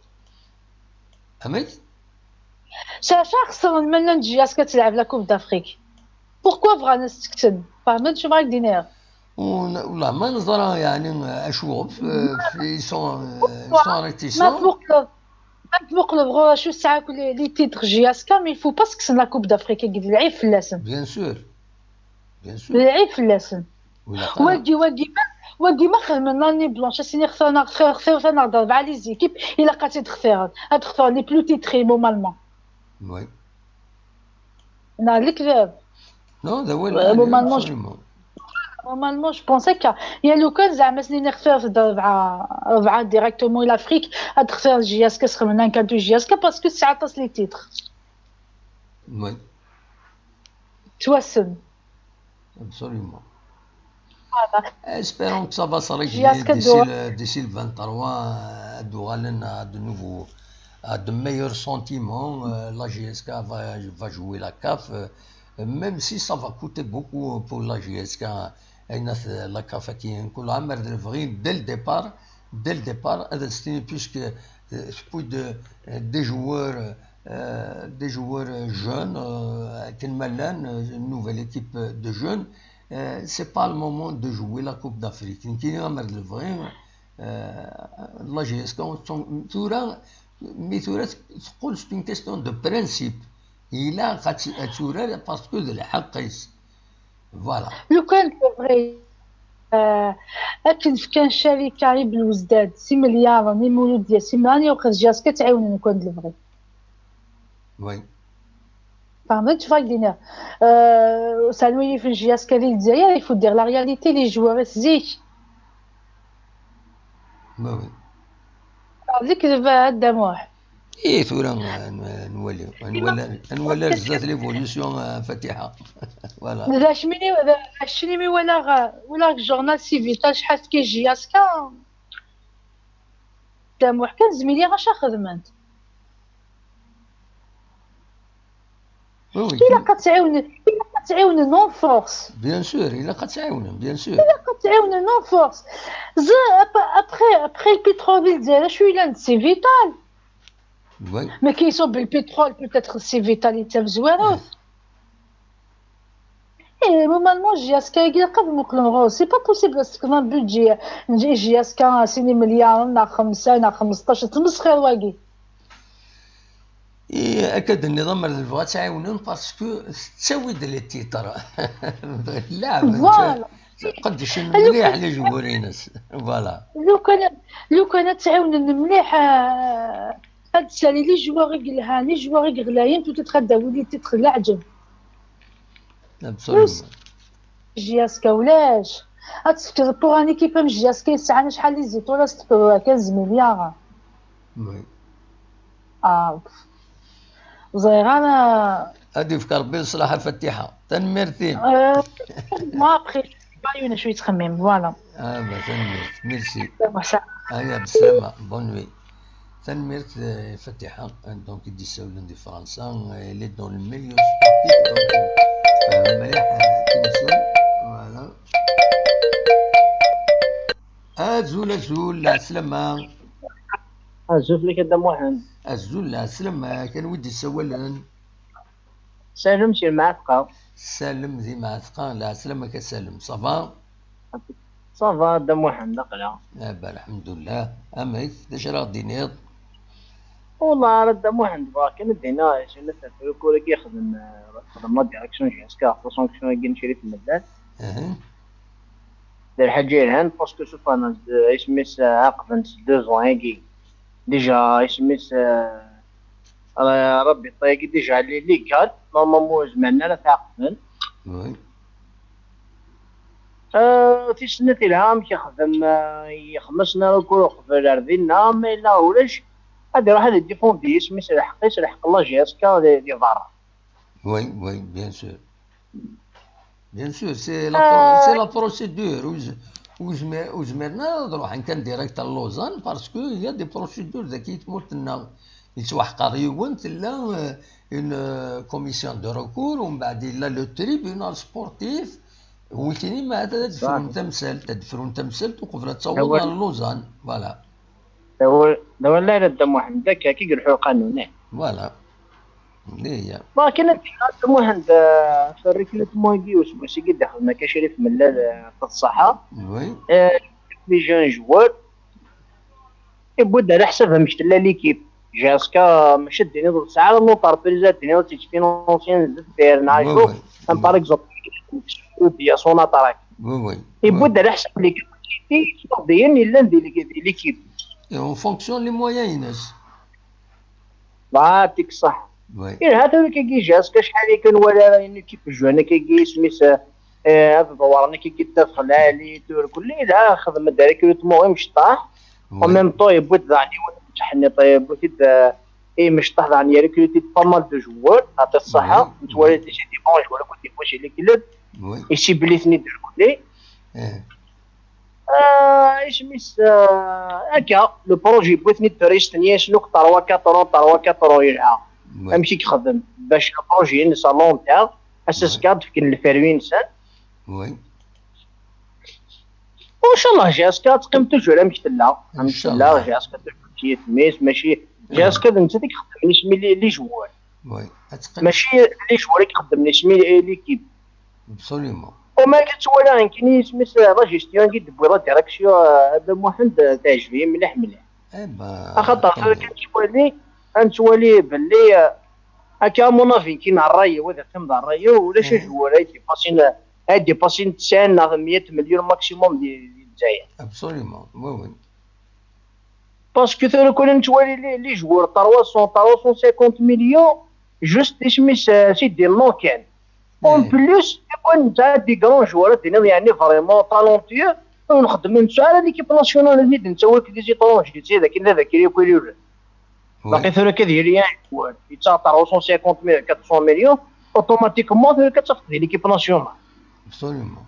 Amek? ساشا خسر من نجياس كتلعب la Coupe d'Afrique. Pourquoi بغا نستكتن؟ فهمت شو بغاك دينير؟ والله ما نزرى يعني اشوف في سون سون ما تبقلب ما تبقلب غورا شو ساعه كل les titres J S K, mais il faut pas سكسن la Coupe d'Afrique يقدر العيب في اللسن. Bien sûr. Lɛib fell-asen. Wagi, wagi ma, wagi ma xedmen l'année blanche, ass-nni xtiren-aɣ-d rebɛa les équipes, ilaq ad tt-id-xtiren. Ad xtiren les plus titrés, normalement. Neɣ d lekdeb. Normalement, je pense akka. Ya lukan zeɛma ass-nni xtiren-d rebɛa, rebɛa directement i l'Afrique, ad xtiren J S K, ad xedmen un cadeau J S K, parce que tesɛa aṭas les titres. Ttwassen. Absolument. Espérons que ça va se régler d'ici le, d'ici le vingt-trois, euh, ad uɣalen à de nouveau, à de meilleurs sentiments. Euh, la J S K va, va jouer la CAF, euh, même si ça va coûter beaucoup pour la J S K. Ayen at la CAF-agi, kul ɛam ar d lebɣi dès le départ, dès le départ, ad as-tini, puisque, euh, tewwi-d, euh, des joueurs, euh, des joueurs jeunes, euh, akken ma llan, euh, une nouvelle équipe de jeunes, euh, c'est pas le moment de jouer la Coupe d'Afrique. Nekkini, am ar d lebɣi, euh, la J S K, tura, mi tura teqqel, c'est une question de principe. Ilaq ad tt-, ad turar parce que d lḥeqq-is. Voilà. Lukan d lebɣi, euh, akken fkan ccarika i Belouizdad, s imelyaren, i Mouloudia, s imelyaren, ilaq ad J S K ad tt-ɛiwnen lukan d lebɣi. Oui. Fehmeḍ acu i k-d-nniɣ? Euh, sɛan wayif n J S K di Lezzayer, il faut dire la réalité, les joueurs-is zik. Bah oui. D lekdeb a Dda Muḥ. Ih, tura n-, n-, nwali, nwali, nwali ar zdat l'évolution, euh, Fatiḥa. Voilà. D acimi, d acimi walaɣ, walaɣ journal Civital, acḥal tki J S K. Dda Muḥ kan zmili acu xedment. Oui, oui. Ilaq ad tt-ɛiwnen, ilaq ad tt-ɛiwnen en force. Bien sûr, ilaq ad tt-ɛiwnen, bien sûr. Ilaq ad tt-ɛiwnen en force. Zi-, ap-, après, après le pétrole di Lezzayer, acu yellan d Civital? Oui. Mais qui sont le pétrole, peut-être Civital i d tamezwarut. Eh, normalement, J S K-agi ilaq ad muqlen ɣur-s. C'est pas possible ad s-tefkeḍ un budget n J S K sin imelyaren neɣ xemsa neɣ xmesṭac, d ttmesxir wagi. Eh, akka d-tenniḍ, amer d lebɣa ad tt-ɛiwnen, parce que tettawi-d les titres. Lɛeb, voilà. Qeddcen mliḥ les joueurs-ines. Voilà. Lukan, lukan ad tt-ɛiwnen mliḥ, eh, ad d-sali les joueurs i yelhan, les joueurs i yeɣlayen, peut-être ad d-tawi les titres leɛǧeb. Absolument. J S K ulac. Ad tefkeḍ pour une équipe am J S K yesɛan acḥal les étoiles, ad s-tefkeḍ quinze milliards. Oui. Ah. Ẓriɣ ara. Ad yefk Rebbi leṣlaḥ a Fatiḥa. Tanemmirt-im. Euh, moi, après, pas une, je suis très même, voilà. Ah, bah, tanemmirt. Merci. Aya, beslama. Bonne nuit. Tanemmirt, eh, Fatiḥa, donc, i d-isawlen di Fransa, eh, elle est dans le milieu sportif, donc, eh, tefhem mliḥ, eh, timsal, voilà. Azul, azul, lɛeslama. Azul fell-ak a Dda Muḥend. Azul, lɛeslama, kan wi d-isawalen? Salem si Lmeɛtqa. Salem di Lmeɛtqa, lɛeslama-k a Salem, ça va? Ça va, a Dda Muḥend, aql-aɣ. Ah, bah, lḥemdullah. Amek, d acu ara ɣ-d-tiniḍ? Wallah, a Dda Muḥend, bɣiɣ kan ad d-iniɣ, isem-is, truc-agi ixdem, eh, ixdem la direction J S K, la sanction-agi n Crif Mellal. Aha. D lḥaǧa yelhan, parce que sufan-as-d, isem-is, eh, ɛaqben-t deux ans-agi. Déjà, isem-is, eh, Ra-, rabita-agi déjà elle est légale, normalement ur zmiren ara ad t-ɛaqben. Oui. Euh, tis snat, yelha amek ixdem, euh, yexmes na recours uqbel ar dinna, ma yella ulac, ad iruḥ ad iddifundi isem-is, lḥeqq-is, lḥeqq n la J S K di, di berra. Oui, oui, bien sûr. Bien sûr, c'est la pro-, c'est la procédure. Ur z-, ur zmi-, ur zmiren ara ad ruḥen kan direct à Lausanne, parce que il y a des procédures daki i tmurt-nneɣ. Yettwaḥqer yiwen, tella, euh, une, euh, commission de recours, umbeɛd yella le tribunal sportif, witini ma ad, ad frun tamsalt, ad frun tamsalt uqbel ad tawḍ ɣer Lausanne. Voilà. D awal, d awal ara Dda Muḥend, akka, akka i ileḥḥu lqanun, eh. Voilà. Lakin ad d-iniɣ, Dda Muḥend, eh, ɣef recrutement-agi useggas-agi i d-ixdem akka Crif Mellal, eh, ɣef ṣṣaḥa. Oui. Eh, les jeunes joueurs, yewwi-d ar leḥsab amek tella l'équipe. J S K, mačči ad d-tiniḍ ur tesɛi ara l'entreprise, ad d-tiniḍ ad tt-id-finansiyen d deffir, neɣ acu. Am par exemple, Udia, Sonatrach. Yewwi-d ar leḥsab les capacités iṣurdiyen yellan di l-, di l'équipe. Et en fonction les moyens-ines. Yɛṭik ṣṣeḥḥa. Ilha tura kagi J S K, acḥal akka nwala ara une équipe jeune akkagi, isem-is, eh, ad ḍewren akkagi ddabex lɛali, tura kulli ilha, xedmen-d recrutement imecṭaḥ. En même temps, yewwi-d daɣen yiwen n tteḥniṭ, yewwi-t-id, eh, imecṭaḥ daɣen, yerrecruti-d pas mal de joueurs, yɛṭi ṣṣeḥḥa. Nettwali déjà des bons joueurs akked des bons clubs. Isibli-ten-id irkelli. Ah, isem-is, ah, akka, le projet yewwi-ten-id terrist-nni, asnuk trois quatre ans, trois quatre ans yelha. Amek i yexdem bac le projet-ines à long terme, ass-a zgan ad d-fken lferwi-nsen. Inchallah, J S K ad teqqim toujours amek tella. Amek tella, J S K toujours d yetmi-s, mačči, J S K d nettat i ixeddmen isem-is les, les joueurs. Mačči les joueurs i ixeddmen isem-is l'équipe. Absolument. Uma nettwali nekkini isem-is la gestion i d-tewwiḍ la direction, eh, a Dda Muḥend, eh, teɛjeb-iyi mliḥ mliḥ. Axaṭer tura kan nettwali, ad nettwali belli, eh, akka à mon avis nekkini d ṛṛay-iw, ad iqqim d ṛṛay-iw, ulac ajewwir ay d-ipasin, ay d-ipasin tesɛin neɣ meyya milyon maximum di, di Lezzayer. Absolument, oui, oui. Parce que tura kul nettwali les, les joueurs trois cents, trois cent cinquante millions, juste isem-is, euh, c'est des noms kan. En plus, kul nesɛa des grands joueurs, ad d-tiniḍ, yeɛni, vraiment talentueux, ur nxeddem, ur nesɛi ara l'équipe nationale, ad d-nettawi des étrangers, d akken ad akri akk ilulen. Baqi tura kan ad yili un joueur yettaɣ trois cent cinquante millions, quatre cents millions, automatiquement tura kan ad tafeḍ di l'équipe nationale. Absolument.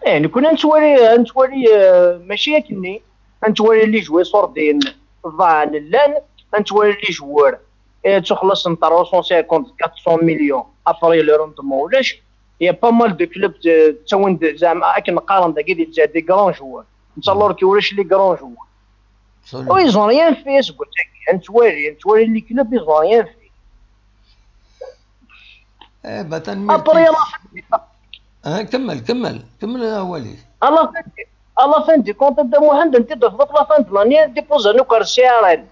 Eh, nekkni ad nettwali, ad nettwali, euh, mačči akkenni. Ad nettwali les joueurs iṣurdiyen ḍaɛen llan, ad nettwali les joueurs, eh, ttuxlaṣen trois cent cinquante, quatre cents millions, après le rendement ulac. Il y a pas mal de clubs, eh, ttawin-d, zeɛma akken qqaren dagi di Lezzayer, des grands joueurs. Netta alors que ulac les grands joueurs. Absolument. Oh, ils ont rien fait, seg wass-agi. Ad nettwali, ad nettwali les clubs, ils ont rien fait. Eh, bah, tanemmirt. Après, à la fin, ah, kemmel, kemmel, kemmel awal-ik. À la fin, à la fin du compte, Dda Muḥend, nti d-tafeḍ la fin de l'année, déposer akk ar C R N.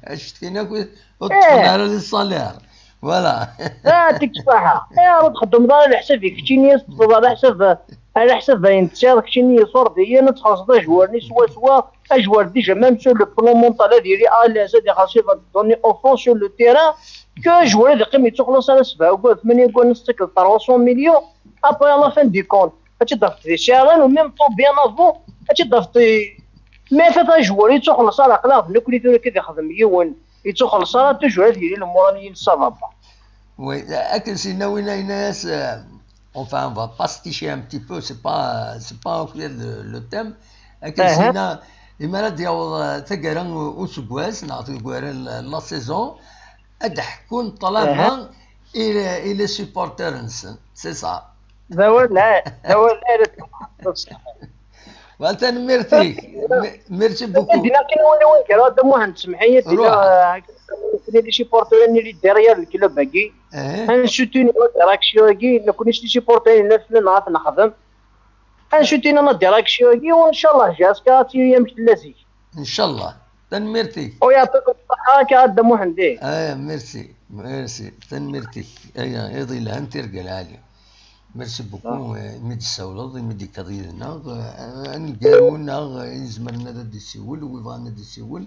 Acetkin akk ur ṭṭfen ara les salaires. Voilà. Yɛṭik ṣṣeḥḥa. Eh, ur txeddmeḍ ara leḥsab-ik keččini, teṭṭfeḍ ara leḥsab, ala leḥsab ayen tesɛiḍ keččini iṣurdiyen, ad txellṣeḍ ajewwir-nni swaswa, ajewwir déjà même sur le plan mental ad yili à l'aise, ad ixelleṣ, il va te donner offense sur le terrain, que ajewwir ad yeqqim yettuxlaṣ ara sebɛa ugad, tmanya ugad, ad as-tefkeḍ trois cents millions, après à la fin du compte, ad tt-id-tafeḍ di C R N, ou même temps bien avant, ad tt-id-tafeḍ, mais fat ajewwir yettuxlaṣ ara, aql-aɣ d nekkni tura kan ad ixdem yiwen, yettuxlaṣ ara, toujours ad yili le moral-nni ça va pas. Oui, akken sinna win yenna-yas, euh, enfin, on va pasticher un petit peu, c'est pas, c'est pas au clair le, le thème. Akken sinna, imi ara d-yaweḍ, euh, taggara n useggas, neɣ taggara n la, la saison, ad d-ḥekkun ṭṭlaba i, i les supporters-nsen, c'est ça. D awal, d awal. Wa, tanemmirt-ik. Me-, merci beaucoup. Dina kan wani wani gar Dda Muḥend, semḥ-iyi, dina, euh, les supporters-nni li derrière le club-agi. Ad nsutin la direction-agi, nekkni s les supporters-nni, naf-, neɣ ad t-nexdem. Ad nsutin la direction-agi, u ncallah, J S K ad tili amek tella zik. Ncallah. Tanemmirt-ik. U yeɛṭikum ṣṣeḥḥa, akka a Dda Muḥend, eh. Ah, merci, merci. Tanemmirt-ik. Aya, iḍ yelhan, tirga lɛali. Merci beaucoup, eh, imi d-tessawleḍ, imi d-tekkaḍ yid-neɣ. Eh, aneggaru-nneɣ, eh, izemren ad d-isiwel, wi bɣan ad d-isiwel.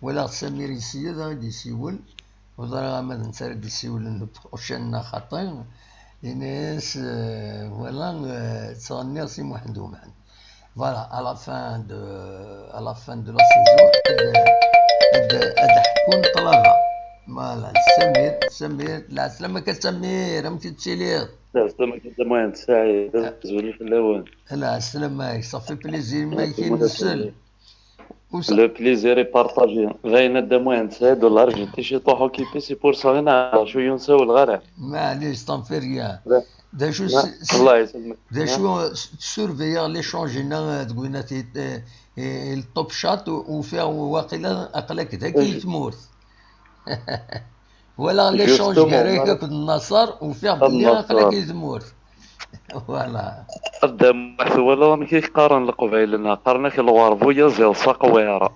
Walaɣ Samir yessid ad d-isiwel. Ur ẓriɣ ama d netta ara d-isiwlen le prochain neɣ xaṭi. Ini-as, eh, voilà, eh, ttɣenniɣ si Muḥend Umḥend. Voilà, à la fin de, à la fin de la saison, ad, ad, ad ḥekkun ṭṭlaba. Voilà, Samir, Samir, lɛeslama-k a Samir, amek i tettiliḍ? Lɛeslama-k a Dda Muḥend Saɛid, azul fell-awen. Lɛeslama-k, ça fait plaisir, ma k-nsel. Le plaisir est partagé. D ayen a Dda Muḥend Saɛid, ur la rejenti ciṭuḥ occupé, c'est pour ça i neɛḍer cwiya ur nsawel ara. Maɛlic, tant pis rien. D acu s-, s-, d acu, s-, surveiller l'échange-nni deg winna, eh, eh, le Top Chat, u-, ufiɣ waqila aql-ak dagi i tmurt. Walaɣ l'échange gar-ak akked Naṣer, ufiɣ belli aql-ak i tmurt. Voilà. A Dda Muḥ, twalaḍ amek i k-qqaren Leqbayel-nneɣ? Qqaren-ak lɣerbu yaziḍ s aqwir.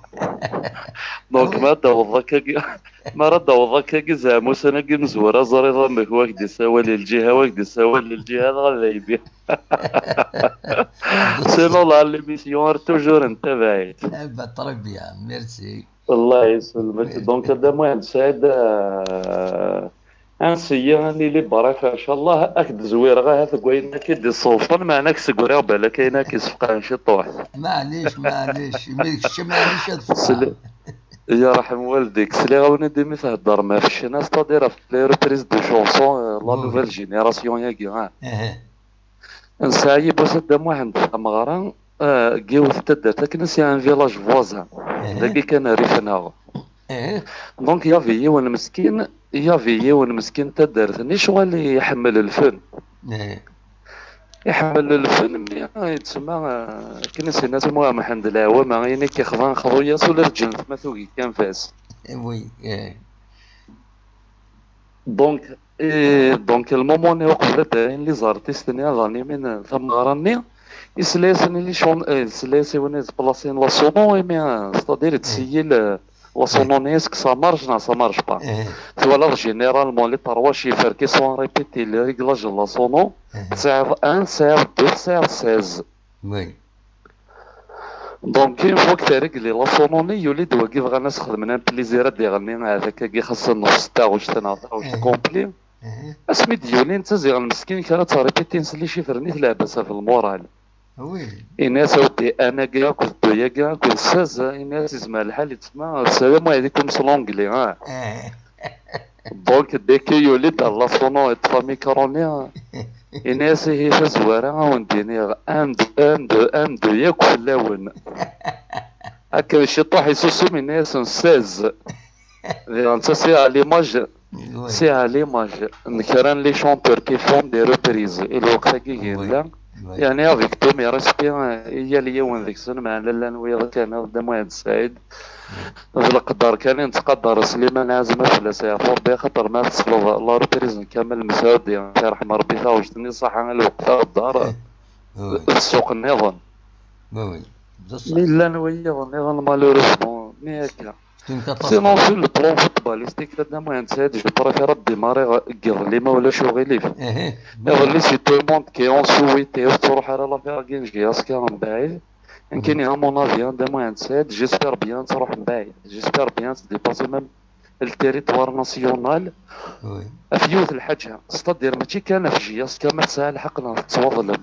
Donc, ma d-taweḍ akkagi, mi ara d-taweḍ akkagi, zeɛma ussan-agi mezwura, ẓriḍ amek wa k-d-issawal i lǧiha, wa k-d-issawal i lǧiha, dɣa d aydi. Sinon, la, l'émission ar toujours ntabaɛ-itt. Eh ben, très bien, merci. Allah yesselmek. Donc, a Dda Muḥend Saɛid, euh, ansi-yi ad nili bref, ncallah, ad k-d-zwireɣ ahat deg wayen akka i d-isewṣen, meɛna ad k-segriɣ balak ayen akka isefqaɛen ciṭuḥ. Maɛlic, maɛlic, imi d kečč, maɛlic ad tefqeɛ. Sli-, yarḥem waldik, sliɣ-awen-id imi theddrem ɣef ccna, c'est-à-dire ɣef les reprises de chansons, euh, la nouvelle génération-agi, ah. Nesɛa yiwwas a Dda Muḥend tameɣra, ah, deg yiwet n taddart akken as un village voisin. Dagi kan rrif-nneɣ. Donc, il y avait yiwen meskin, il y avait yiwen meskin n taddart-nni, ccɣel iḥemmel lfen. Iḥemmel lfen, mi yettsemma, ah, akken as-yenna Muḥend Lɛawam, ayen i k-ixḍan xḍu-yas, ula d ǧennet ma tugi kan fas. Oui. Donc, et donc, le moment-nni uqbel ad d-arin les artistes-nni ad animin tameɣra-nni, isla-yasen i les chant-, eh, isla-yas i win i d-placer la sono, imi, euh, c'est-à-dire, yettseyyil, euh, la sono-nni, est-ce que ça marche neɣ ça marche pas. Twalaḍ, généralement, les trois chiffres qui sont répétés, les réglages de la sono, tesɛiḍ un, tesɛiḍ deux, tesɛiḍ seize. Oui. Donc, une fois que t'as réglé la sono-nni, yuli-d wagi bɣan ad s-xedmen un plaisir ad d-iɣenni, ahat akkagi xas nneɣ s taɣect neɣ taɣect complet. Asmi d-yuli netta ziɣen meskin kra ttrepitin s les chiffres-nni, tleɛb-as ɣef lmural. Oui. Ini-as a weddi, un-agi akked deux-agi akked seize, ini-as izmer lḥal yettma, salam alaikum s l'anglais, ah. Donc, dès que yuli-d la sono, yeṭṭef amikru-nni, ini-as, ihi tazwara, a wen-d-iniɣ, un, deux, un, deux, un, deux, yakk fell-awen. Akken ciṭuḥ isusum, ini-asen seize. Diɣen, ça, c'est à l'image, c'est à l'image n kra n les chanteurs qui font des reprises. I lweqt-agi i yella, yeɛni, avec tous mes respects, euh, i yal yiwen deg-sen, meɛna llan wiyaḍ kan, a Dda Muḥend Saɛid. D leqder kan i nettqadar Sliman Ɛazem, ad fell-as yeɛfu Rebbi, axaṭer ma tesleḍ la reprise n Kamal Messaoudi, iṛḥem Rebbi, taɣect-nni ṣaḥa i lweqt aɣeddar, d ssuq nniḍen. Mi llan wiyaḍ nniḍen, malheureusement, mi akka. Sinon, sur le plan footballistique, a Dda Muḥend Saɛid, je préfère ad démarrer deg iḍelli, ma ulac uɣilif. Iḍelli, c'est tout le monde qui en souhaité, ur tettruḥ ara l'affaire-agi n J S K mbaɛid. Nekkini, à mon avis, a Dda Muḥend Saɛid, j'espère bien ad truḥ mbaɛid. J'espère bien ad dépassé même le territoire national. Ɣef yiwet n lḥaǧa, c'est-à-dire, mačči kan ɣef J S K, ma tesɛa lḥeqq neɣ tettwaḍlem.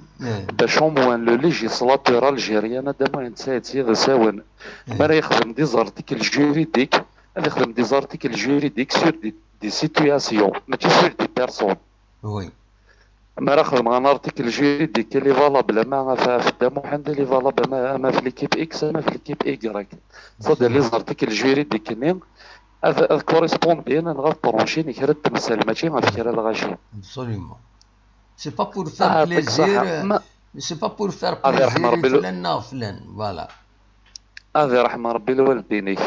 Bac au moins le législateur algérien, a Dda Muḥend Saɛid, s yiḍesawen, mi ara yexdem des articles juridiques, ad yexdem des articles juridiques sur des, des situations, mačči sur des personnes. Mi ara xedmeɣ un article juridique, il est valable ama ɣef, ɣef Dda Muḥend, il est valable ama, ama ɣef l'équipe X, ama ɣef l'équipe Y. C'est-à-dire, les articles juridiques-nni ad, ad correspondin neɣ ad tranchint kra n temsal, mačči ɣef kra n lɣaci. Absolument. C'est pas pour faire plaisir, euh, c'est pas pour faire plaisir i flan neɣ flan, voilà. Ad iṛḥem Rebbi lwaldin-ik.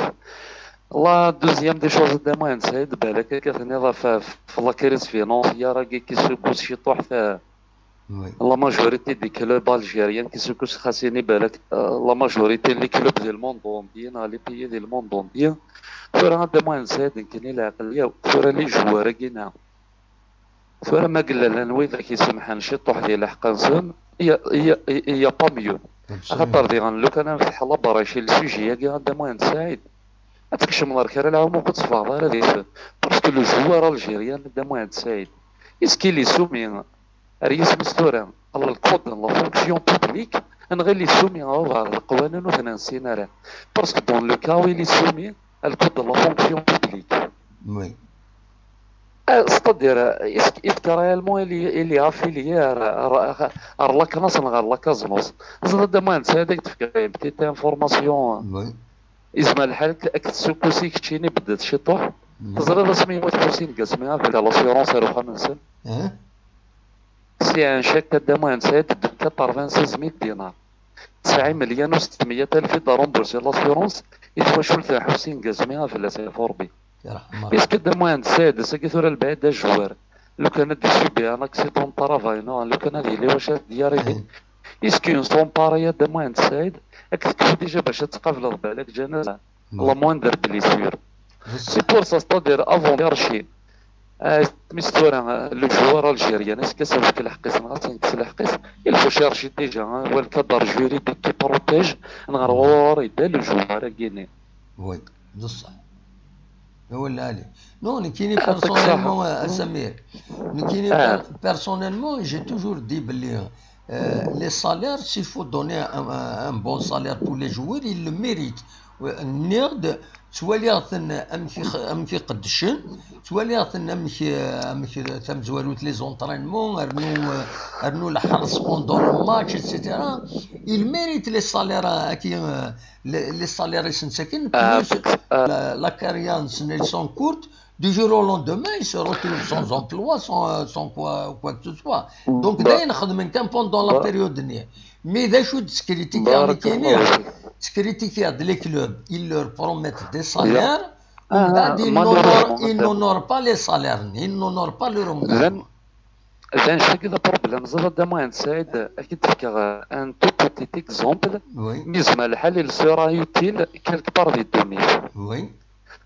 La deuxième des choses, a Dda Muḥend Saɛid, balak akka tenniḍ ɣef, ɣef la crise financière-agi qui secoue ciṭuḥ ta-, la majorité des clubs algériens qui secoue, xas ini balak, euh, la majorité n les clubs di le monde entier, neɣ les pays di le monde entier. Tura, a Dda Muḥend Saɛid, nekkini leɛqel-iw, tura les joueurs-agi-nni. Tura ma yella llan widak isemḥen ciṭuḥ di lḥeqq-nsen, il y a, il y a, il y a pas mieux. Absolument. Axaṭer diɣen, lukan ad nfetḥ la brèche i le sujet-agi, a Dda Muḥend Saɛid, ad tkecmeḍ ar kra lɛumuq, ur teffɣeḍ ara deg-sen. Parce que le joueur algérien, a Dda Muḥend Saɛid, est-ce qu'il est soumis ar yisem-is tura, ɣer le code de la fonction publique, neɣ il est soumis ɣer leqwanen ur ten-nessin ara? Parce que dans le cas où il est soumis à le code de la fonction publique. Oui. Euh, c'est-à-dire, euh, est-ce, est-ce que réellement il est, il est affilié à, à, à, à la CNAS neɣ à la CASNOS? Ẓriɣ, a Dda Muḥend Saɛid, ad k-d-fkeɣ une petite information. Oui. Yezmer lḥal ad k-, ad k-tessukkus i keččini, beddet ciṭuḥ. Teẓriḍ asmi yemmut Ḥusin Qasmi, avec l'assurance ar uxxam-nsen? C'est un chèque, a Dda Muḥend Saɛid, de quatre-vingt-seize mille dinars. Tesɛa imelyan u settemya alef i d-rembourser l'assurance i twacult n Ḥusin Qasmi, ad fell-as yeɛfu Rebbi. Est-ce que, a Dda Muḥend Saɛid, ass-agi tura, lebɛid d ajewwar, Lukan ad d-isubi un accident n travail, neɣ lukan ad yili wacu ad d-yarrivi. Est-ce qu'une somme pareille, a Dda Muḥend Saɛid, ad k-tekfu déjà bac ad tqableḍ balak janaza? La moindre blessure. C'est pour ça, c'est-à-dire, avant chercher, euh, mis tura, euh, le joueur algérien, est-ce que ça vaut le coup, est-ce que ça vaut le coup, il faut chercher déjà, hein, le cadre juridique qui protège, le joueur à gagner. Oui, c'est ça. هو العالي. Non, نكيني personnellement, euh, Samir. نكيني personnellement, j'ai toujours dit بلي, euh, les salaires, s'il faut donner un, un, un bon salaire pour les joueurs, ils le méritent. نيغد تواليغتن امك امك يقدشن تواليغتن امك امك تمزوالوت les entraînements ارنو ارنو الحرص pendant le match, et cetera. Ils méritent les salaires, euh, qui, euh, les, les salaires يسنسكن plus, euh, la, la carrière نسن ils sont courtes. Du jour au lendemain, il se retrouve sans emploi, sans, euh, sans quoi, quoi que ce soit. Donc, داين خدمن كان pendant la période ني. Mais ذا شو تسكريتيكي بارك الله فيك. تسكريتيكي هاد les clubs, ils leur promettent des salaires, ومن بعد, ils n'honorent, ils n'honorent pas les salaires, ils n'honorent pas le rendement. Then, then شكل problème, زاد دابا Mohamed Saïd, أكيد فكر un tout petit exemple, oui. Mais زعما الحال, il sera utile quelque part في الدنيا. Oui.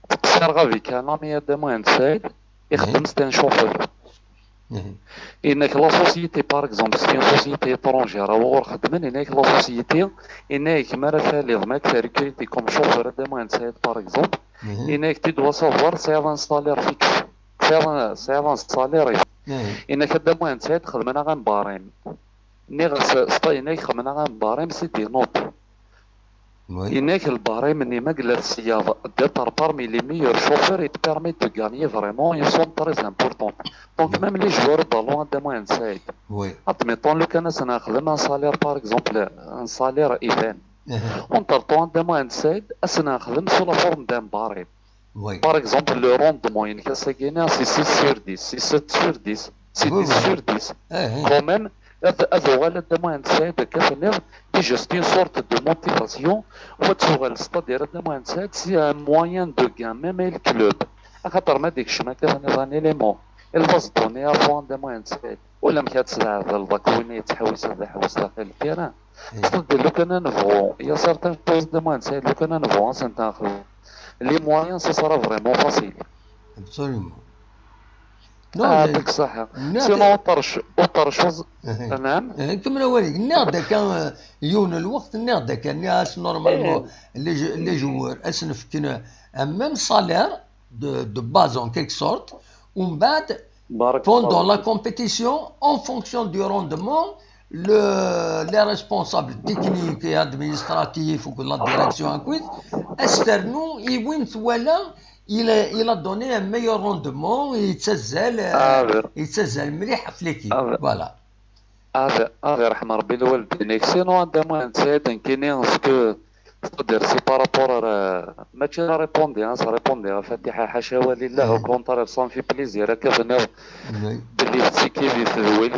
تقصير غافي كان مي دي موان سعيد يخدم ستان شوفور. إنك la société, par exemple, c'est une société étrangère, أو غور خدمن, إنك la société, إنك ما راه ثالث ما كتركيتي comme chauffeur دي موان سعيد, par exemple, إنك tu dois savoir c'est un salaire fixe, c'est un, c'est un salaire. إنك دي موان سعيد خدمنا غا مبارين. نيغ س-, سطا إنك خدمنا غا مبارين, c'est des notes. Oui. إنك الباريم ني ما قلت السياض, d'être parmi les meilleurs chauffeurs, il te permet de gagner vraiment une somme très importante. Donc, même les joueurs de ballon, دي موان سعيد. Oui. Admettons, لو كان أسنا خدم un salaire, par exemple, un salaire إيفان. Entre temps, دي موان سعيد, أسنا خدم sous la forme d'un barème. Oui. Par exemple, le rendement, une casse à guinée, c'est six sur dix, c'est sept sur dix, c'est dix sur dix. Quand même, هذا هو غير دي موان سعيد كتنيض, déjà c'est une sorte de motivation. وتسوغل, c'est-à-dire دي موان سعيد, c'est un moyen de gain, même le club. خاطر ما ديك الشمال كتنيض un élément. Il va se donner à fond دي موان سعيد. ولا ما كتساعد الضك وين يتحوس هذا حوس داخل التيران. C'est-à-dire, لو كان نبغو, il y a certaines choses دي موان سعيد, لو كان نبغو, c'est un les moyens, ce sera vraiment facile. Absolument. Non, mais يعطيك الصحة. Sinon, autre ch-, autre chose. نعم. كمل والديك. ناخذ كان يون الوقت, ناخذ كان ناس normalement, les jou-, les joueurs, أسنفكنا un même salaire de, de base en quelque sorte, ومن بعد, pendant la compétition, en fonction du rendement, le, les responsables techniques et administratifs ou la direction, أكيد, استرنو يوين ثوالا, il a, il a donné un meilleur rendement, يتسزل, يتسزل مليح في l'équipe. Voilà. هذا، هذا يرحم ربي الوالدين. Sinon, عندما نسيت نكيني, c'est-à-dire, c'est par rapport à, ماشي لا ريبوندي, ها, سا ريبوندي, ها, فاتحة, حاشا ولله, au contraire, ça me fait plaisir, هكا فنيض بلي تسيكي في تدويل,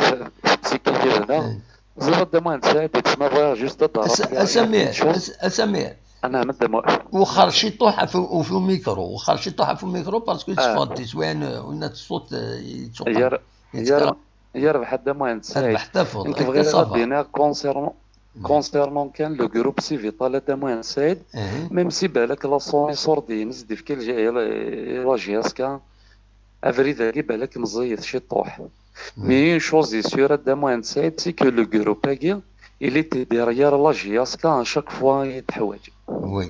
تسيكي في هنا. زاد عندما نسيت, تسمى, فوايا, juste أس-، أسمير، أس-، أسمير. أنا مدة م-، وخر شي طوحة في، وفي الميكرو، وخر شي طوحة في الميكرو، parce que تصفى التصوير وين الصوت يتسوق. يا ر-، يا ر-، يا ربح هذا ما نسيت. ربح تفضل. كنت بغيت غادي هنا concernant Concernant كان le groupe Civita, la dame Saïd, même si بالك la Sony Sordine, c'est difficile, la J S K, أفريد هاكي بالك مزيت شي طوح. Mais une chose est sûre, a dame Saïd, c'est que le groupe هاكي, il était derrière la J S K à chaque fois يتحواج. Oui.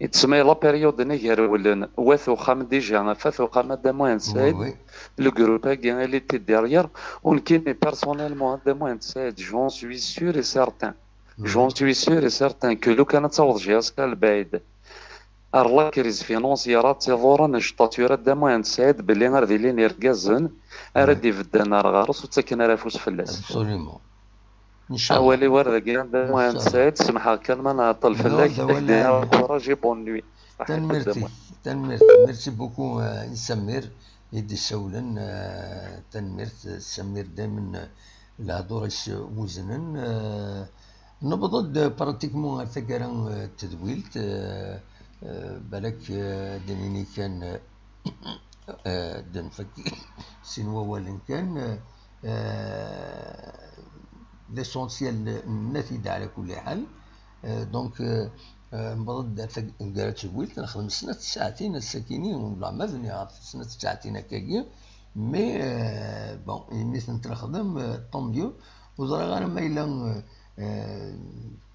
يتسمى la période نيجر ولن وات وخام déjà, فات وخام a dame Saïd, le groupe هاكي, il était derrière, ونكيني personnellement a dame Saïd, j'en suis sûr et certain. J'en suis sûr et certain que لو كان تصور J S K البعيد, ar la crise financière, ad tiḍuren ccṭatura a dame Saïd, belli ar d-ilin irgazen ara d-ibedden ar ɣer-s, ur ttaken ara afus fell-as. Absolument. إن شاء الله. Awal-iw ar dagi a dame Saïd, semḥeɣ kan ma nɛeṭṭel fell-ak, ad k-d-iniɣ courage et bonne nuit. Tanemmirt-ik, tanemmirt. Merci beaucoup, euh, i Samir i d-issawlen, euh, tanemmirt, Samir daymen, euh, lehdur-is weznen. Euh, newweḍ-d pratiquement ar taggara, euh, n tedwilt, euh, euh, balak, euh, ad d-nini kan, euh, Eh, d nfak sin wawalen kan, eh, l'essentiel nna-t-id ɛla kulli ḥal. Eh, donc, eh, eh, newweḍ-d ar tag-, gar tsewilt, nexdem snat tsaɛtin ass-akini, wala ma bniɣ ɣef snat tsaɛtin akkagi, mais, eh, bon, imi tent-nexdem, eh, tant mieux. Ur ẓriɣ ara ma yella, eh, eh,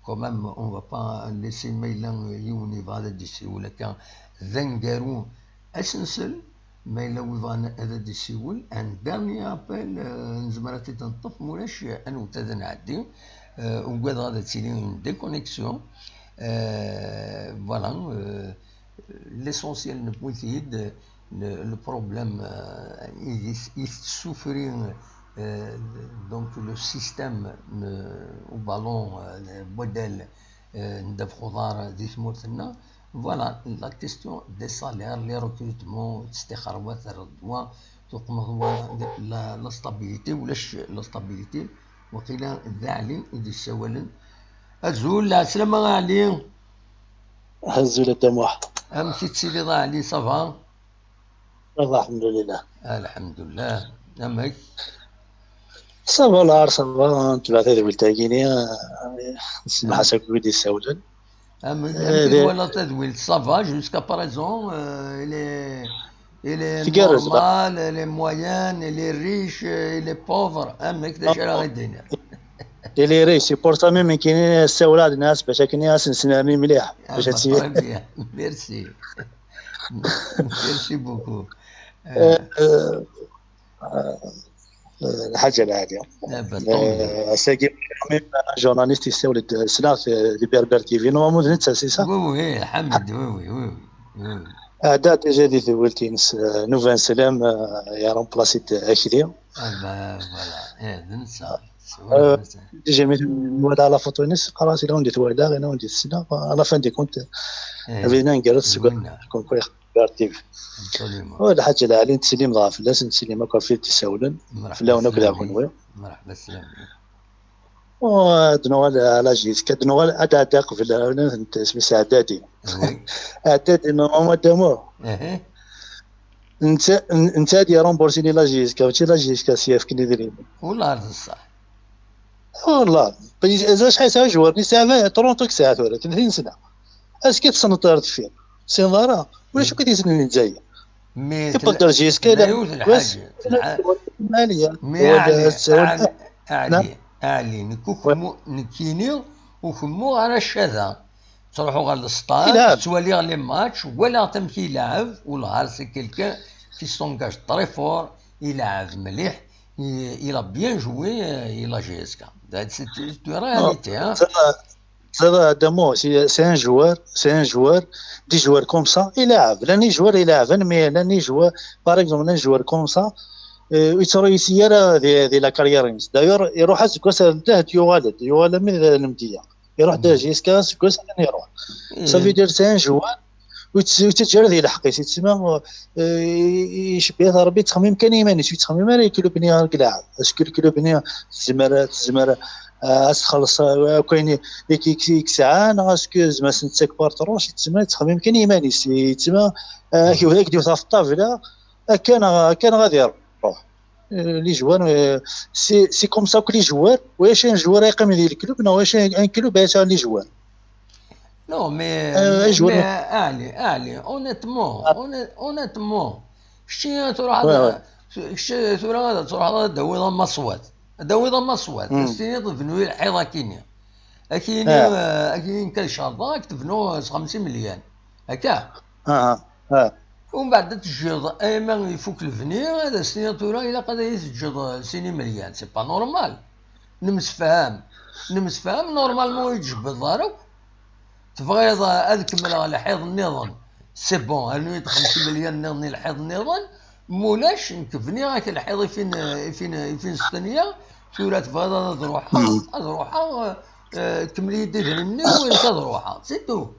quand même, on va pas laisser, ma yella yiwen yebɣa ad d-yessiwel akka d aneggaru, ad s-nsel. Ma yella win yebɣan ad d-yessiwel, un dernier appel, eh, nezmer ad t-id-neṭṭef, ma ulac, eh, ad newwet ad nɛeddi. Eh, ugadeɣ ad tili une déconnexion. Eh, voilà, eh, l'essentiel newwi-t-id, le, le problème, eh, i, i tessufri, eh, donc le système n uballon, eh, n waddal, eh, n ddabex uḍar di tmurt-nneɣ. Voilà, la question des salaires, les recrutements, testixerwa, terreḍwa, tuqmeḍwa, la, la stabilité, ulac la stabilité, waqila d Ɛli i d-yessawalen. Azul, lɛeslama a Ɛli. Azul a Dda Muḥ. Amek i tettiliḍ a Ɛli, ça va? Ça va, alḥemdulillah. Alḥemdulillah. Amek? Ça va, lɛar, ça va, netbeɛ tadwilt-agi-ni, eh, nsemmeḥ-as akk wid yessawlen. Amek, eh, amek i twalaḍ tadwilt? Ça va, jusqu'à présent, euh, il est, il est normal, il est moyen, il est riche, euh, il est pauvre. Amek, d acu ara ɣ-d-iniɣ? Il est riche, c'est pour ça même nekkini ssawleɣ-d nnas bac akken ad sen-snerni mliḥ, bac ad, très bien. Merci. Merci beaucoup. Euh, euh, euh, Lḥaǧa lɛali. Eh ben, tant mieux. Euh, ass-agi, même un journaliste yessawel-d, ssneɣ-t, euh, di Berbère T V, normalement d netta, c'est ça? Oui, oui, Ḥamed, oui, oui, oui, oui. Ɛedda déjà di tewwilt-ines, euh, Nouven Slam, euh, i remplacer-d Akli. Ah ben, voilà, eh, d netta. Euh, déjà, mi nwala la photo-ines, qqareɣ-as, ila win d-twala, ila win d-tesla, à la fin des comptes, eh, bdiɣ ngar-as seg, comme quoi, Berbère T V. Absolument. Wa lḥaǧa lɛali, nettsellim dɣa fell-as, nettsellim akk ɣef wid d-isawlen, fell-awen akk d kenwi. Mṛeḥba sslam. Ad nuɣal à la J S K, ad nuɣal ad d-ɛeddi qbel, euh, isem-is Ɛeddadi. Oui. Ɛeddadi, normalement, d amu. Netta, n-, netta ad yerembursini la J S K, mačči la J S K s-yefken idrimen. Wallah d ṣṣeḥ. Wallah. Acḥal yesɛa joueur-nni? Yesɛa trente i yesɛa tura, tletin sna. Acu i tessneḍ ar deffir? Ur tessineḍ ara. Ulac akk i t-yessnen di Lezzayer. Mais tewweḍ-d ar J S K, tella yiwet n lḥaǧa. Maliya. Mais Ɛli, Ɛli, Ɛli, Ɛli, nekk ur kemmu-, nekkini ur kemmuɣ ara ccada. Ttruḥuɣ ɣer lestad, ttwaliɣ les matchs, walaɣ-t amek i ileɛɛeb, wallah c'est quelqu'un qui s'engage très fort, ileɛɛeb mliḥ, il, il a bien joué, euh, i la J S K. C'est, c'est une réalité, hein. Teẓriḍ, Adamu, c'est, c'est un joueur, c'est un joueur, des joueurs comme ça, ileɛɛeb. Llan i joueurs ileɛɛben, mais llan i joueurs, par exemple, un joueur comme ça, euh, ur yettru-, ur yettru ara di, di la carrière-ines. D'ailleurs, iruḥ aseggas ar lǧehd, yuɣal-d, yuɣal armi d Lemdeyya. Iruḥ-d jusqu'à aseggas atan iruḥ. Ça veut dire, c'est un joueur, ur yett-, ur yettaǧǧa ara di lḥeqq-is, yettma, euh, i-, i-, icebbeɛ-it Rebbi, yettxemmim kan i yiman-is, ur yettxemmim ara i klub-nni ara ileɛɛeb. Est-ce que klub-nni tezmer, tezmer, euh, ad s-txelleṣ, euh, akk ayen i, i, i, i yesɛa, neɣ est-ce que tezmer ad s-nettak par tranche, yettma, yettxemmim kan i yiman-is, yettma, euh, ad ak-, ad ak-d-iwet ɣef ṭṭabla, akka neɣ, akka neɣ ad iruḥ. Euh, les joueurs, euh, c'est, c'est comme ça que les joueurs, ulac un joueur yeqqim di le club, neɣ ulac un, un club yesɛa les joueurs. Non, mais, euh, mais, mais, Ali, Ali, honnêtement, honn-, honnêtement, kečči tura ad, kečči tura ad truḥeḍ ad d-tawiḍ amaṣwat. Ad d-tawiḍ amaṣwat. Ad s-tiniḍ bnu i lḥiḍ akini. Akini, euh, akini nekk ad cerḍeɣ, ad k-tebnu s xemsa imelyan. Akka? Umbeɛd ad teǧǧeḍ, ayma ifuk lebni, ad as-tiniḍ tura ilaq ad iyi-teǧǧeḍ, eh, sin imelyan. C'est pas normal. Nemsefham. Nemsefham, normalement ur yi-d-tjebbiḍ ara akk. Tebɣiḍ, eh, ad kemmleɣ lḥiḍ nniḍen. C'est bon, rnu-yi-d xemsa imelyan nniḍen i lḥiḍ nniḍen. Mulac, nekk bniɣ-ak lḥiḍ ifin, ifin, ifin s tenya. Tura tebɣiḍ ad, ad ruḥeɣ, ad ruḥeɣ, eh, eh, kemmel-iyi-d idrimen-iw, ad ruḥeɣ. C'est tout.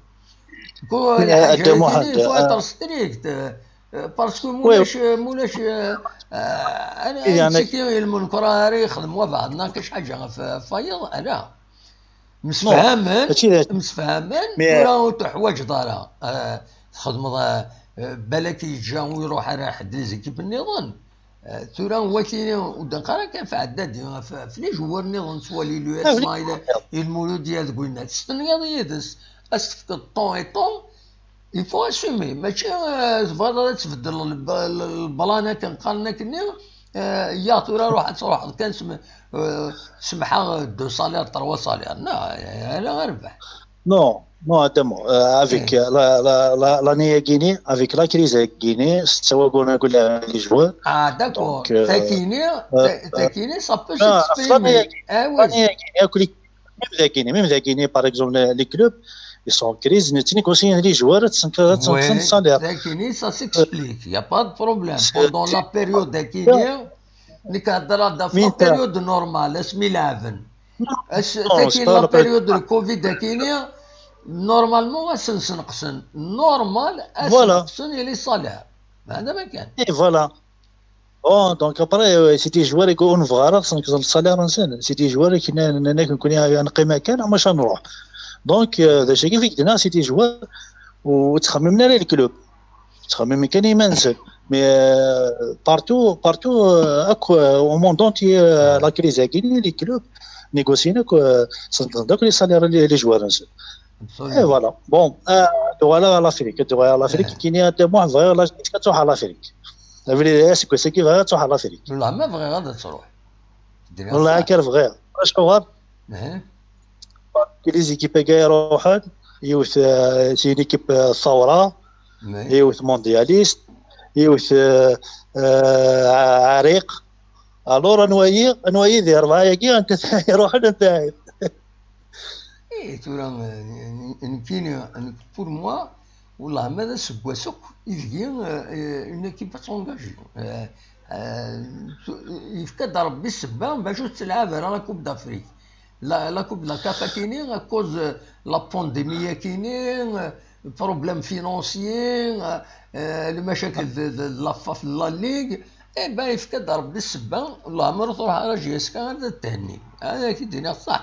Ku-, lḥaǧa-agi, il faut être strict, euh, parce que mulac, mulac, euh, euh, ana, yeɛni, ttekki i lmunkar ara yexdem wabeɛḍ, neɣ kac ḥaǧa ɣef, ɣef wayeḍ, ala. Msefhamen, msefhamen, tura ur teḥwaǧeḍ ara, euh, txedmeḍ, euh, Eh, balak yeǧǧa ur iruḥ ara ḥedd les équipes nniḍen. Eh, tura wakini ur d-neqqar akka ɣef Ɛeddadi, ɣef, ɣef les joueurs nniḍen, swali l'U S A, il, il Mouloudia deg winna. Testenyaḍ yid-s, ad s-tefkeḍ ton et ton, il faut assumer. Mačči, eh, tebɣiḍ ad tbeddel lb-, l-, lblan akken qqaren akkenni, eh, ya tura ruḥ ad truḥeḍ kan sem-, eh, semḥeɣ deux salaires, trois salaires. Non, ala rrbeḥ. Non, non, attends, euh, avec, euh, la, la, la, l'année-agi, avec la crise-agi, c'est ça qu'on a les joueurs. Ah, d'accord. Donc, euh, takini, euh, ta-, euh, takini, ça peut ah, s'exprimer. Ah oui. L'année-agi, même dagini, même dagini, par exemple, les, les clubs, ils sont en crise, ils négocient les joueurs, cinq, cinq, oui, cinq salaires. Takini, ça s'explique, il n'y a pas de problème. Pendant la période takini, nekk heddreɣ-d ɣef la période normale, asmi leɛben. As-, non, c'est pas la période de Covid akini, normalement, ad sen-sneqsen. Normal, ad sen-sneqsen les salaires. هذا ما كان. Et voilà. Bon, donc après, euh, c'est des joueurs qui ont un vrai salaire, c'est des joueurs qui n'ont, n'ont, n'ont, n'ont, n'ont, n'ont, donc, euh, c'est des joueurs, وتخممنا على الكلوب. تخمم كان يمنزل. Mais, euh, partout, partout, euh, أكو, euh, au monde entier, euh, la crise a gagné les clubs, négocient, euh, c'est donc les salaires, les, les joueurs. Et voilà. Bon, euh, voilà l'Afrique, voilà l'Afrique, qui n'y a de moins, voilà, la, l'Afrique. Ça veut dire, c'est que c'est qui va être à l'Afrique. والله ما بغيغ هذا تروح. والله كان بغيغ. واش هو؟ كي les équipes كاع يروحون، يوث، آه، c'est une équipe، آه، ثورة، يوث موندياليست، يوث، آه، آه، عريق. Alors انوايي، انوايي ذي أربعة ياكي، أنت يروحون أنت. إيه، ثورة، آه، نكيني، pour moi، والله ما هذا سكواس أكو يدقي، آه، آه، une équipe s'engage. آه، آه، يفكد ربي السبة باش تلعب على la Coupe d'Afrique. La, la Coupe, la CAF كيني، à cause, آه، la pandémie كيني، آه، problème financier، آه، آه، المشاكل د-، د-، د-، la FA في la Ligue. إيه، با يفكد ربي السبة، والله ما تروح على جي اس كا غير تهني. هذا كي دينا صح.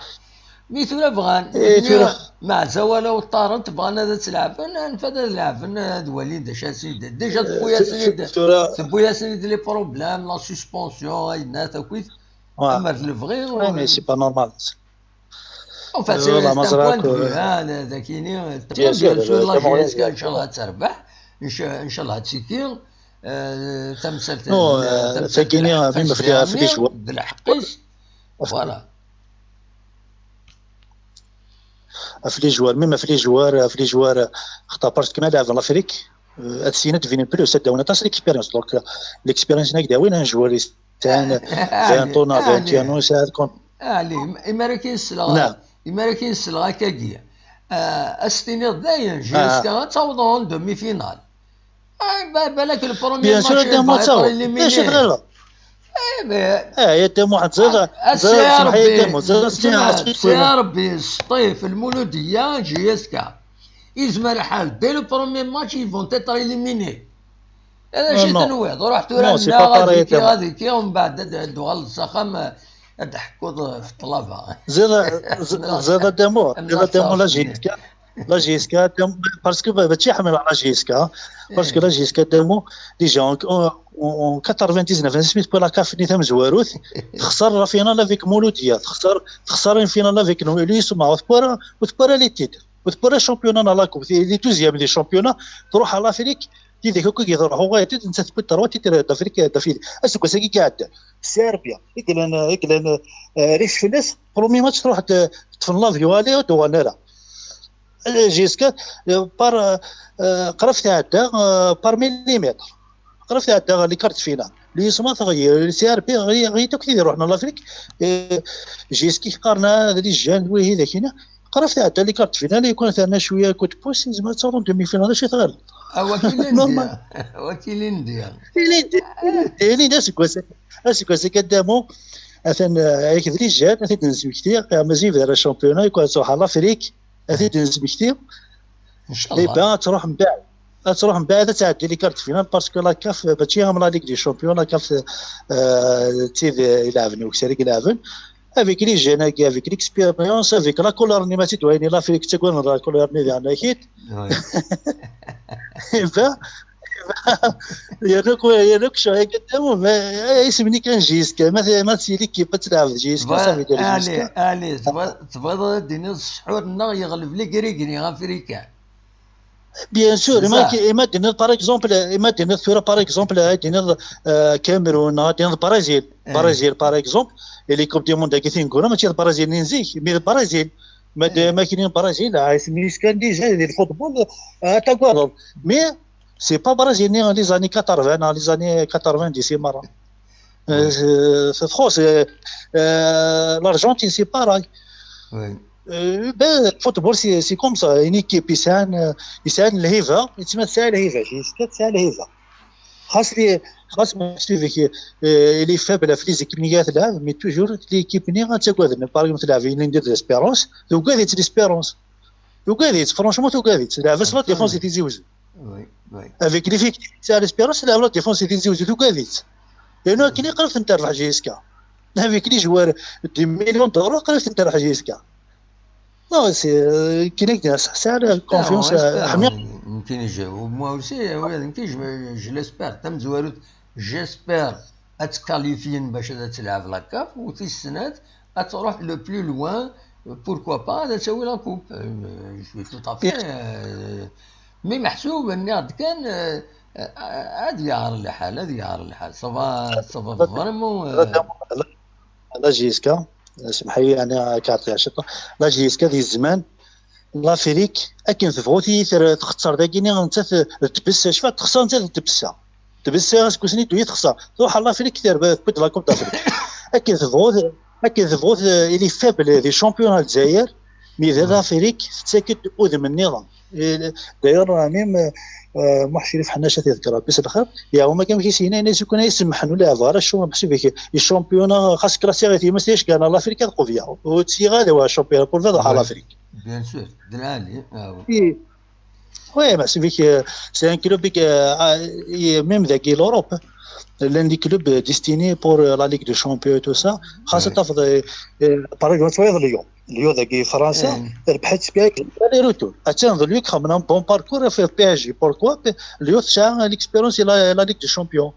Mais tura bɣan, إيه، tura. مع زوال وطارنت بغان هذا تلعبن، نفاد هذا لعبن، هذا وليد، اش اسيد. Déjà تبويا سيد، تبويا سيد les problèmes، la suspension، هاي الناس أكيد. أما اللي بغي، mais c'est pas normal. Enfin, c'est un point de vue، ها، هذا كيني. Bien sûr, la J S K إن شاء الله تربح، إن شاء، إن شاء الله تسيكي. آه، تمسرت، non, آه، تمسرت تاكيني، même في les joueurs. بالحقيس. Voilà. في les joueurs، même في les joueurs، في les joueurs، خطا parce que ما لعب l'Afrique، آه، هاد السنة تفيني بلوس، هاد داونا تاع l'expérience. Donc، آه، l'expérience هناك داوين، un joueur يستاهل vingt ans، vingt et un ans، يساعد كون. علي، إما راك يسلغ، نعم. إما راك يسلغ هكاكيا. آه، أستيني داين، جي اس كا تعوضون demi-finale. آه، با-، بالك le premier match يروح يتر éliminé. إيه، mais آه، يا تيمو، زيد، آه، زيد، سمح لي، ربي، تيمو، زيد، سمح، سمح، سي ربي، سطيف، المولودية، جي اس كا. يزمر الحال، dès le premier match, ils vont être éliminés. هذا شي تنويض، روح ثورة، non, c'est pas pareil، غادي كي، تيمو. غادي كي، ومن بعد د-، دوغال للسخام، آه، تحكو في الطلبة. زيد، ز-، زيد تيمو، زيد تيمو، لا جي اس كا. La J S K, parce que ماشي حمل على la J S K، parce que la J S K دامو déjà en, en, en quatre-vingt-dix-neuf، نسميت بلا كاف ني ثم زواروت، تخسر la finale avec مولودية، تخسر، تخسر une finale avec لو يسمى وثبورا، وثبورا les titres، وثبورا championnat نا la coupe، les deuxième des championnats، تروح على l'Afrique، تيديك هكا كيضرب هو يتد، انت تبي تروح تيتر دافريك دافيد. اسكو ساكي قاعد سيربيا، يقلن، يقلن، آه، ريش فلس، premier match تروح ت-، تفنلاض يوالي ودوغان لا. جي اس كا، آه، بار، آه، قرف تعدى، آه، بار مليمتر. قرف تعدى les quarts de finale. لو يسمى تغيير، سي ار بي غي-، غيتو كي يروحنا لافريك. آه، جي اس كي قارنا هذا لي جان، وي هذا كينا. قرف تعدى les quarts de finale، يكون ثاني شوية كود بوس، زعما تصوروا demi-finale، شي تغلب. أوا كي لينديا. أوا كي لينديا. كي لينديا. كي لينديا، سكواسي. سكواسي كدامو. أثن، آه، هيك دريجات، أثن نزمكتي، مازال في الشامبيونا، يكون تروح على لافريك. هذه تنزل بكثير. ان شاء الله. إيه بان تروح من بعد، تروح من بعد تعدي les quarts de finale parce que la CAF ماشي هم la Ligue des champions، la CAF، آه، تيد يلعبني وكسرك يلعبن. Avec les jeunes، avec l'expérience، avec la couleur ني ما تدويني l'Afrique تكون la couleur ني ديالنا اكيد. إيه بان، Yerna-k, yerna-k ccɣel, eh, isem-nni kan J S K. Ma, ma si l'équipe ad tleɛbeḍ J S K, ça veut dire J S K. Allez, allez, tebɣiḍ ad d-tiniḍ ssḥur-nneɣ yeɣleb les gris-gris africains. Bien sûr, ima d-tiniḍ, par exemple, ima d-tiniḍ tura, par exemple, ad d-tiniḍ, euh, Cameroun, ad d-tiniḍ Brésil. Brésil, par exemple, et les coupes du monde-agi tineggura, mačči d Brésil n zik, mais d Brésil. Ma d, ma kini n Brésil, ah, isem-is kan déjà, di le football, ah, tagadeḍ. Mais c'est pas Brésil ni les années quatre-vingts, ni les années quatre-vingt-dix, c'est marrant. Euh, c'est, c'est trop, c'est, euh, l'Argentine, c'est pareil. Oui. Euh, ben, le football, c'est, c'est comme ça. Une équipe, il s'en, euh, il s'en le hiver, il s'en le hiver, il s'en le hiver. خاص لي، خاص ما نشوفك، آه، اللي فاب في لي زيكيب اللي قاعد تلعب، mais toujours l'équipe اللي غتقعد. Par exemple تلعب اللي ندير l'Espérance، تقعد l'Espérance، تقعد، franchement تقعد، تلعب في la défense تيزي وزو. Oui, oui. Avec l'effectif تاع l'Espérance، تلعب la défense تيزي وزو، تقعد. لأنه كي قربت نتاع J S K. Avec les joueurs des millions d'euros، قربت نتاع J S K. Non, c'est, euh, كاين هكذا، صح، ساعة لا، confiance، آه، حمية. يمكن يجاوب. Moi aussi, oui, يمكن je, je l'espère. تم زوارت، j'espère ad tqualifien باش ad تلعب la CAF، وتي السنة ad تروح le plus loin، pourquoi pas ad تسوي la coupe. Euh, je suis tout à fait, euh, mais محسوب أني عاد كان، آه، آه، عاد يعر الحال، عاد يعر الحال. Ça va, ça va vraiment, آه، la J S K، اسمح لي، أنا كعطيها شطة. La J S K ذي الزمان، l'Afrique، أكن تبغوتي تر-، تختصر داكيني، أنت ت-، تبس، شفا تخسر أنت تبسها. تبسها، سكوسني دوي تخسر. تروح l'Afrique تربح، تبد la Coupe d'Afrique. أكن تبغوت، أكن تبغوت، إلي فابل ذي شامبيون الجزائر، مي ذا l'Afrique تتسكت أذم النظام. إيه، داير même، آه، محشري في حناشة تذكرها، بس الخير. يا هما كان كيسينا، الناس يكون يسمحن ولا عبارة شو محسوب فيك. الشامبيون خاص كلاسيغ في مستيش كان l'Afrique تقوفيا. وتسيغا هذا هو الشامبيون، pour هذا على l'Afrique. Bien sûr, de l'Ali, ah oui. Oui, محسوب فيك، آه، c'est un club، آه، آه، même ذاك l'Europe. L'un des clubs destinés pour la Ligue des Champions et tout ça. خاصة تفضل، آه، par exemple تفضل اليوم. Lyon ذاكي فرنسا، إيه. ربحت بها aller retour. اتان ذا ليوك خمنا bon parcours في PSG. Pourquoi؟ Lyon تسعى l'expérience la, la Ligue des Champions.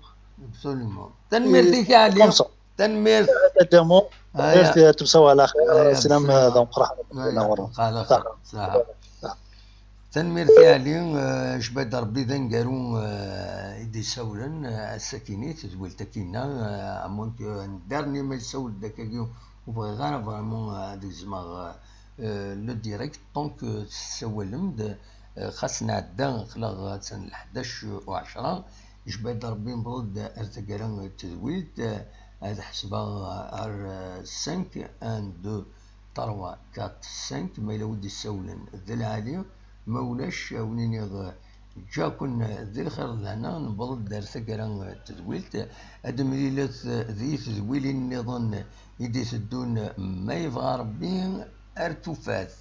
Absolument. تنميرتي كاع اليوم. Comme ça. تنميرت. Exactement. آه، يا. تمساو على خير. آه، يا، السلام، بسم الله. آه، donc، مرحبا. آه، يا، نورا. تبقى على خير. صح. صح. Tanemmirt i Ɛli, eh, jbad Rebbi d aneggaru, eh, i d-isawlen, eh, ass-akini, tedwilt-akina, eh, à moins que un dernier ma yessawel-d akkagi, ur bɣiɣ ara vraiment, eh, ad gezmeɣ, eh, le direct, tant que tessawalem-d, eh, xas nɛedda, aql-aɣ attan leḥdac u ɛecra, jbad Rebbi newweḍ-d ar taggara n tedwilt, eh, ad ḥesbeɣ ar, eh, cinq, un, deux, trois, quatre, cinq, ma yella wi d-issawlen d lɛali, ma ulac, a wen-iniɣ, ǧǧa-ken di lxir d lehna, newweḍ-d ar taggara n tedwilt, ad d-temlilet di tedwilin nniḍen i d-iteddun, ma yebɣa Rebbi, ar tufat.